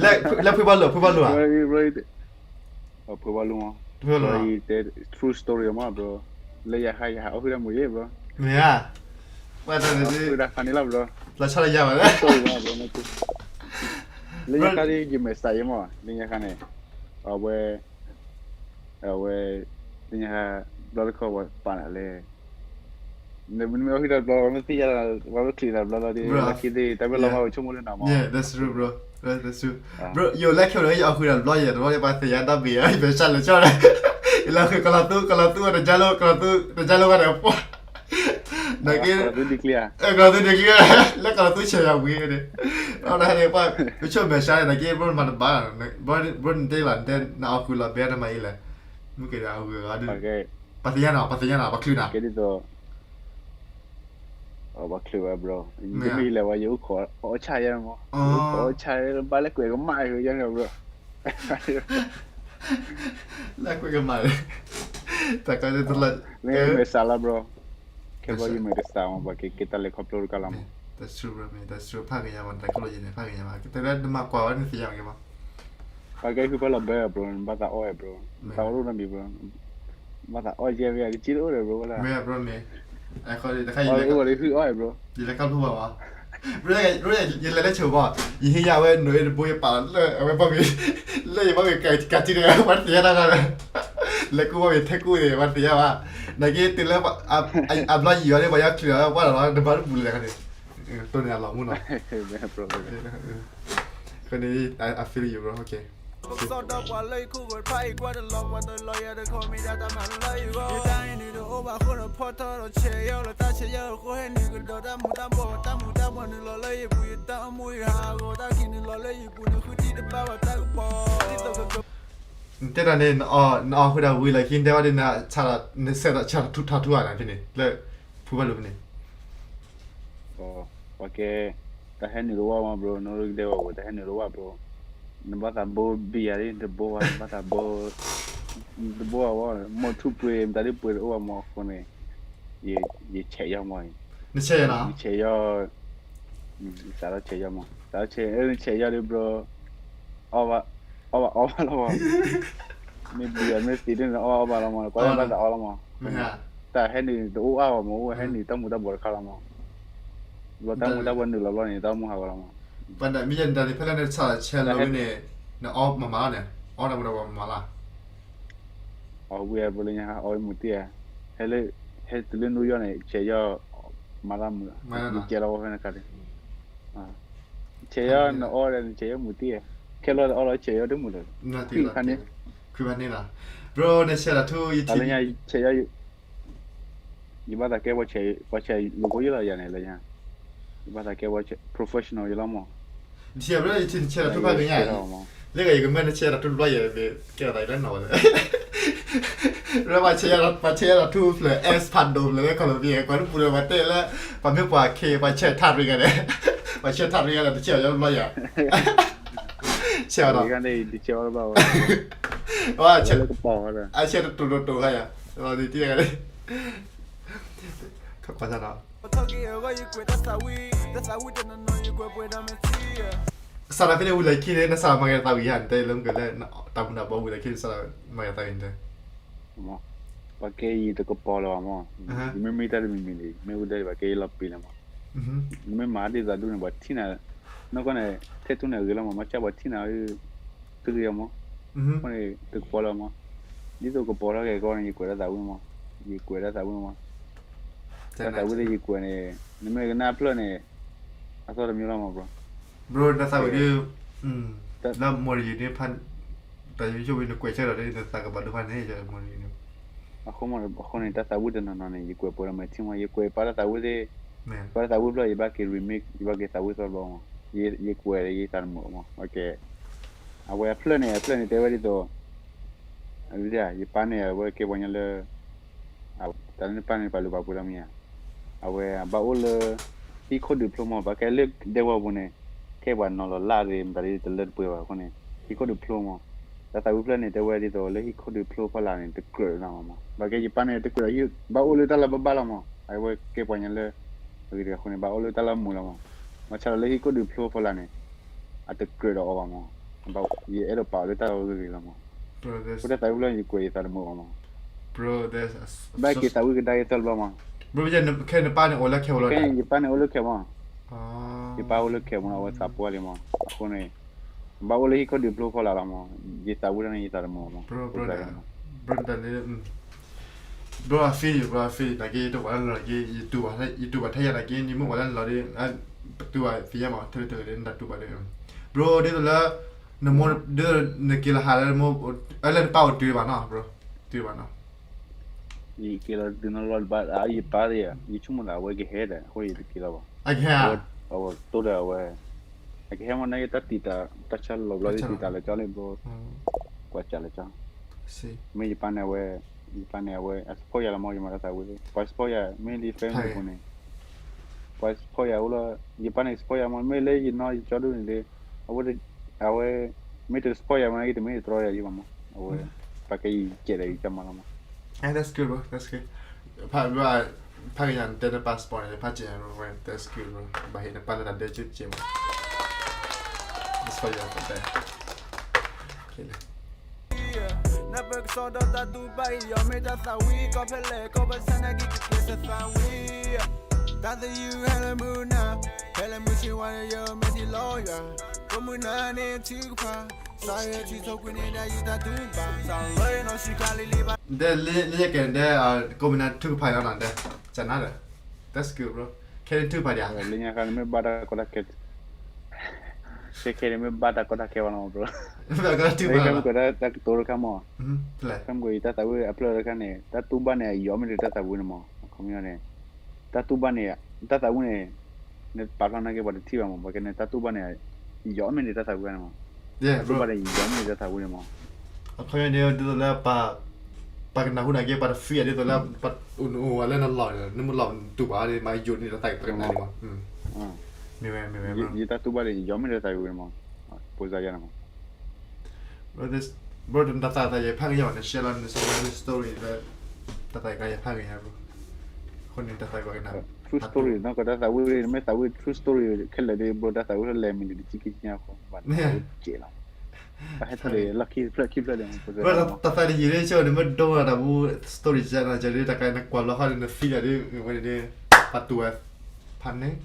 လၢဖုဘၣ်လိာ် ဖုဘၣ်လိာ်ဧါ, bro, ဖုဘၣ်လိာ်မး, ဖုဘၣ်လိာ်အံၤတဲ true story မး bro, လၢယၤခါယဟးအီၣ်ဃုာ်တၢ်မူၤယဲၢ် bro, မ့ၢ်ဧါ, ပှၤတၢ်န့ၣ် ဃုာ်တၢ်ခါန့ၣ်လီၤ bro, လီၤဆီလီၤယၤဘၣ်လၢ story မး bro, လၢညါခါဒီး ယမဲာ်ဆှးယဲၢ်မး လၢညါခါန့ၣ်, အဝဲ အဝဲ လၢညါခါ ဘျီတခီပၤပာ်နၤလဲၣ်, နမ့ၢ်အီၣ်ဃုာ်တၢ်ဘျီ ပှၤမ့ၢ်သ့ၣ်ညါ ပှၤမ့ၢ်ချံးနၤဘျီလီၤဒီး လၢခံသ့ၣ် တၢ်မ့ၢ်လီၤမး ပဆိကမိၣ်လၢနၤမး, yes, that's true, bro, that's true, bro, ယိၤလၢခဲဝဲဒီး ယအီၣ်ဃုာ်တၢ်ဘျီယဲၢ် တဘျီယဲၢ် ပှၤသ့ၣ်ညါတၢ်ဘၣ်ဧါ ယမဲာ်ဆှးလဲၤကၠီလဲၣ်, ယလၢဃုာ်ကလီၤသူ ကလီၤသူ တကၢလိ ကလီၤသူ တကၢလိဘၣ်ဒီး ပှၤ နာ်က့ ကလီၤသူဒုးကျံၤဧါ, လၢကလီၤသူဆဲးယၤဝံၤန့ၣ်, အဝဲဒၣ်န့ၣ် ပှၤ ပဆိကမိၣ်မဲာ်ဆှးန့ၣ် နာ်က့ bro နမၤတဘၣ်, bro နတဲလီၤ နတဲနအီၣ်ဃုာ်လီၤဘဲနမၤအံၤလဲၣ်, မုၢ်က့ၤဒီးအဝဲဂၤဒီး ပှၤသ့ၣ်ညါနီၤ ပှၤသ့ၣ်ညါနီၤ ပှၤချုးနၤ, ကဲဒ်သိး ပှၤချုးဝဲ bro, မ့ၢ်လၢၤဝဲ ယအိၣ်ခိးအီၣ်ဆၣ်ယဲၢ်မး, ယအိၣ်ခိးအီၣ်ဆၣ် ဘၣ်လၢကွဲးကမၣ်ယဲၢ် bro, လၢကွဲးကမၣ်, တၢ်ကတလၢ မ့ၢ်မဲာ်ဆှးလီၤ bro, ခဲဘျီယမဲာ်တဆှးမး ပှၤက့ၤက့ၤတၢ်လဲၤခီဖျိတကးလီၤမး, that's true, bro, that's true, ဖးက့ၤညါမး တၢ်ကလိၣ်ယဲၢ်န့ၣ် ဖးက့ၤညါမး တဲလၢနမၤကွၢ်ဝဲန့ၣ်သ့ၣ်ညါက့ၤမး, ပှၤကဲဃုဖဲလီၤဘဲ bro, နဘၣ်သးအီၣ်ဝဲ bro, နသးအီၣ်တအိၣ်နီတမံၤ bro, ဘၣ်သးအီၣ်ယဲၢ်မ့ၢ် ကစ့တအိၣ်ဒီး bro ဝဲဒၣ်, မ့ၢ် bro မ့ၢ်, အဃိတခါ ယလဲၤကၢ်ဖူဘၣ်ဝဲ, ယလဲၤကၢ်ဖူဘၣ်ဝဲ, bro ယလဲၤလၢဆိဘၣ်, ယဟ့ၣ်ယၤဝဲနိၣ်အ့တဘိ ယပာ်လီၤလၢအဝဲဘီမ့ၤ, လၢယဘီမ့ၤကးတံၢ်န့ၣ် ပှၤတသ့ၣ်ညါတၢ်ဂီၢ်ဒီး, လဲၤကူဘီမ့ၤထဲကူန့ၣ် ပှၤတသ့ၣ်ညါဘၣ်, နာ်က့တုၤလၢ အဘျီယံာ်အီၤန့ၣ် ပှၤယီၤချုးအီၤ ပှၤလီၤလီၤ တဘၣ်တပူၤလဲၣ်န့ၣ်, တိၢ်န့ၣ်အလီၤမူနီၤ, အဃိန့ၣ် I feel you bro, okay. နတဲတၢ်န့ၣ် နအီၣ်ဃုာ်တၢ်ဝံၤလီၤခံ နတဲဝဲဒၣ် နဆဲးထီၣ်ထူထီထူဧါ နဖဲန့ၣ် လၢ ဖုဘၣ်လိာ်ဖဲန့ၣ် ပှၤကဲ တၢ်ဟဲနုာ်တဝၢ်မး bro, နီၢ်ရူကဒဲဝဲ တၢ်ဟဲနုာ်တဝၢ် bro, နဘၣ်သးဘိဘံယၤလံ တဘိဝဲ နဘၣ်သးဘိ တဘိဝဲ မိၢ်ထူၣ်ပှ့ၤ မတၤဒ်ပှ့ၤတအိၣ်ဘၣ်မး အဃိန့ၣ် ယဆဲးယီၢ်မး, နဆဲးယီၢ်နီၤ, ယဆဲးယီၢ်, ယသးထီၣ်ဆဲးယီၢ်မး, သးထီၣ်ဆဲး, နဆဲးယီၢ်ဒီး bro, အီၣ်ဘၣ်, အီၣ်ဘၣ်အီဘၣ်လီၤမး, မ့ၢ်ဘံယၤမ့ၢ်သံဒ်န့ၣ် အီၣ်ဘၣ်အီဘၣ်လီၤမး, ကွၢ်လၢဘၣ်သးအီလီၤမး, တၢ်ဟဲနုာ်တအိၣ်အါဘၣ်မး အိၣ်ဝဲဟဲနုာ်တၢ်မူၤတၢ်ဘှီးတခါလီၤမး, ဘျီတၢ်မူၤတၢ်ဘှီးနုာ်လီၤဘျီန့ၣ် တၢ်အိၣ်မူဟးဂီၤလီၤမး, မ့ၢ်ယဲန့ၣ်တၢ်န့ၣ် ဖဲလၢနဆဲးလီၤဝဲန့ၣ် နအီၣ်မၤမၤလီၤန့ၣ် အီၣ်တၢ်မူၤတၢ်ဘှီးမၤမၤလီၤ အီၣ်ဝံၤ ဘျီလၢညါ အီၣ်ဝဲမုာ်တံၢ်ဧါ, ဟဲလၢ ဟဲတုၤလၢနူယီၣ်န့ၣ် ဆဲးယီၢ် မၤတၢ်မုာ်, ယကဲလီၤဝဲဖဲန့ၣ်ခါန့ၣ်, ဆဲးယီၢ်နအီၣ်ဒီး နဆဲးယီၢ်မုာ်တံၢ်ဧါ, ခဲလီၤအီၣ်လီၤ ဆဲးယီၢ်တမုာ်လၢၤ, ခွံဖးန့ၣ်လီၤ, bro နဆဲးတၢ်ထူ ယထံၣ် ဆဲးယီၢ် ယဘၣ်သးကဲ ပှၤဆဲးလိာ်ဖိယလီၤယၤန့ၣ် လၢညါ, ယဘၣ်သးကဲ professional ယလီၤမး, ယထံၣ် ယထံၣ်နဆဲးတၢ်ထူဖးကညါ, လၢယကမၢနဆဲးတၢ်ထူတဘျီယဲၢ် ကဲသးလၢနီၢ်ဝဲလၢ လၢပှၤဆဲးယၤ ပှၤဆဲးယၤတၢ်ထူဖျၢၣ် S ဖးဒိၣ်ဖျၢၣ်လၢ Colombia ကွၢ်တပူၤဒီး ပှၤတဲလၢ ပှၤမ့ၢ်ပှၤခ့ ပှၤဆဲးထးရံၣ်ဂၤန့ၣ်, ပှၤဆဲးထးရံၣ်ဂၤန့ၣ် တဆဲးအီၤတဘျီယၤ, ဆဲးအီၤဒီး အဆဲးတတိၤတိၤခါယၤ, လီၤဒ်တံၢ်ဂၤန့ၣ် ခီကွၢ်စၢ်ဒီး စးထီၣ်ဖဲန့ၣ်ဝံၤလၢခံန့ၣ် နစးထီၣ်မၤဂ့ၤသးဝံၤဧါ, နတဲလၢမုၢ်ကလၢ တၢ်မူၤတၢ်ဘှီဝံၤလၢခံ နစးထီၣ်မၤဂ့ၤသးဝံၤန့ၣ် ပှၤကဲယတကပီၤလၢၤဘၣ်မး, ယမ့ၢ်မ့ၢ်တၢ်တမံၤမံၤန့ၣ် မ့ၢ်ဝံၤဒီး ပှၤကဲယလီၤပံာ်လၢၤမး, နမ့ၢ်မၤဒ်သိးဒူၣ်န့ၣ် ပှၤထံၣ်နၤ, နီၢ်ကီၢ်န့ၣ် ထဲထူန့ၣ်အဂ့ၤလီၤမး မ့ၢ်ကၢ်ပှၤထံၣ်နၤ တဂ့ၤမး, အဃိန့ၣ် တကပီၤလၢၤမး, ဒ်သိးကပီၤထီၣ်က့ၤကီၢ်န့ၣ် ယကွဲးတၢ်သးဝံၣ်မး, ယကွဲးတၢ်သးဝံၣ်မး, တၢ်သးဝံၣ်လၢယကွဲးန့ၣ် နမ့ၢ်ကနၣ်ဖျၢၣ်န့ၣ် အသီတမံၤလီၤမး bro, bro နသးဝံၣ်ဒ် လၢ မော်ဒယူၤ န့ၣ် တၢ်ယိယိဝံၤနကွဲးဆၢဒီး နသးကဘၣ်ဒိဖးန့ၣ် မော်ဒယူၤ န့ၣ်, အဃိန့ၣ် တၢ်သးဝံၣ်တနီၤနီၤန့ၣ် ယကွဲးပှဲၤဒီးမဲာ်ထံမး ယကွဲးပာ်တၢ်သးဝံၣ်သ့ၣ်, ပာ်တၢ်သးဝံၣ်ဖျၢၣ် ယဘၣ်က့ၤ remix ယဘၣ်က့ၤသးဝံၣ်သီတဘျီမး, ယကွဲးဒီးယသးတမုာ်မး, အဝဲအဖျၢၣ်န့ၣ် အဖျၢၣ်န့ၣ်တဲဝဲဒ်သိး ယပၢ်န့ၣ် အဝဲကဲပှၤကညီလၢ တၢ်လၢနပၢ်န့ၣ် ပာ်လုၢ်ပာ်ပှ့ၤလီၤမ့ၢ်ဧါ, အဝဲအဘၣ်အိၣ်လၢ ဟံၣ်ခိၣ်ဒုးဖျိမး ပှၤကဲလၢဒဲဝီၤပူၤန့ၣ် ကဲပှၤနီၤလီၤလၢ်ဒီး မတၤဒ်တလၢတပှဲၤဘၣ်အဃိန့ၣ် ဟံၣ်ခိၣ်ဒုးဖျိမး, တၢ်သးဝံၣ်ဖျၢၣ်န့ၣ် တဲဝဲဒ်သိးလၢဟံၣ်ခိၣ်ဒုးဖျိဖီလာ်န့ၣ် တကြၢးနီၤမး. ဘၣ်ကဲယပၢ်န့ၣ် တကြၢးဒီး ဘၣ်အိၣ်လၢတၢ်လၢဘၣ်ဘၣ်လီၤမး. အဝဲကဲပှၤညါလၢ အဂ့ၤတဂၤအဃိန့ၣ် ဘၣ်အိၣ်လၢတၢ်လၢမူးလီၤမး. ဘၣ်ဆၣ်ဒီးလၢဟံၣ်ခိၣ်ဒုးဖျိဖီလာ်န့ၣ် အတကြၢးဒီးအီၤဘၣ်မး. ယအဲၣ်ဒိးပာ်အီၤလၢတၢ်ဂ့ၤဂ့ၤလီၤမး. အဃိတၢ်သးဝံၣ်ဖျၢၣ်န့ၣ် ယကွဲးယသးတမုာ်ဘၣ်မး. ဘၣ်က့ၤသးဝံၣ်ကဒါက့ၤသၢလၢၤဘၣ်မး. ခဲအံၤယပၢ်န့ၣ်အိၣ်လၢခဲမး. ယပၢ်အိၣ်လၢခဲမး အဝဲသးပှၢ်လံမး. အဃိန့ၣ် ဘၣ်အိၣ်လၢဟံၣ်ခိၣ်ဒုးဖျိဖီလာ်လီၤမး. ယသးဝံၣ်ဒၣ်န့ၣ် ယသးတမုာ်ဘၣ်မး. Bro, I feel you, bro, I feel you. နာ်က့ တဝဲလၢလီၤက့ ယတူၢ်ဘၣ်ထဲယၤနာ်က့ နမ့ၢ်ဝဲလၢလီၤဒီး ပတူၢ်ဘၣ်သ့ၣ်ညါမး ထဲလဲၣ်ထဲလဲၣ်ဒီး နတၢ်တူၢ်ဘၣ်ဒီး bro ဒ်သိးလၢ နမိၢ် ဒ်သိးနက့ၤလီၤဟးလၢနမိၢ် လၢနပၢ်အိၣ်တုၤဘၣ်နီၤ bro, တုၤဘၣ်နီၤ. ယက့ၤလီၤတုၤနီၤလီၤဘၣ် ယပၢ်သ့ၣ် ယဆိကမိၣ်သးအဝဲကဟဲဒီး အဃိယတက့ၤလီၤဘၣ်. အကဟဲဧါ. အဝဲတိၢ်ဒီးအဝဲ အကဟဲမး နာ်က့တၢ်တံာ်တာ် တၢ်ဆါလီၤဘျီဒ်တံာ်တာ်လၢကၠီလံ bro, ကွၢ်စးလၢကၠီ မ့ၢ်ယပၢ်န့ၣ်အဝဲ ယပၢ်န့ၣ်အဝဲ အ support ယၤလီၤမး ယမၤတၢ်သးဝံၣ်လံ ပှၤ support ယၤ မ့ၢ်လံ family ပူၤန့ၣ် ပှၤ support ယၤအိၣ်လၢ ယပၢ်န့ၣ် support ယၤမး မ့ၢ်လၢယနီၢ်ယကၠီဒိၣ်န့ၣ်လံ အဝဲ အဝဲ မ့ၢ်တ support ယၤမး နာ်က့တမ့ၢ်တတြီယၤယံၤဘၣ်မး အဝဲ ပှၤကယံာ်ကဲးဒီးယကၠီမးလီၤမး. That's good, bro, that's good. ဖး ဖးက့ၤယၤ နတဲနပၢ် support န့ၣ် ဖးက့ၤယၤ bro, that's good, bro. ဘၣ်ဟ့ၣ်နပၢ်လၢတၢ်ဒဲက့ၤက့ၤမး support ယၤ တၢ်ဒဲ နပၢၢ်ကစီဒီးတၢ်တူၢ်ဘၣ်အံၤ ယီၤမ့ၢ်တၢ်သးဝံၣ် ကီၢ်ဖဲလဲၣ် ကီၢ်ဘၣ်ဆၣ်နာ်က့ ကကျဲးစၢးသးဝံၣ် တၢ်သယုၢ်ဟဲလၢမုၢ်နၤ ဟဲလၢမုၢ်ဆ့ဝါဒီး ယမ့ၢ်ထံၣ်လီၤယွၤ ကိးမုၢ်နၤန့ၣ်ထုကဖၣ် စးယဲၢ်ထံဆိကွံာ်န့ၣ်ဒၣ်ယတၢ်တူၢ်ဘၣ် စးလၢယနီၢ်ဆံးခါလံလံဘၣ် ဒဲလၢယကဲဒဲ ကိးမုၢ်နၤထုကဖၣ်လီၤနီၤဒဲ ကနၤဒီး that's good, bro. ခဲန့ၣ်ထုကဖၣ်ဒံးဧါ လၢညါခါန့ၣ်မ့ၢ်ဘၣ်တၢ်ကီတၢ်ခဲ ခဲခဲန့ၣ်မ့ၢ်ဘၣ်တၢ်ကီတၢ်ခဲဘၣ်လီၤ bro. ခဲမုၢ်ကီးတၢ်ကတိၤတခါမး ခဲမုၢ်ကီးယတၢ်သးဝံၣ်အဖျၢၣ်တခါန့ၣ် တၢ်တူၢ်ဘၣ်န့ၣ် ယီၤမ့ၢ်ဒၣ်တၢ်သးဝံၣ်န့ၣ်မး အခီပညီန့ၣ် တၢ်တူၢ်ဘၣ်န့ၣ် တၢ်သးဝံၣ်န့ၣ် နပာ်ဖျါနာ်က့ပှၤတထံၣ်ဘၣ်မး ပှၤကဲန့ၣ် တၢ်တူၢ်ဘၣ်န့ၣ် ယီၤမ့ၢ်ဒၣ်တၢ်သးဝံၣ်န့ၣ်မး တၢ်တူၢ်ဘၣ်န့ၣ် ယီၤမ့ၢ်ဒၣ်တၢ်သးဝံၣ်န့ၣ်မး အခီပညီန့ၣ် ဒ်သိးလၢ ပှၤကနၢ်ဟူနာ်က့ ပှၤတ feel ဒ်သိးလၢ ပှၤအိၣ်အိၣ်ဝဲလၢနလီၢ်န့ၣ် နမ့ၢ်လီၢ်တူၢ်ဘၣ်န့ၣ် မၤယိာ်န့ၢ်တၢ်သးကတၢၢ်န့ၣ်မး မ့ၢ်ဝဲ မ့ၢ်ဝဲ ယတၢ်တူၢ်ဘၣ်န့ၣ် ယီၤမ့ၢ်ဒၣ်တၢ်သးဝံၣ်န့ၣ်မး ပိစါယါန့ၣ်မး bro, တၢ်သးသးယဲဖးက့ၤယၤ န share လီၤ န story လၢ တၢ်သးကါယဲဖးက့ၤယၤ bro. အဃိန့ၣ် တၢ်သးကါကနၣ် true story နီၢ်ကီၢ်တၢ်သးဝံၣ် မ့ၢ်သးဝံၣ် true story ခဲလၢာ်ဒီး bro တၢ်သးဝံၣ်လၢလဲၤမံၤန့ၣ် တဆံခံဆံညါဃီ ဘၣ်သးဝံၣ်ကဲးလီၤ ဘၣ်ဟဲထီၣ်လၢလီၢ်ခံဖျၢၣ်ခံဖျၢၣ်ဒီး bro တၢ်သးတယံာ်လၢဆိ နမ့ၢ်ဒိတၢ်တၢ်မူ story ကနၣ် ကဒ်တၢ်ကါ နကွၢ်လီၤဃီန့ၣ် န feel ဒီး ဝဲန့ၣ် ပှၤတူၢ်ဝဲ ဖးန့ၣ်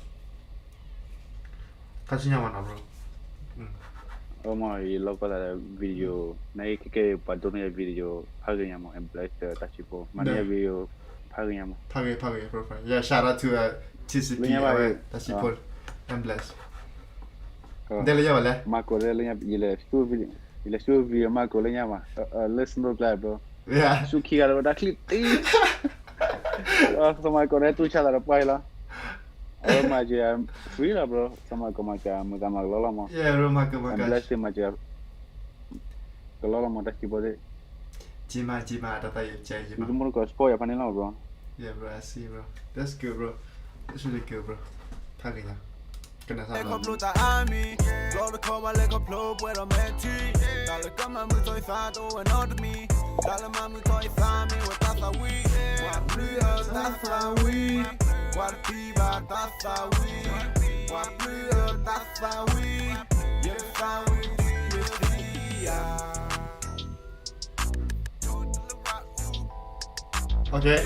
ခါဆူညါမးနီၤ bro. အမ့ၢ်ယလီၢ်ကီၢ်သးဒီး video နကဲကဲပှၤဒိးန့ၢ်ယ video ဖးဂ့ၤညါမး and bless တၢ်စံးဖိ မၤန့ၢ်ယ video ဖးဂ့ၤညါမး ဖးဂ့ၤ ဖးဂ့ၤ bro ဖး yeah, shout out to TCP လၢညါဘၣ် တၢ်စံးဖိ and bless ဒဲလၢညါဘၣ်လဲၣ် မၤကိးလၢညါ ယလဲၤဆူ video မၤကိးလၢညါမး လၢ snow ကျါ bro ဆူခံဂၤလၢတၢ်ချံတံ စီၤမၤကိးန့ၣ် တူၢ်ဆါသးဒီးပှၢ်အံၤလီၤ အဝဲမၤစၢၤ free လီၤ bro စီၤမၤကိးမၤစၢၤ မုာ်သးမၤကလီလီၤမး and bless မၤစၢၤ ကလီလီၤမး တၢ်စံးဖိသ့ၣ် ကမၤ ကမၤ တၢ်သးယံာ်ကဲယံာ် ယတမူတကိး support ယၤဖးန့ၣ်လီၤ bro. Yeah, bro, I see, bro. That's good, bro. That's really good, bro. ဖးက့ၤညါ ကနၣ်စၢ် လဲၤခီဖျိတၢ်အါမံၤ ဘျီတခီဘၣ်လဲၤခီဖျိပှဲၤဒီးမဲာ်ထံ တၢ်လၢကမၤမုာ်ထီၣ်ယသးတအိၣ်ဝဲနီတမံၤ တၢ်လၢမၤမုာ်ထီၣ်ယသးမ့ၢ်ဝဲတၢ်သးဝံၣ် ပှၤပျုၢ်အတၢ်သးဝံၣ် ပှၤတပျုၢ်ဘၣ်တၢ်သးဝံၣ် ပှၤပျုၢ်အတၢ်သးဝံၣ် ယသးဝံၣ်ဒုးယသံယၤ Okay.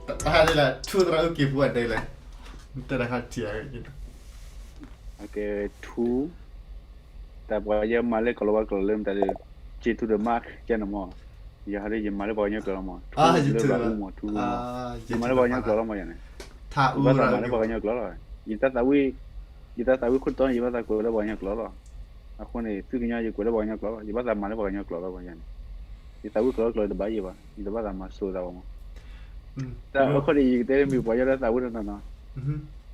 တၢ်ဟးဒ်လဲၣ် ထူသရၣ်အုၣ်က့ၤပူၤအဒဲလဲၣ် တၢ်တခါထံၣ် Okay, ထူ တၢ်ပှၤယဲမၤလၢကလီၤဝါကျိာ်လၢမတၤဒီး က့ၤ to the mark ကဲန့ၣ်မး ယဟးဒ်ယမၤလၢပှၤကညီကျိာ်လီၤမး ထူလၢဘၣ်အူမး ထူမး ယမၤလၢပှၤကညီကျိာ်လီၤမးယၤန့ၣ် ယဘၣ်သးမၤလၢပှၤကညီကျိာ်လီၤ ယတၢ်သးဝံၣ် ယတၢ်သးဝံၣ်ခိၣ်တီန့ၣ် ယဘၣ်သးကွဲးလၢပှၤကညီကျိာ်လီၤ အဃိန့ၣ် သုကညီယကွဲးလၢပှၤကညီကျိာ်လီၤ ယဘၣ်သးမၤလၢပှၤကညီကျိာ်လီၤ ယၤန့ၣ် ယသးဝံၣ်ကျိာ်ကျိာ်တဘၣ်ယဲဘၣ် ယတဘၣ်သးမၤစိၤသးဘၣ်မး တၢ်အခီၣ်ဒ်ယကတဲမ့ၢ်ပှၤယဲလၢသးဝံၣ်တနီၤနီၤ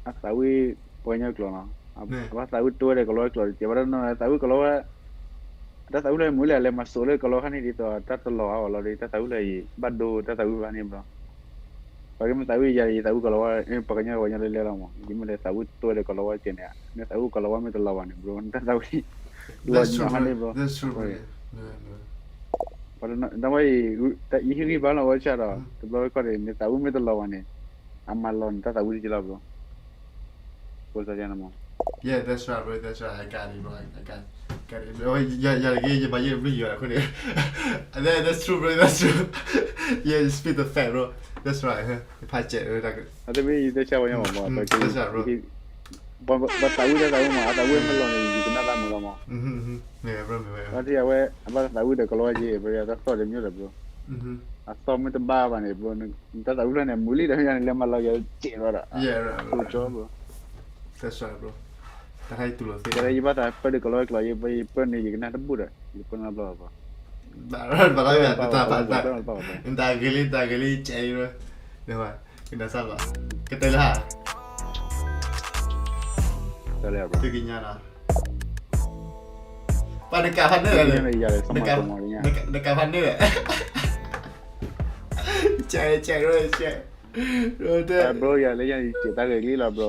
အသးဝံၣ်ပှၤကညီကျိာ်နီၤ အဘၣ်သးဝံၣ်တိၢ်ဝဲဒီးကလီၤဝါကျိာ်တကဲဘၣ်တနီၤနီၤ သးဝံၣ်ကလီၤဝါ တၢ်သးဝံၣ်လၢမုၢ်လၢ်လဲၤမၤစိၤလၢကလီၤဝါခါန့ၣ်ဒ်သိး တၢ်တလီၤအါအီၤလီၤဒီး တၢ်သးဝံၣ်လၢယဘၣ်ဒိတၢ်သးဝံၣ်ဘၣ်န့ၣ်ဘျီ ပှၤကမ့ၢ်သးဝံၣ်ယၤ ယသးဝံၣ်ကလီၤဝါ ပှၤကညီပှၤကညီလၢလဲလီၤမး ယမ့ၢ်လဲၤသးဝံၣ်တိၢ်ဝဲဒီးကလီၤဝါတကဲန့ၣ် မ့ၢ်သးဝံၣ်ကလီၤဝါမ့ၢ်တလီၤဘၣ်န့ၣ် bro တၢ်သးဝံၣ် လီၤညီဟါန့ၣ် bro အဃိန့ၣ် တဝဲအံၤ ယဟ့ၣ်ဂံၢ်ဘါလီၤဝဲဆၣ်ဒီး တဘျီဝဲခီၣ်န့ၣ် နသးဝံၣ်မ့ၢ်တလီၤဘၣ်န့ၣ် အမၤလီၤနတၢ်သးဝံၣ်တက့ၢ်လီၤ bro. ဖိသၣ်ယါန့ၣ်မး Yeah, that's right, bro. That's right. I got it, bro. I got it. ယၤတဂ့ၤ ယမၤယဲၢ်ဘျုးယွၤအဃိန့ၣ် That's true, bro. That's true. Yeah, you speak the fact, bro. That's right. ဖးစဲး တၢ်တမ့ၢ်ယတဲဆၣ်ဝဲညါမး That's right, bro. ပှၤသးဝံၣ်တၢ်သးဝံၣ်မး အသးဝံၣ်မ့ၢ်လီၤန့ၣ် ယကနၣ်တၢ်မုာ်လီၤမး. မ့ၢ်ဝဲ bro, မ့ၢ်ဝဲ ဘၣ်ထံၣ်အဝဲ အဘၣ်သးဝံၣ်ဒီးကလီဝဲက့ၤ ဘၣ်ဒီးတၢ်သီၣ်ဒီးမ့ၢ်ဒီး bro. အသီၣ်မ့ၢ်တဘၣ်ဘၣ်န့ၣ် bro, နတၢ်သးဝံၣ်ဖျၢၣ်န့ၣ် မုာ်လံဒီးမ့ၢ်ယါန့ၣ် လဲၤမၤလီၤက့ၤစဲးလီၤဒီး တိကၠီ bro. That's right, bro. တၢ်ခါယတူၢ်လိာ်သ့ ယဘၣ်သးပၢၢ်ဒီးကလီဝဲကျိာ် ယပၢၢ်န့ၣ် ယကနၣ်တဘူၣ်ဒီး ယပၢၢ်နီတဘျီဘၣ် ဘၣ်ဘၣ်ဘၣ် နတၢ်ဂ့ၤလံ နတၢ်ဂ့ၤလံ ကဲအံၤ ကနၣ်စၢ်လီၤ ကတဲလၢဟါ သုကညါနီၤ ပှၤနကးဖးန့ၣ်လဲၣ် နကးဖးန့ၣ်လဲၣ် ကဲကဲ bro, ယၤလၢညါယစဲးတၢ်ဂဲၤကလံၣ်လီၤ bro.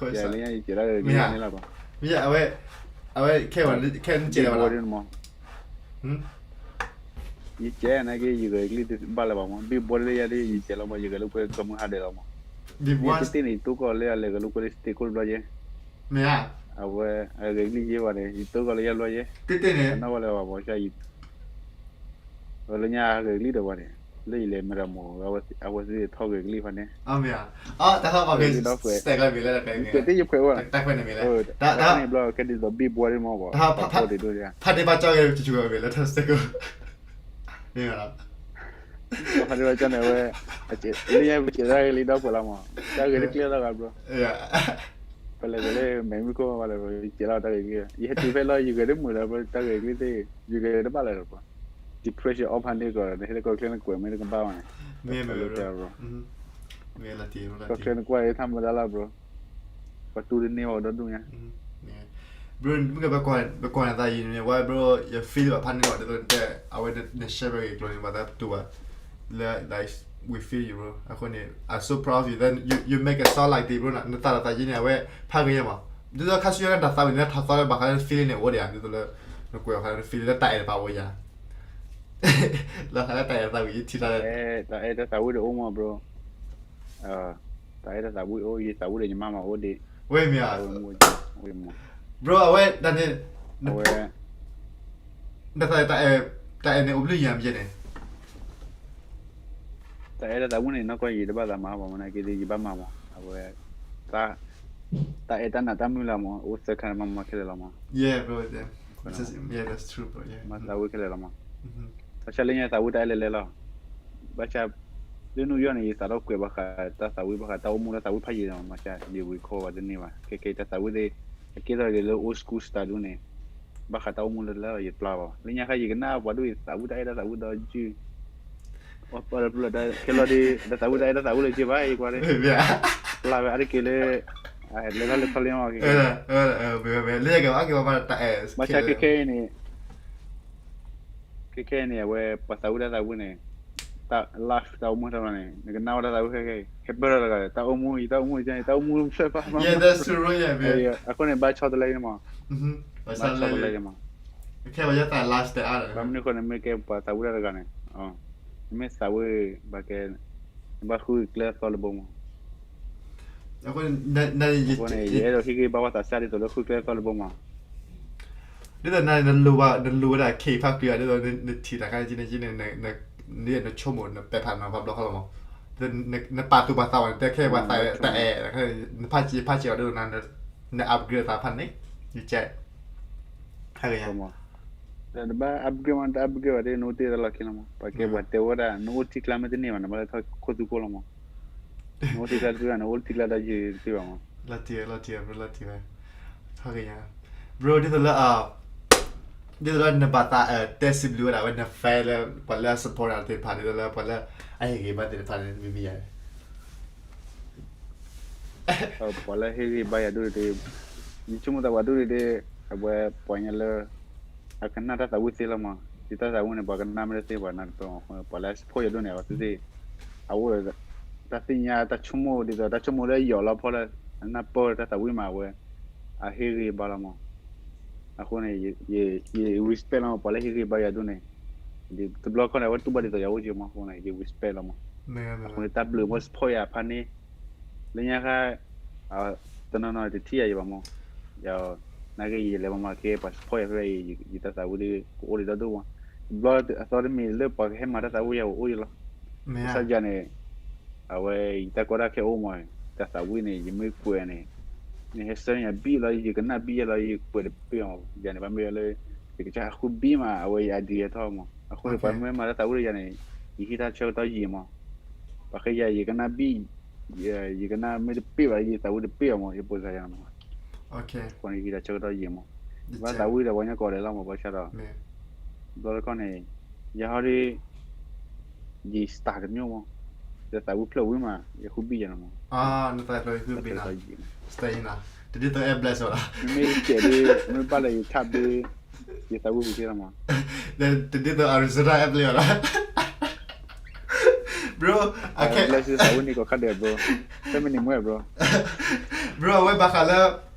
ယၤလၢညါယစဲးတၢ်ဂဲၤကလံၣ်န့ၣ်လီၤ bro. မ့ၢ်အဝဲ အဝဲ ခဲခဲနစဲးလီၤဘၣ် ယစဲးနာ်က့ ယဂဲၤကလံၣ်တဘၣ်လၢၤဘၣ်မး ဘံၣ်ဘီလၢယၤဒီး ယစဲးလီၤမး ယဂဲၤလိာ်ကွဲကမုၢ်ဟါဒဲးလီၤမး တ့ၢ်တ့ၢ်န့ၣ် ယတိၢ်ကီၢ်လၢအလဲၤဂဲၤလိာ်ကွဲလၢ stage ကိၢ်တဘျီယဲ မ့ၢ်ဧါ အဝဲ အဂဲၤကလံၣ်ယဲဘၣ်န့ၣ် ယတိၢ်ကီၢ်လၢယၤတဘျီယဲ တ့ၢ်တ့ၢ်န့ၣ် အနီၢ်ဝဲလၢၤဘၣ်မး လၢညါဂဲၤကလံၣ်ဒီးဝဲန့ၣ် လၢယလဲၤမ့ၢ်တၢ်မး အဝဲသ့ၣ်ထီၣ်ဂဲၤကလံၣ်ဖဲန့ၣ် အမ့ၢ်ဧါ အတၢ်ဟီၣ်ပှၤက့ၤ စတဲးကျီမ့ၢ်လဲၣ် တၢ်ဖဲန့ၣ်မ့ၢ်လဲၣ် တၢ်ဖဲန့ၣ်မ့ၢ်လဲၣ် တၢ်ဖဲန့ၣ်ဘျီ ကဲဒ်သိးဘံၣ်ဘီဒ်မးဘၣ် ဖးဒ့ဘၣ်ကၠီက့ၤ တဆူဝဲမ့ၢ်လဲၣ် တၢ်စတဲးကျီ မ့ၢ်ဧါ ဖးဒ့ဘၣ်ကၠီန့ၣ်ဝဲ လၢညါပစဲးတၢ်ဂဲၤကလံၣ်ဒီးပှဲၤလီၤမး တၢ်ဂဲၤတကျဲလီၤဂၤဘျီ ပလဲၤဂဲၤလၢမဲာ်မုၢ်ခိၣ်ဘၣ်လၢၤဘျီ ယစဲးလီၤတၢ်ဂဲၤကလံၣ် ယဟဲတုၤဖဲလီၤ ယဂဲၤတမုာ်လၢၤဘျီ တၢ်ဂဲၤကလံၣ်သ့ၣ် ယဂဲၤတဘၣ်လၢၤဘျီ depression အီၣ်ဖးန့ၢ်ကီး နဟဲလၢကီၢ်ချၢနကွဲးမ့ၢ်တကဘၣ်ဘၣ်န့ၣ် မ့ၢ်မ့ၢ် ကီၢ်ချၢနကွၢ်အံၤထါမတၤလၢၤဘျီ ပှၤတူၢ်တန့ၢ်ဘၣ်ဒီဒူၣ်ညါ bro မ့ၢ်ကဘၣ်ကွၢ်နသးအံၤန့ၣ် why bro ယ feel ဘၣ်ဖးန့ၢ်ဘၣ်ဒ်သိးတဲ အဝဲန share ဝဲဂ့ၤကျိၤန့ၣ် ပှၤသးတူၢ်ဘၣ် လၢ like we feel you bro အဃိန့ၣ် I'm so proud of you then you you make a song like this bro နသးဒီးသးယံၤန့ၣ် အဝဲဖးဂ့ၤယဲမး ဒ်သိးခါဆူညါနတၢ်သးဝံၣ်န့ၣ် ထီၣ်သီလၢဘၣ်ဃးလၢ feeling န့ၣ် အိၣ်ဒံးဧါ ဒ်သိးလၢ နကွဲးအီၤဃးလၢ feeling လၢတၢ်အဲၣ်တဖၣ်အိၣ်ယၤ လၢဃးလၢတၢ်အဲၣ်တဖၣ်ဝံၤယထံၣ်တၢ်လၢ တၢ်အဲၣ်တၢ်သးဝံၣ်ဒၣ်အိၣ်မး bro တၢ်အဲၣ်တၢ်သးဝံၣ်အိၣ် ယသးဝံၣ်ဒီးယမါမးအိၣ်ဒံး ဝဲမ့ၢ်ဧါ bro အဝဲ တၢ်န့ၣ် အဝဲ တၢ်အဲၣ် တၢ်အဲၣ်န့ၣ်အိၣ်ဘျုးယၤမ့ၢ်န့ၣ် တၢ်အဲၣ်တၢ်သးဝံၣ်န့ၣ် နီၢ်ကီၢ်ယံၤတဘၣ်သးမၤဘၣ်မးနာ်က့ဒီး ယဘၣ်မၤမး အဝဲ တၢ်အဲၣ်တၢ်နးတၢ်မုာ်လၢမး အိၣ်သၢခါန့ၣ် မၤမၤခဲလၢာ်လီၤမး မၤသးဝံၣ်ခဲလၢာ်လီၤမး ဘၣ်ဆၣ်လၢညါသးဝံၣ်တၢ်အဲၣ်လဲၤလဲၤလီၤ ဘၣ်ဆၣ် လၢနူယီၣ်န့ၣ် ယသးထီၣ်ကွဲးဘၣ်ဃးတၢ်သးဝံၣ်ဘၣ်ဃးတၢ်အိၣ်မူလၢသးဝံၣ်ဖးယံာ်လီၤမး ဘၣ်ဆၣ် ယ recall ဘၣ်တန့ၢ်ဘၣ် ခဲခဲတၢ်သးဝံၣ်သ့ၣ် အကဲထီၣ်က့ၤလၢ old school style ဒ်န့ၣ် ဘၣ်ဃးတၢ်အိၣ်မူလၢလၢယပျၢ်ဘၣ် လၢညါခါယကနၣ်ပှၤဒ်အံၤ သးဝံၣ်တၢ်အဲၣ်တၢ်သးဝံၣ်ဒီးယုၢ် ပှၤလၢပျၢ်ခဲလီၤဒ် တၢ်သးဝံၣ်တၢ်အဲၣ်တၢ်သးဝံၣ်လၢယုၢ်ဘၣ် ယကွၢ်လၢ ပျၢ်ဝဲအါတက့ၢ်လၢ လဲၤထီၣ်လဲၤထီၣ်လံမး ခဲခဲ လၢယကဘၣ်က့ၤဘၣ်တၢ်အဲၣ် ဘၣ်ဆၣ်ခဲခဲအံၤန့ၣ် ခဲခဲအံၤန့ၣ် အဝဲပှၤသးဝံၣ်တၢ်သးဝံၣ်န့ၣ် တၢ် live တၢ်အိၣ်မူတၢ်ဘျီန့ၣ် နကနၣ်ဝဲတၢ်သးဝံၣ်ခဲခဲအံၤ ဟဲပၢၢ်ထီၣ်တဂၤဒီး တၢ်အိၣ်မူအံၤ တၢ်အိၣ်မူအံၤန့ၣ် တၢ်အိၣ်မူဖျၢၣ်ပၢ် အဃိန့ၣ် ဘၣ်ဆီတလဲန့ၣ်မး ဘၣ်ဆီတလဲန့ၣ်မး ဘၣ်မနုၤအဃိန့ၣ် မ့ၢ်ကဲပှၤသးဝံၣ်တၢ်တဂၤန့ၣ် နမ့ၢ်သးဝံၣ် ဘၣ်ကဲ နဘၣ်ဃုကျဲသီတဘိမး အဃိန့ၣ် ယအဲၣ်ဒိးဟ့ၣ်ဂံၢ်ဘါပှၤသးစၢ်ဒ်သိးလၢဃုကျဲသီတဘိမး ဒ်သိးန နလိၣ်ဝဲဒၣ် K ဖးကွံာ် ဒ်သိးနထံၣ်တၢ်ခါန့ၣ် နဆိကမိၣ် နပဲာ်ဖးနၤပှၤဘျီဃီလီၤမး နပာ်သူၣ်ပာ်သးဝဲ နတဲခဲပှၤသးတအဲၣ် နဖးစ့ဖးစ့အီၤဒ်သိးန န upgrade သးဖးန့ၣ် ယကဲ ဟဲဂ့ၤ နဘၣ် upgrade မး နတ upgrade ဘၣ်ဒီး နအိၣ်တ့ၢ်တၢ်လီၢ်ခံလီၤမး ပှၤကဲပှၤတဲဝဲဒၣ် နအိၣ်ထံကျါမ့ၢ်တန့ၢ်ဘၣ် နဘၣ်လဲၤထီၣ်ခိၣ်သူခိၣ်လီၤမး နအိၣ်ထံကျါတသ့ဘၣ် နအိၣ်ထံကျါတၢ်ယုၢ်တသ့ဘၣ်မး လီၤတံၢ်လီၤတံၢ် bro လီၤတံၢ်ဝဲ bro ဒ်သိးလၢ ဒ်သိးလၢနဘၣ်သးတဲစံးဘျုးဝဲဒၣ်ဝဲ န fan လၢ ပှၤလၢအ support နၤသ့ၣ်တဖၣ် ဒ်သိးလၢပှၤလၢအဟ့ၣ်ဂံၢ်ဘါသ့ၣ်တဖၣ်န့ၣ် မ့မ့ၢ်ယၤ ပှၤလၢဟ့ၣ်ဂံၢ်ဘါယၤဒိၣ်ဒိၣ် ယဆိကမိၣ်သးပှၤဒိၣ်ဒိၣ်ဒ် အဝဲပှၤညါလၢ အကနၣ်တၢ်သးဝံၣ်သ့လီၤမး ယတၢ်သးဝံၣ်န့ၣ် ပှၤကနၣ်မ့ၢ်တသ့ပှၤနၢ်တပၢၢ်မး ပှၤလၢအ support ယၤဒိၣ်န့ၣ် အဝဲသ့ၣ်သ့ၣ် အအိၣ်ဒီး တၢ်သ့ၣ်ညါတၢ်ဆိကမိၣ်ဒ်သိး တၢ်ဆိကမိၣ်လၢယီၤလီၤဖီလၢ အနၢ်ပၢၢ်တၢ်သးဝံၣ်မး အဝဲ အဟ့ၣ်ဂံၢ်ဘါလီၤမး အဃိန့ၣ် ယ respect လီၤမး ပှၤလၢဟ့ၣ်ဂံၢ်ဘါယၤဒိၣ်န့ၣ် တဘျီခီန့ၣ် အဝဲတူၢ်ဘၣ်ဒ်သိးယၤအိၣ်က့မးအဃိန့ၣ် ယ respect လီၤမး. အဃိန့ၣ်တၢ်ဘျုးမ့ၢ် support ယၤဖးန့ၣ် လၢညါခါ တနီၤနီၤတထံၣ်ယၤယံၤဘၣ်မး, ယ နာ်က့ယလဲၤမၤမၤကဲ ပှၤ support ယၤဖဲအံၤ ယတၢ်သးဝံၣ်ဒ်ကအိၣ်ဒံးဒီဒိၣ်မး, တဘျီအသီတမံၤလၢပှၤကဟဲမၤတၢ်သးဝံၣ်ယၤအိၣ်ယံၤလီၤ. ဘၣ်ဆၣ်ယၤန့ၣ် အဝဲယတၢ်ကီတၢ်ခဲအိၣ်မး, တၢ်သးဝံၣ်န့ၣ် ယမ့ၢ်ကွဲးန့ၣ် နဟဲဆၢန့ၢ်ယၤဘံၣ်လီၤ ယကနၣ်ဘံၣ်ယဲလီၤ ယကွဲးတပ့ၢ်အီၤ, ယၤန့ၣ် ဘၣ်မ့ၢ်လၢ ယကစၢ်ဟးဃုဘံၣ်မး အဝဲယ idea ထီၣ်မး, အဃိန့ၣ် ပှၤမ့ၢ်မၤတၢ်သးဝံၣ်ဒီးယၤန့ၣ် ယဟ့ၣ်တၢ်ဆၢကတီၢ်ယံာ်မး, ပှၤဃ့ယၤ ယကနၣ်ဘံၣ် ယကနၣ်မ့ၢ်တပ့ၢ်ဘၣ် ယသးဝံၣ်တပ့ၢ်အီၤမး ယပိာ်စၢ်ယၤမး, အဃိန့ၣ် ယဟ့ၣ်တၢ်ဆၢကတီၢ်ယံာ်မး, ဘၣ်သးဝံၣ်ဒီးပှၤကညီကိးဂၤဒဲးလီၤမး ဘၣ်ဆၣ်ဒီး ဘျီတခီန့ၣ် ယဟီဒ် ယ style တမျိုးမး, ယသးဝံၣ်ဖျၢၣ်ဝံၤမး ယဃုဘံၣ်ယၤန့ၣ်မး, နသးဝံၣ်ဖျၢၣ်ဝံၤဃုဘံၣ်နီၤ, တဒ်သိး air blast လီၤ, မ့မ့ၢ်ယကဲးဒ် မ့ၢ်ဘၣ်လၢယထးဒ် ယသးဝံၣ်ပူၤက့လီၤမး, တဒ်သိး Arizona air blast လီၤ, bro, အခဲ blast သးဝံၣ်န့ၣ်ကီးခါဒဲး bro, ဖဲမ့ၢ်န့ၣ်မွဲ bro, bro အဝဲဘၣ်ဃးလၢ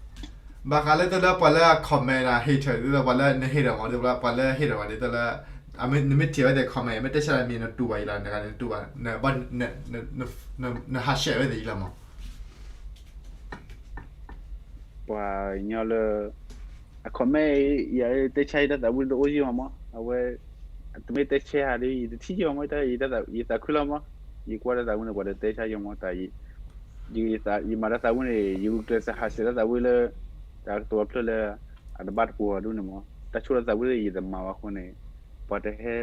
ဘၣ်ဃးလၢတၢ်လၢပှၤလၢအ comment အ hater ဒ်သိးပှၤလၢန hater မး ဒ်သိးပှၤလၢ hater မး ဒ်သိးလၢ နမ့ၢ်ထံၣ်ဝဲသ့ၣ် comment မ့ၢ်တဲဆါမံၤနတူၢ်ဘၣ်အံၤလီၤ နဂၤန့ၣ်နတူၢ်ဘၣ် နဟးဆှဲးဝဲသ့ၣ်အံၤလီၤမး, ပှၤကညီလၢ အ comment ယၤတဲဆါယတၢ်သးဝံၣ်တအိၣ်ယံာ်မးမး အဝဲ တမ့ၢ်တဲဆါဟးဒီး ယတထံၣ်ယံာ်မးမး ယသးခုလီၤမး, ယကွၢ်တၢ်သးဝံၣ်န့ၣ် ပှၤတတဲဆါယံာ်မး တၢ် ယမၤတၢ်သးဝံၣ်န့ၣ် ယဂုာ်ကျဲးစၢးဟးဆှဲးတၢ်သးဝံၣ်လၢ တၢ်ကတိၤဖျၢၣ်လၢ အတဘၣ်တပူၤအီၤဒ်န့ၣ်မး တၢ်ဆိၣ်တၢ်သးဝံၣ်လၢယတမၤဘၣ်အဃိန့ၣ် ပှၤတဟဲ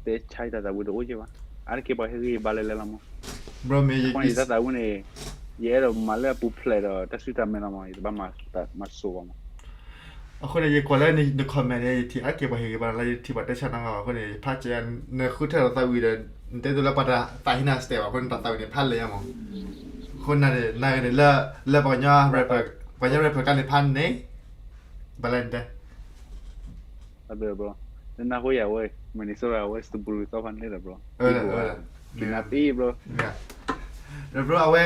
တဲဆါယတၢ်သးဝံၣ်တအိၣ်ယံာ်ဘၣ်, အါတက့ၢ်ပှၤဟ့ၣ်ဂံၢ်ဘါလၢလဲၤလီၤမး, အဃိန့ၣ်ယတၢ်သးဝံၣ်န့ၣ် ယအဲၣ်ဒိးမၤလၢအပူၤဖျဲးဒီးတၢ်စူၢ်တၢ်မဲလီၤမး ယတဘၣ်မၤစိးဘၣ်မး အဃိန့ၣ် ယကွၢ်လၢန comment န့ၣ် ယထံၣ်အါတက့ၢ်ပှၤဟ့ၣ်ဂံၢ်ဘါလၢယထံၣ်ပှၤတဲဆါနီၢ်ဂၤအဃိန့ၣ် ယဖးကဲ နဃုထၢဒီးသးဝံၣ်ဒီး နတဲသိးလၢပှၤတသးဟ့နၤစတဲးဘၣ်အဃိန့ၣ် တၢ်သးဝံၣ်န့ၣ်ဖးလဲၢ်ယါမး, အဃိန့ၣ် နဂ့ၤန့ၣ်လၢ လၢပှၤကညီ rapper ပှၤကညီ rapper ကါန့ၣ်ဖးန့ၣ် ဘၣ်လဲၣ်နတဲ bro, နနၢ်ဟူယၤဝဲ Minnesota ဝဲ စတူးပရူၤသီဖးန့ၣ်လီၤ bro, ကနၣ်သ့ bro, bro အဝဲ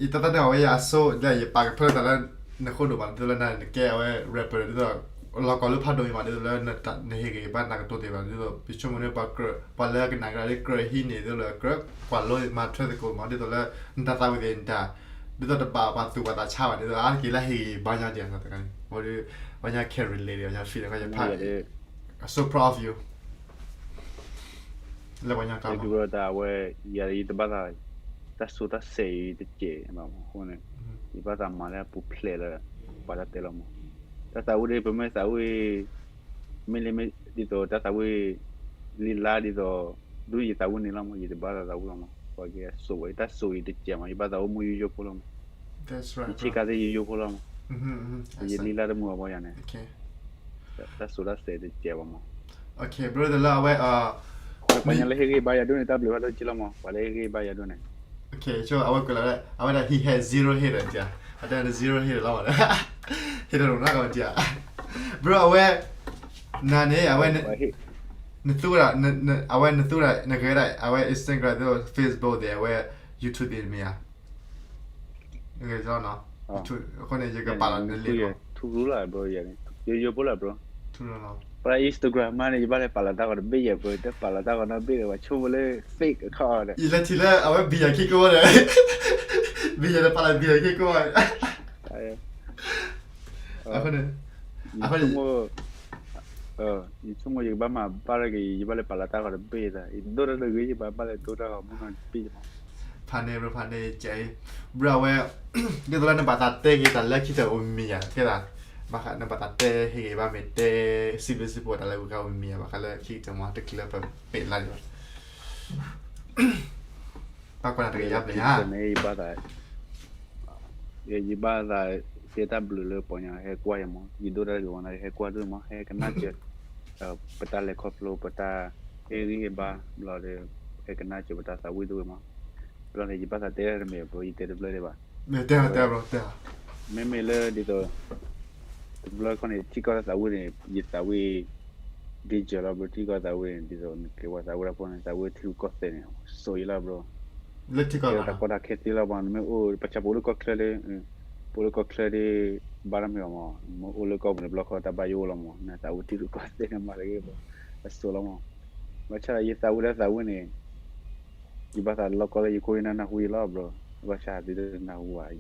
ယတၢ်တၢ်န့ၣ်အဝဲယၤအဆိ လၢယပာ်ကဖၢလၢတၢ်လၢ နဃိဒိၣ်မး ဒ်သိးလၢနကဲအဝဲ rapper ဒ်သိး လီၤကီၢ်လၢဖးဒိၣ်မး ဒ်သိးလၢ နဟ့ၣ်ဂံၢ်ဘါနၤကတိၤသ့ၣ်မး ဒ်သိး ယဆိကမိၣ်န့ၣ် ပှၤလၢကနၣ်ကရၢလၢကြၢးဟံးန့ၢ် ဒ်သိးလၢကြၢး ကွၢ်လိမၤထွဲသကိးမး ဒ်သိးလၢ နတၢ်သးဝံၣ်သ့ၣ်နတၢ် ဒ်သိးတဘၣ်ပှၤသူၣ်ပှၤသးဆါဘၣ် ဒ်သိးအါတက့ၢ်လၢဟ့ၣ်ဂံၢ်ဘါညီဒ်အံၤတဂၤန့ၣ် ပှၤညီ can relate ပှၤညီ feel ဒီး ယဖး I'm so proud of you လၢပှၤညီကါမး တၢ်ဝဲ ယၤယတဘၣ်သး တၢ်ဆိးတၢ်စဲးအံၤတစဲးဘၣ်မး အဃိန့ၣ် ယဘၣ်သးမၤလၢအပူၤဖျဲးလၢ ပှၤတၢ်တဲလီၤမး တၢ်သးဝံၣ်ဒ် ပမ့ၢ်သးဝံၣ် မ့ၢ်လၢမ့ၢ်ဒ်သိးတၢ်သးဝံၣ် လံလါဒ်သိး ဒ်ယသးဝံၣ်န့ၣ်လီၤမး ယတဘၣ်သးသးဝံၣ်လီၤမး ပှၤကဲအစိဝဲ တၢ်စိအံၤတစဲးမး ယဘၣ်သးအိၣ်မူယိယိဖိလီၤမး ယဆ့ကၤသ့ၣ်ယိယိဖိလီၤမး ယလံလါတမုာ်အဘၣ်ယၤန့ၣ် တၢ်စိတၢ်စဲးတစဲးဘၣ်မး ဘၣ်လၢဟ့ၣ်ဂံၢ်ဘါယၤဒိၣ်န့ၣ် တၢ်ဘျုးဖးဒိၣ်က့လီၤမး ပှၤလၢဟ့ၣ်ဂံၢ်ဘါယၤဒိၣ်န့ၣ် အဝဲကွဲးလီၤ အဝဲဒၣ် he has zero hater တၢ် အတၢ်န့ၣ် zero hater လီၤ hater နီၢ်ကီၢ်တၢ် bro အဝဲ နၤန့ၣ် အဝဲ နသူဝဲဒၣ် အဝဲနသူဝဲဒၣ် နဂဲၤဒၣ် အဝဲ Instagram သ့ၣ် Facebook သ့ၣ် အဝဲ YouTube သ့ၣ်မ့ၢ်ဧါ အဃိန့ၣ် ယကပာ်လီၤနလံာ်မး ထူလၢ bro ယၤန့ၣ် ယိယိဖိလီၤ bro ပှၤ Instagram မးန့ၣ် ယဘၣ်လဲၤပာ်လီၤတၢ်ဂီၤတဘ့ၣ်ယဲၢ် bro တပာ်လီၤတၢ်ဂီၤနီတဘ့ၣ်ဒီး ပှၤဆိကမိၣ်လၢ fake account ဒီး ယလဲၤထံၣ်လၢအဝဲဘံၣ်ယၤခံကိးဒီး ဘံၣ်ယၤဒီးပာ်လီၤဘံၣ်ယၤခံကိး အဃိန့ၣ် ယဆိကမိၣ် ယဆိကမိၣ်ယကဘၣ်မၤဘၣ်လၢက့ၤ ယဘၣ်လဲၤပာ်လီၤတၢ်ဂီၤတဘ့ၣ်ယသး ယဒိၣ်တၢ်တဂ့ၤ ယဘၣ်ဘၣ်လဲၤဒိတၢ်ဂီၤမုၢ်နီတဘ့ၣ်ယမး ဖးန့ၢ် bro ဖးန့ၢ် ကဲ bro အဝဲ ဒ်သိးလၢနဘၣ်သးတဲက့ၤတၢ်လၢခံတၢ်အိၣ်မံၤယၤ ကဲသး ဘၣ်ဃးနဘၣ်သးတဲဟ့ၣ်ဂံၢ်ဘါမ့ၢ်တဲ စံးဘျုးစံးဖှိၣ်တၢ်လၢဂုၤကါအိၣ်မံၤယၤ ဘၣ်ဃးလၢခံကတၢၢ်မး တချုးလၢပပာ်လၢ်ဒံးဘၣ် ဘၣ်ကွၢ်နၤတကယၤဘျဲၣ်ဧါ ယဘၣ်သး ယဘၣ်သးတဲတၢ်ဘျုးလၢပှၤကညီဟဲကွၢ်ယၤမး ယဒိၣ်တၢ်တဂ့ၤဝဲန့ၣ် ဟဲကွၢ်ဒိၣ်မး ဟဲကနၣ်စၢၤ ပတၢ်လဲၤခီဖျိ ပတၢ်ဟ့ၣ်ဂံၢ်ဟ့ၣ်ဘါဘျီဒီး ဟဲကနၣ်စၢၤပတၢ်သးဝံၣ်ဒိၣ်ဝဲမး ဘျီန့ၣ် ယဘၣ်သးတဲတၢ်တမံၤ bro ယတဲတဘျီဒံးဘၣ် မ့မ့ၢ်လၢဒ်သိး တဘျီခီန့ၣ် ထံကီၢ်တၢ်သးဝံၣ်န့ၣ် ယသးဝံၣ် danger လီၤ bro ထံကီၢ်သးဝံၣ်န့ၣ် ဒ်သိးနကဲပှၤသးဝံၣ်တၢ်ဖိန့ၣ် သးဝံၣ်ထံရူၢ်ကီၢ်သဲးန့ၣ် စိာ်ယလီၤ bro လၢထံကီၢ်တၢ်ကီတၢ်ခဲသ့လီၤ ဘၣ်နမ့ၢ်အိၣ် ပှၤဆၣ်ဖိလၢကီၢ်ချၢဒ် ပအိၣ်လၢကီၢ်ချၢဒ် ဘၣ်တၢ်မ့ၢ်အီၤမး နမ့ၢ်အိၣ်လၢကီၢ်ပူၤန့ၣ် တဘျီခီတၢ်ဘၣ်ယိၣ်လီၤမး နသးဝံၣ်ထံရူၢ်ကီၢ်သဲးန့ၣ်မၤတဂ့ၤ bro အစိာ်လီၤမး ဘၣ်ဆၣ်ဒီးယသးဝံၣ်တၢ်သးဝံၣ်န့ၣ် ယဘၣ်သးလီၤကီလၢယခိၣ်ယနၢ်နၢ်ဟူယလီၤ bro. ဘၣ်ဆၣ်သုတနၢ်ဟူဘၣ်,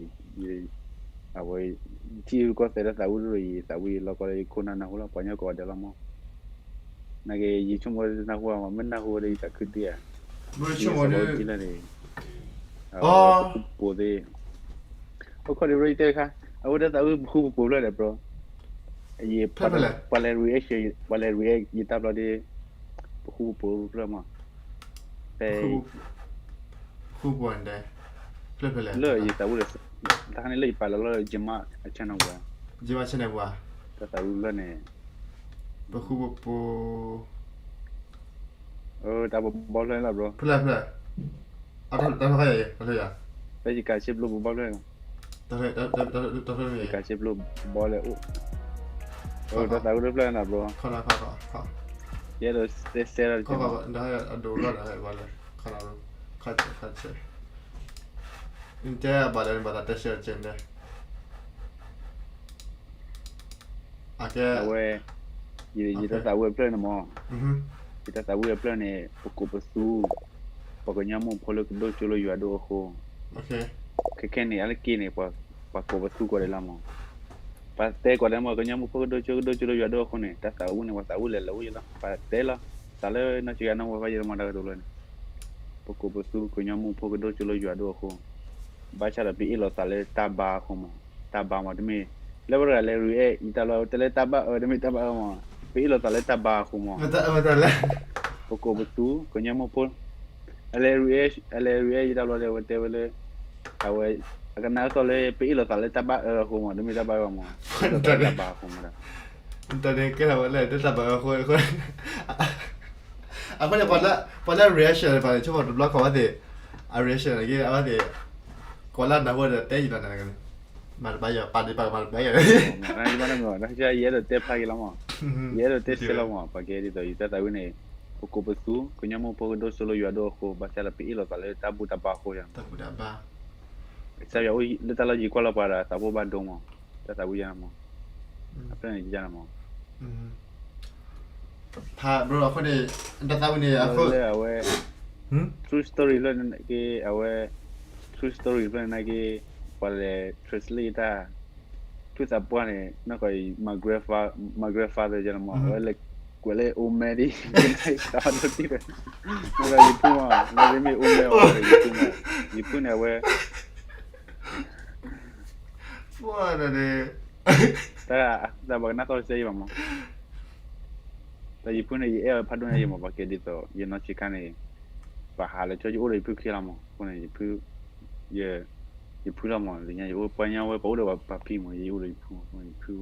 အဝဲ ထံၣ်ဃုကီၢ်သဲးတၢ်သးဝံၣ်ဒ်ဒီး ယသးဝံၣ်လီၤကီလၢယခိၣ်နၢ်နၢ်ဟူလီၤ ပှၤကညီကိးဂၤဒဲးလီၤမး. နာ်က့ ယဆိကမိၣ်တနၢ်ဟူဘၣ်မး မ့ၢ်နၢ်ဟူဝဲဒီးယသးခုဒံဧါ. ယစးဘီကံလၢန့ၣ် အဝဲပဃူပဖိးသ့ၣ် အိၣ်ခိးဒံး bro ယတဲခါ အဝဲတၢ်သးဝံၣ်ပဃူပဖိးဖျၢၣ်ဒီး bro. ယ ပှၤလဲၤ react ပှၤလဲၤ react ယတၢ်ဘျီဒ် ပဃူပဖိးဖျၢၣ်မး ဖဲ ဃူပဖိးဒဲး ဖျၢၣ်ဖဲလဲၣ် လၢယသးဝံၣ်ဒီး တခါန့ၣ်လၢယပာ်လီၤလၢ Jama channel ပူၤ Jama channel ပူၤ တၢ်သးဝံၣ်ဖျၢၣ်န့ၣ် ပဃူပဖိး တၢ်ဘီဘီဖျၢၣ်လီၤ bro. ဖျၢၣ်ဖျၢၣ် အတၢ်ဖျၢၣ်ယၤ တၢ်ဖျၢၣ်ယၤ ဖဲယကၤဆ့ဘျိပဘီဖျၢၣ် တၢ်ဖျၢၣ် ယကၤဆ့ဘျိဘီလဲၣ်အိၣ် တၢ်သးဝံၣ်တဖျၢၣ်နၤ bro. ယအဲၣ်ဒိးတဲဆၢတၢ် အဒိလီၤဒီး နတဲဘၣ်လဲၣ် နဘၣ်သးတဲဆၢတၢ် အကဲ အဝဲ ယတၢ်သးဝံၣ်အဖျၢၣ်န့ၣ်မး ယတၢ်သးဝံၣ်အဖျၢၣ်န့ၣ် ပကိးပသူ ပှၤကညီမိၢ်ဖိလၢကဒိၣ်ကၠိလၢယွၤဒိၣ်အဃိ ခဲခဲန့ၣ် အါတက့ၢ်န့ၣ် ပှၤကိးပသူကိးဂၤဒဲးလီၤမး. ပှၤတဲကိးဂၤဒဲးမး ကညီမိၢ်ဖိကဒိၣ်ကၠိ ကဒိၣ်ကၠိလၢယွၤဒိၣ်အဃိန့ၣ် တၢ်သးဝံၣ်န့ၣ် ပှၤသးဝံၣ်လဲၤလၢဝံၤလီၤ ပှၤတဲလီၤ သးလၢနီၢ်ဆံးဂၤနီၢ်ဝဲဘၣ်ယဲၢ်မးတၢ်ကတိၤလၢန့ၣ် ပကိးပသူ ကညီမိၢ်ဖိကဒိၣ်ကၠိလၢယွၤဒိၣ်အဃိ ဘၣ်ဆၣ်ဒီးပအ့ၣ်လိာ်သးလၢတၢ်ဘါအဃိမး တၢ်ဘါမးတမ့ၢ် လၢပှၤတဂၤလဲၤ react ယတၢ်လီၤ တဲလၢတၢ်ဘါအၢ တမ့ၢ်တၢ်ဘါအၢမး ပအ့ၣ်လိာ်သးလၢတၢ်ဘါအဃိမး ပကိးပသူ ကညီမိၢ်ဖိ အလဲၤ react အလဲၤ react ယတၢ်ဘျီဒီး အဝဲတဲဝဲလၢ အဝဲ အကနၣ်အသီၣ်လၢ ပအ့ၣ်လိာ်သးလၢတၢ်ဘါအၢအဃိမး တမ့ၢ်တၢ်ဘါအၢမး အ့ၣ်လိာ်သးလၢတၢ်ဘါအဃိမးဒီး တၢ်န့ၣ်ကဲထီၣ်ဝဲလၢတၢ်ဘါအဃိ အဃိန့ၣ် ပှၤလၢ reaction န့ၣ် ပှၤန့ၣ် ဆိကမိၣ်တဘျီခီဝဲသ့ၣ် အ reaction န့ၣ်က့ အဝဲသ့ၣ် ကိးလၢနၢ်ဟူဒီးတဲယံၤလီၤန့ၣ် မၤတဘၣ်ယီၤ ပာ်ဒံးပာ်ကမၤတဘၣ်ယီၤ ယအဲၣ်ဒိးတဲဖျါက့ၤလီၤမး ယအဲၣ်ဒိးတဲဆၢလီၤမး ပှၤကဲဒ်သိး ယတၢ်သးဝံၣ်န့ၣ် ပကိးပသူ ကညီမိၢ်ဖိကဒိၣ်ကၠိလၢယွၤဒိၣ်အဃိ ဘၣ်ဆၣ်ဒီးပအ့ၣ်လိာ်သးလၢတၢ်ဘူၣ်တၢ်ဘါအဃိယၤ ကစၢ်ယွၤအိၣ်လၢတၢ်လီၢ်ယံၤကွၢ်လီၤပှၤဒီး သးဘိၣ်ဘၣ်ဒိမး တၢ်သးဝံၣ်ယၤမး အဖျၢၣ်န့ၣ်ယၤမး ဖး bro အဃိန့ၣ် တၢ်သးဝံၣ်န့ၣ် အဃိ လၢအဝဲ true story ဖျၢၣ်န့ၣ်က့ အဝဲ true story ဖျၢၣ်န့ၣ်က့ ပှၤလဲၤ translate တၢ် ဖုသးပှၢ်န့ၣ် နီၢ်ကီၢ် my grandfather ယၤမး အဝဲလဲၤကွဲးလၢ old man ဒ် ကနၣ်တၢ်ဒိၣ်တံၢ်ဒီး နီၢ်ကီၢ်ယဖုမး လၢမ့ၢ် old man အီၤ ယဖုမး ယဖုန့ၣ် အဝဲ ပှၤန့ၣ် တၢ် တၢ်ဘၣ်ကနၣ်သီၣ်တစဲးယံၤဘၣ်မး တၢ်ယဖုန့ၣ် ယအဲၣ်အီၤဖးဒိၣ်ညါယံၤမး ပှၤကဲဒ်သိး ယနီၢ်ဆံးခါန့ၣ် ပှၤဟးလၢကၠိ ယအိၣ်ဒီးယဖုခံလီၤမး အဃိန့ၣ် ယဖု ယဖုလီၤမး လၢညါယအိၣ် ပှၤညီဝဲ ပှၤအိၣ်ဒီးပှၤဖံမး ယအိၣ်ဒီးယဖုမး ယဖု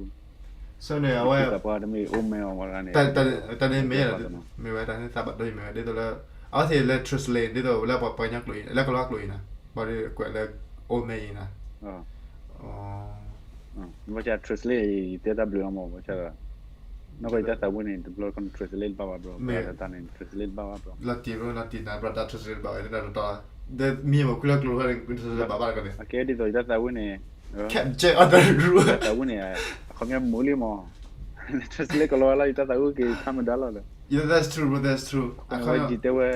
ဆိန့ၣ် အဝဲ ယဖုသးပှၢ်တမ့ၢ် old man အီၤဝဲဒၣ်န့ၣ် တၢ်န့ၣ်မ့ၢ် မ့ၢ်ဝဲတၢ်န့ၣ်သးဘၣ်ဒိမ့ၢ်ဝဲ ဒ်သိးလၢ အဝဲသ့ၣ်လၢ translate ဒ်သိးလၢပှၤကညီကျိာ်အံၤ လၢကလီၤကျိာ်အံၤန့ၣ် ဘၣ်ဒီးကွဲးလၢ old man အံၤန့ၣ် ဘၣ်ဆၣ် translate အံၤ ယတဲတၢ်ဘျုးလီၤမး ဘၣ်ဆၣ်ဒီး နီၢ်ကီၢ်ယတၢ်သးဝံၣ်န့ၣ် တဘျီတခီၣ်န့ၣ် translate တဘၣ်ဘၣ် bro မ့ၢ်တၢ်န့ၣ် translate တဘၣ်ဘၣ် bro လီၤတံၢ် bro လီၤတံၢ်နၤ bro တၢ် translate တဘၣ်ဝဲ တၢ်တတီၤ ဒီးမံမီၢ်ခူလၢကျိာ်တခီၣ်န့ၣ် translate ဘၣ်ဘၣ်တခီန့ၣ် အကဲဒ်သိးယတၢ်သးဝံၣ်န့ၣ် capture all the rule တၢ်သးဝံၣ်န့ၣ် အခီပညီမုာ်လံမး translate ကလီၤဝဲလီၤ ယတၢ်သးဝံၣ်က့ၤ ခါမဒါလီၤဒီး Yeah, that's true, bro, that's true. ဝဲကၠံတဲဝဲ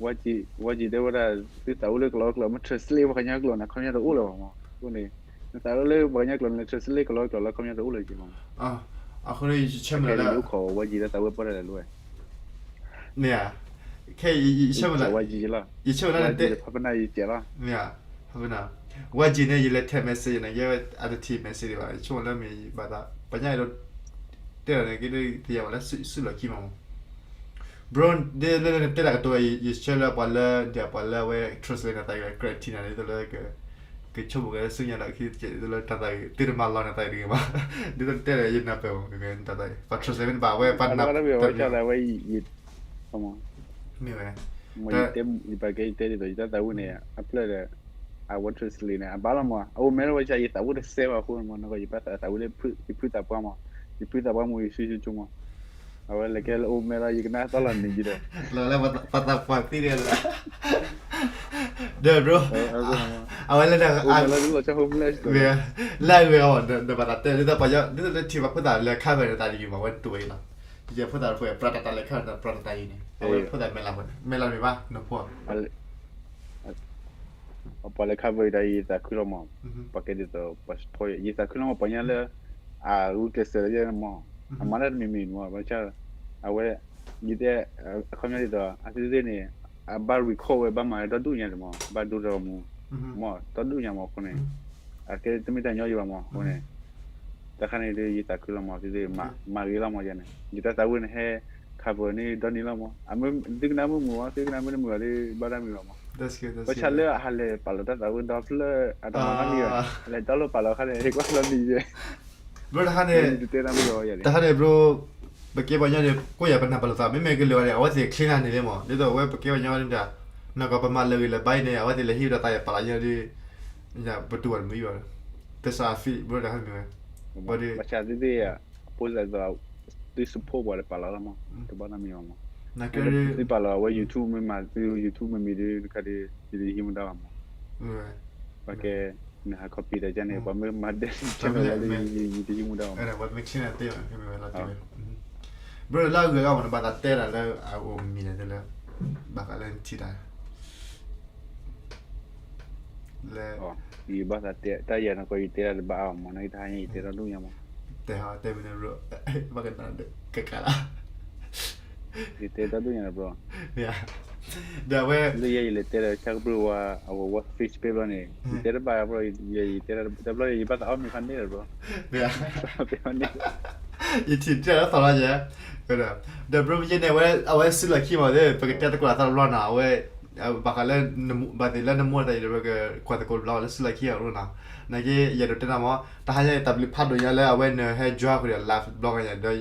ဝဲကၠံတဲဝဲဒၣ် သုသးဝံၣ်လၢကလီၤကျိာ် မ့ၢ် translate ပှၤကညီကျိာ်န့ၣ် အခီပညီတအိၣ်လၢၤဘၣ်မး အဃိန့ၣ် နသးဝံၣ်လၢပှၤကညီကျိာ်န့ၣ် translate ကလီၤကျိာ်လၢအခီပညီတအိၣ်လၢၤက့ၤမး အဃိန့ၣ် ယဆၢမုၢ်လၢ်လၢ အိၣ်ခိးဝဲကၠံလၢသးဝံၣ်ပှၢ်တၢ်လဲၤလိၤဝဲ မ့ၢ်ဧါ ခဲအံၤ ယဆၢမုၢ်လၢ် ယဆၢမုၢ်လၢ်န့ၣ် ဖးပနၢ်ယကဲလီၤ မ့ၢ်ဧါ ဖးပနၢ် ဝဲကၠံန့ၣ် ယလဲၤထဲ message န့ၣ် ယဲဝဲအတထံၣ် message ဒံးဘၣ် ယဆိကမိၣ်လၢမ့ၢ်ဘၣ်သး ပှၤညါအံၤဒိး တဲလီၤန့ၣ် က့ၤဒ်ယၤဝဲလၢစုလီၢ်ခံမး bro ဒ်လၢနတဲတၢ်ကတိၤ ယဆၢလၢပှၤလၢ ဒ်ပှၤလၢအဝဲ translate နသး criteria န့ၣ် ဒ်သိးလၢ ကဆိကမိၣ်က့ၤလၢဆူညါဒီး ခံတစဲး ဒ်သိးလၢတၢ်သးအံၤ သုတမၤလီၤနသးအံၤတဂ့ၤမး ဒ်သိးတဲလၢယနၢ်ပၢၢ်မး ကကဲနတၢ်သးအံၤ ပှၤ translate မ့ၢ်တဘၣ်ဝဲ ပှၤနၢ်ပၢၢ် မ့ၢ်ဝဲ မ့ၢ်ယတဲ ယပာ်ကဲယတဲဒ်သိး ယတၢ်သးဝံၣ်န့ၣ် အဖျၢၣ်ဒီး အဝဲ translate န့ၣ် အဘၣ်လီၤမး အအိၣ်မဲလီၤဝဲဆၣ် ယသးဝံၣ်တစဲးဘၣ်အဃိမး နီၢ်ကီၢ် ယဘၣ်သးဝံၣ်လၢ ယဖုသးပှၢ်မး ယဖုသးပှၢ်မူ ယဆူယဆူမး အဝဲလဲၤကဲလၢအိၣ်မဲလီၤ ယကနၣ်သီၣ်လီၤန့ၣ်ယဒီး လၢပှၤသးပှၢ်သံန့ၣ် ဒီး bro အဝဲလၢ အိၣ်မဲလီၤ လၢအဂ့ၤအီၤ ဒီးပှၤသးတဲ ဒ်သိးပှၤ ဒ်သိးလၢထံၣ်ပှၤဖိသၣ်လဲၤခါဖဲန့ၣ် သးတယုၢ်မး ဝဲတူၢ်အံၤလီၤ ယဖိသၣ်တဖု ပြးတၢ်တၢ်လဲၤခါဒီး ပြးတၢ်တၢ်အံၤန့ၣ် အဝဲဖိသၣ်မဲာ်လးဖိန့ၣ် မဲာ်လးမ့ၢ်ဘၣ် နဖိ ပှၤလဲၤခါဘၢအံၤဒီးယသးခုလီၤမး, ပှၤကဲဒ်သိး ပှၤ support ယသးခုလီၤမး ပှၤညါလၢ အဂုာ်ကျဲးစၢးလၢယဲမး, အမၤတၢ်တမံၤမံၤမး ဘၣ်ဆၣ် အဝဲ ယတဲ အခီပညီဒ်သိး အသုသ့ၣ်န့ၣ် အဘၣ် record ဝဲဘၣ်မၤဒီဒူၣ်ညါန့ၣ်မး ဘၣ်ဒိဒီးမူ မး ဒီဒူၣ်ညါမးအဃိန့ၣ် အကဲတမ့ၢ်တၢ်ညီယံၤဘၣ်မးအဃိန့ၣ် တၢ်ခါန့ၣ်ဒ်ယသးခုလီၤမး သုသ့ၣ် မၤဂ့ၤလီၤမးယဲန့ၣ် ယတၢ်သးဝံၣ်န့ၣ်ဟဲ cover န့ၣ်ဒီနံၤလီၤမး အမ့ၢ်သုကနၣ်မုာ်မုာ်ဘၣ် သုကနၣ်မ့ၢ်တမုာ်ဘၣ်ဒီး ဘၣ်တၢ်မံၤဘၣ်မး ဘၣ်ဆၣ်လၢအဟးလဲၤပာ်လီၤတၢ်သးဝံၣ်ဒီဖျၢၣ် အတမၤနီတမံၤဘၣ် လဲၤဒီလိာ်ပာ်လီၤခါန့ၣ် ဟ့ၣ်ကွၢ်လီၤနံၤယဲ ဘျီတခါန့ၣ် တတဲတၢ်မုာ်ဘၣ်ယဲန့ၣ် တခါန့ၣ် ဘျီ ပကဲပှၤကညီန့ၣ် ကိးယၤပနၢ်ပၢၢ်လိာ်သး မ့မ့ၢ်ကလုာ်ဂၤန့ၣ် အဝဲသ့ၣ်ချ့နၤန့ၣ်လံမး ဒ်သိးအဝဲပကဲပှၤကညီန့ၣ် နီၢ်ကီၢ်ပမၤလၢာ်ဂ့ၤလၢာ်ဘၣ်အံၤန့ၣ် အဝဲသ့ၣ်လဲၤဟံးဝဲဒီးသးယၤပာ်လီၤယဲဒီး ပတူၢ်ဘၣ်တမံၤဘၣ် သစၢ်အဖံး ဘျီတခါမ့ၢ်ဝဲ ဘၣ်ဆၣ်သုသ့ၣ် အပိစၢ်သိး သု support ပှၤဒီးပာ်လီၤလီၤမး တဘၣ်နီတမံၤဘၣ်မး သုပာ်လီၤအဝဲ YouTube မ့ၢ်မၤသု YouTube မ့ၢ်မံၤဒီး တခါဒီး ယတဟံးမူဒါဘၣ်မး ပှၤကဲ နဟး copy တၢ်ကန့ၣ် ပှၤမ့ၢ်မၤဒဲး channel လီၤဒီး ယတဟံးမူဒါဘၣ်မး ဘျီလၢအဂုၤအဂၤမး နဘၣ်သးတဲတၢ်လၢအအိၣ်မံၤန့ၣ်လၢ ဘၣ်ဃးလၢနထံၣ်တၢ် လၢ ယဘၣ်သးတဲ တၢ်ယၤနကီး ယတဲတၢ်တဘၣ်အါမး နတဟါညါ ယတဲတၢ်ဒိၣ်ညါမး တဲဟီတဲမ့ၢ်န့ၣ် ဘၣ်ကနၣ်ကကးလီၤ ယတဲတၢ်ဒိၣ်ညါန့ၣ်ဘျီ မ့ၢ်ဧါ ဒီးအဝဲ လၢယဲယလဲၤတဲဒီး ဆၢကပြုၢ်ဝါ အဝဲ What's Face ဘျီန့ၣ် ယတဲတဘၣ်ဘျီ ယတဲတဘျီ ယဘၣ်သးအီၣ်မ့ၤဖးန့ၣ်လီၤဘျီ မ့ၢ်ဧါ ယထံၣ်တၢ်လၢသီလီၤယဲ ဒီးဘျီမ့ၢ်ယဲန့ၣ် အဝဲ အဝဲစုလီၢ်ခံမး ပကတဲသကိးသးတဘျီနီၤ အဝဲ ဘၣ်ဃးလၢ ဘၣ်သ့ၣ်လၢနမိၢ်တၢ်အံၤဒီး ပကကွၢ်သကိးတဘျီလၢစုလီၢ်ခံအီၤနီၤ နာ်က့ ယအဲၣ်ဒိးတဲနၤမး တဟါညါန့ၣ် တၢ်ဘျုးဖးဒိၣ်ညါလၢအဝဲနဟဲ join ဃုာ်ဒီး live ဘျီဂၤညါဒီး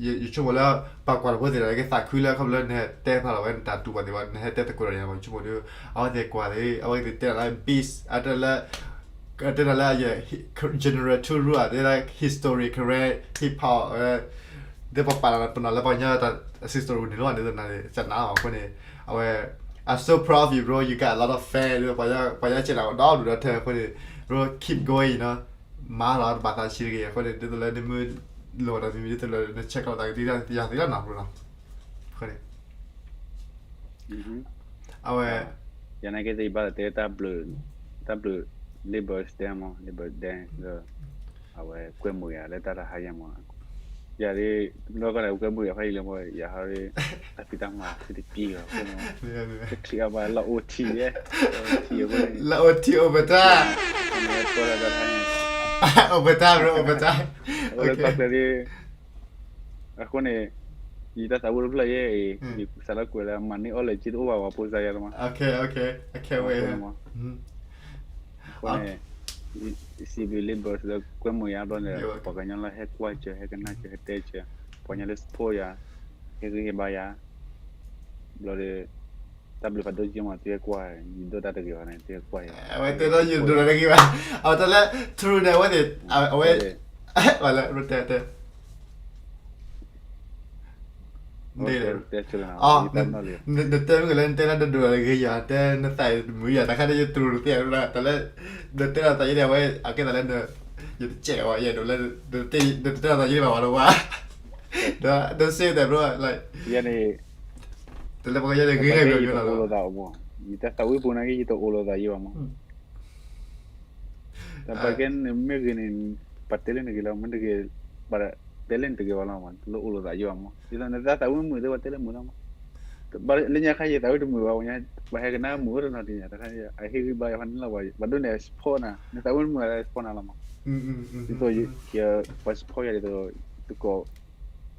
ယဆိကမိၣ်လၢ ပှၤကွၢ်တဖိသ့ၣ်ဒီး ကသးခုလၢခီဖျိလၢနဟဲတဲဖျါလီၤဝဲနတၢ်တူၢ်ဘၣ်သ့ၣ်ဘၣ် နဟဲတဲသကိးဒီးယၤမး ယဆိကမိၣ်ဒီး အဝဲသ့ၣ်ကွၢ်သ့ၣ် အဝဲသ့ၣ်တဲနၤလၢ beast အတဲလၢ တဲနၤလၢ general ထူရူအတဲလၢ history ကရၢ hip hop တဲပှၤပာ်လီၤပနီၣ်လၢပှၤကညီတၢ် history န့ၣ်လီၤ ဒ်သိးနၤန့ၣ် ကနၣ်အီၤအဃိန့ၣ် အဝဲ I'm so proud of you bro, you got a lot of fan ပှၤညီကဲနၤဒီဒူၣ်ဒီထၢအဃိန့ၣ် bro keep going နီၤ မၤလီၤတဘၣ်သးဆံးတဂ့ၤအဃိန့ၣ် ဒ်သိးလၢနမ့ၢ်လိၣ်တၢ်မံၤမံၤ ဒ်သိးလၢန check လီၤသးကသံၣ်တၢ်ယၤသ့လီၤနီၤ bro နီၤ အဃိန့ၣ် အဝဲ ယနာ်က့သ့ၣ်ယဘၣ်သးတဲ တၢ်ဘျုး Labor Day မး Labor Day လၢ အဝဲကွဲမုာ်ယၤလၢတၢ်တဟါယဲမး ယၤဒ် လီၢ်ကီၢ်န့ၣ် ကွဲမုာ်ယၤဖးယံာ်လၢမး ယၤဟီဒ် တၢ်ဖံးတၢ်မၤသုတပံၤဘၣ် တချံးအါဘၣ် လီၤ O T ယဲ O T အဃိန့ၣ် လီၤ O T overtime overtime bro overtime အဃိလၢတၢ်ကျဲၤဒ် အဃိန့ၣ် ယတၢ်သးဝံၣ်တဖျၢၣ်ယဲအံၤ ယစးထီၣ်ကွဲးလၢ မၤန့ၢ်အီၣ်လဲၤက့တအိၣ်ဘၣ် ပှၤဖိစါယၤလီၤမး အဃိန့ၣ် စံးဘျုး Labor လၢကွဲမုာ်ယၤဘျီန့ၣ် ပှၤကညီလၢဟဲကွၢ်စၢၤ ဟဲကနၣ်စၢၤ ဟဲတဲစၢၤ ပှၤကညီလၢ support ယၤ ဟ့ၣ်ဂံၢ်ဟ့ၣ်ဘါယၤ ဘျီဒီး တၢ်ဘျုးဖးဒိၣ်က့မး သုဟဲကွၢ် ယဒိၣ်တၢ်တဂ့ၤဘၣ်န့ၣ် သုဟဲကွၢ်ယၤ အဝဲတဲဒီးယဒိၣ်တၢ်တဂ့ၤဘၣ် အဝဲတၢ်လၢ True န့ၣ် အဝဲသ့ၣ် အဝဲ တဲ တဲ နတဲမ့ၢ်ကလၢ နတဲလၢနဒိၣ်ဒိၣ်တဂ့ၤယၤ တဲနသးမုာ်ယၤ တခါန့ၣ်ယတြူာ်တသ့ တၢ်လၢ နတဲလီၤသးယဲန့ၣ် အဝဲ အကဲသးလၢ ယတစဲးဝဲ ယဒိၣ်လၢ နတဲလီၤသးယဲန့ၣ်ဘၣ်ဝဲလၢဝါ ဒီး don't say that bro like ယဲန့ၣ် တၢ်လၢပှၤကညီန့ၣ် ဂ့ၤဂ့ၤဂ့ၤဂ့ၤလီၤ ယတၢ်သးဝံၣ်ပူၤနာ်က့ ယတအိၣ်လီၤသးယဲဘၣ်မး တၢ်ပာ်ကဲနမ့ၢ်ဂ့ၤန့ၣ် ပှၤတဲလၢနဂ့ၤလီၤ မ့ၢ်တဂ့ၤ ပှၤတဲလၢနတဂ့ၤဘၣ်လီၤမး တလိၣ်အိၣ်လီၤသးယဲဘၣ်မး ဒ်သိးနသးသးဝံၣ်မုာ်သ့ ပှၤတဲလၢမုာ်လီၤမး လၢညါခါယသးဝံၣ်တမုာ်ဘၣ် ပှၤဟဲကနၣ်မုာ်အိၣ်တနီၤဒ်န့ၣ် တခါအဟ့ၣ်ဂံၢ်ဘါယၤဖးန့ၣ်လီၤ ပှၤဒိၣ်န့ၣ် support နၤ နသးဝံၣ်တမုာ်လၢ support နၤလီၤမး ဒ်သိး ပှၤ support ယၤဒ်သိး တကိး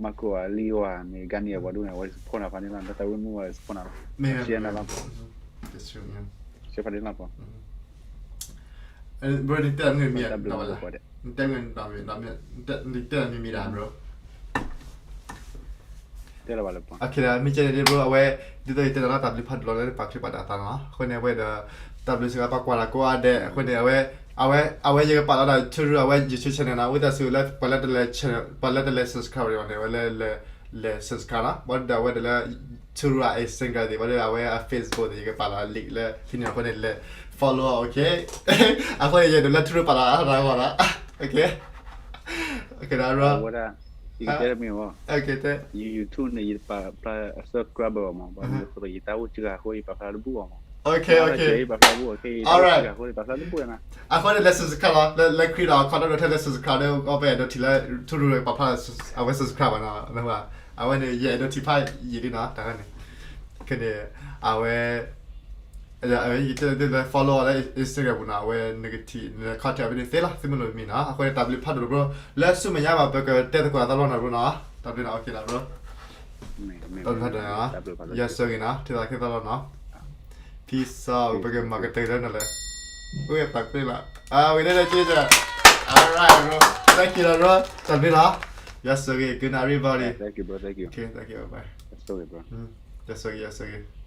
မၤကိးအလံဝဲန့ၣ် ကါန့ၣ်အပှၤဒိၣ်န့ၣ် အဝဲ support နၤဖးန့ၣ်လီၤ နသးဝံၣ်တမုာ်ဘၣ် support နၤလီၤ share နၤလီၤ share ဖးန့ၣ်လီၤ bro နတဲမ့ၢ်မံၤ နတဲမ့ၢ်မံၤဒၣ် bro တဲလၢၤဘၣ်လၢပှၤ မ့ၢ်ကဲန့ၣ် bro အဝဲ ဒ်သိးယတဲနၤလီၤ တၢ်ဘျုးဖးဒိၣ်လီၤလၢနပာ်ချံပာ်ဒၣ်သးနီၤ အဃိန့ၣ် အဝဲဒီး တၢ်ဘျုးစ့ၢ်ကီး ပှၤကွၢ်တၢ်ကိးဂၤဒဲး အဃိန့ၣ် အဝဲ အဝဲ အဝဲယကပာ်လီၤဒီး True အဝဲ YouTube channel နီၤ ဝံသးစူၤလၢ ပှၤလၢတလဲၤ subscribe န့ၣ် အဝဲလဲၤ လဲၤ subscribe နီၤ ဘၣ်ဒီးအဝဲဒီးလၢ True အ Instagram သ့ၣ် ဘၣ်ဒီးအဝဲအ Facebook သ့ၣ် ယကပာ်လီၤ link လၢဖဲန့ၣ် အဃိန့ၣ် လဲၤ follow အီၤ okay အဃိန့ၣ် ယအဲၣ်ဒိးလၢ True ပာ်လီၤအါထီၣ်အဂီၢ်နီၤ okay အဝဲဒၣ် ယကတဲတမ့ၢ်ဘၣ်, ယ YouTube န့ၣ် ယတပာ်ဖျါ subscriber ဘၣ်မး, ဘၣ်မနုၤအဃိ ယတၢ်အိၣ်စှၤအဃိ ယပာ်ဖျါတဘူၣ်ဘၣ်မး, အဃိယပာ်ဖျါဘူၣ်, ယတၢ်အိၣ်စှၤအဃိ ယပာ်ဖျါတဘူၣ်နၤ. အဃိန့ၣ် လဲၤ subscribe လီၤ, လၢ လၢ create ဒီး content ထဲလဲၤ subscribe ဒီး အီၣ်ပဲအဲၣ်ဒိးထံၣ်လၢ ထူရူပာ်ဖျါ အဝဲ subscribe ဘၣ်နီၤ, အဝဲန့ၣ် ယအဲၣ်ဒိးထံၣ်ဖးယံာ်လံနီၤ တၢ်န့ၣ်, ခဲန့ၣ် အဝဲ ယတဲလၢ follow အီၤလၢ Instagram ပူၤနီၤ, အဝဲနကထံၣ် န contact အဝဲန့ၣ်သ့လီၤ, သုမ့ၢ်လိၣ်မံနီၤ. အဃိန့ၣ် တၢ်ဘျုးဖးဒိၣ်တဘျီ, လၢဆူမဲာ်ညါဘၣ် ပကတဲသကိးသးလီၤနီၤ bro နီၤ, တၢ်ဘျုးနီၤ, OK နီၤ bro, တၢ်ဘျုးဖးဒိၣ်နီၤ, ယွၤဆိၣ်ဂ့ၤနီၤ, ထံၣ်သးခဲသးလီၤနီၤ, peace out, ပကမၤကတၢၢ်လၢနလဲၤ, ဝဲပာ်ကတၢၢ်လီၤ, ဝဲဒၣ်က့, alright bro, thank you နီၤ bro, တၢ်ဘျုးနီၤ, ယွၤဆိၣ်ဂ့ၤ, good night everybody, okay, thank you, bye bye, ယွၤဆိၣ်ဂ့ၤ, ယွၤဆိၣ်ဂ့ၤ.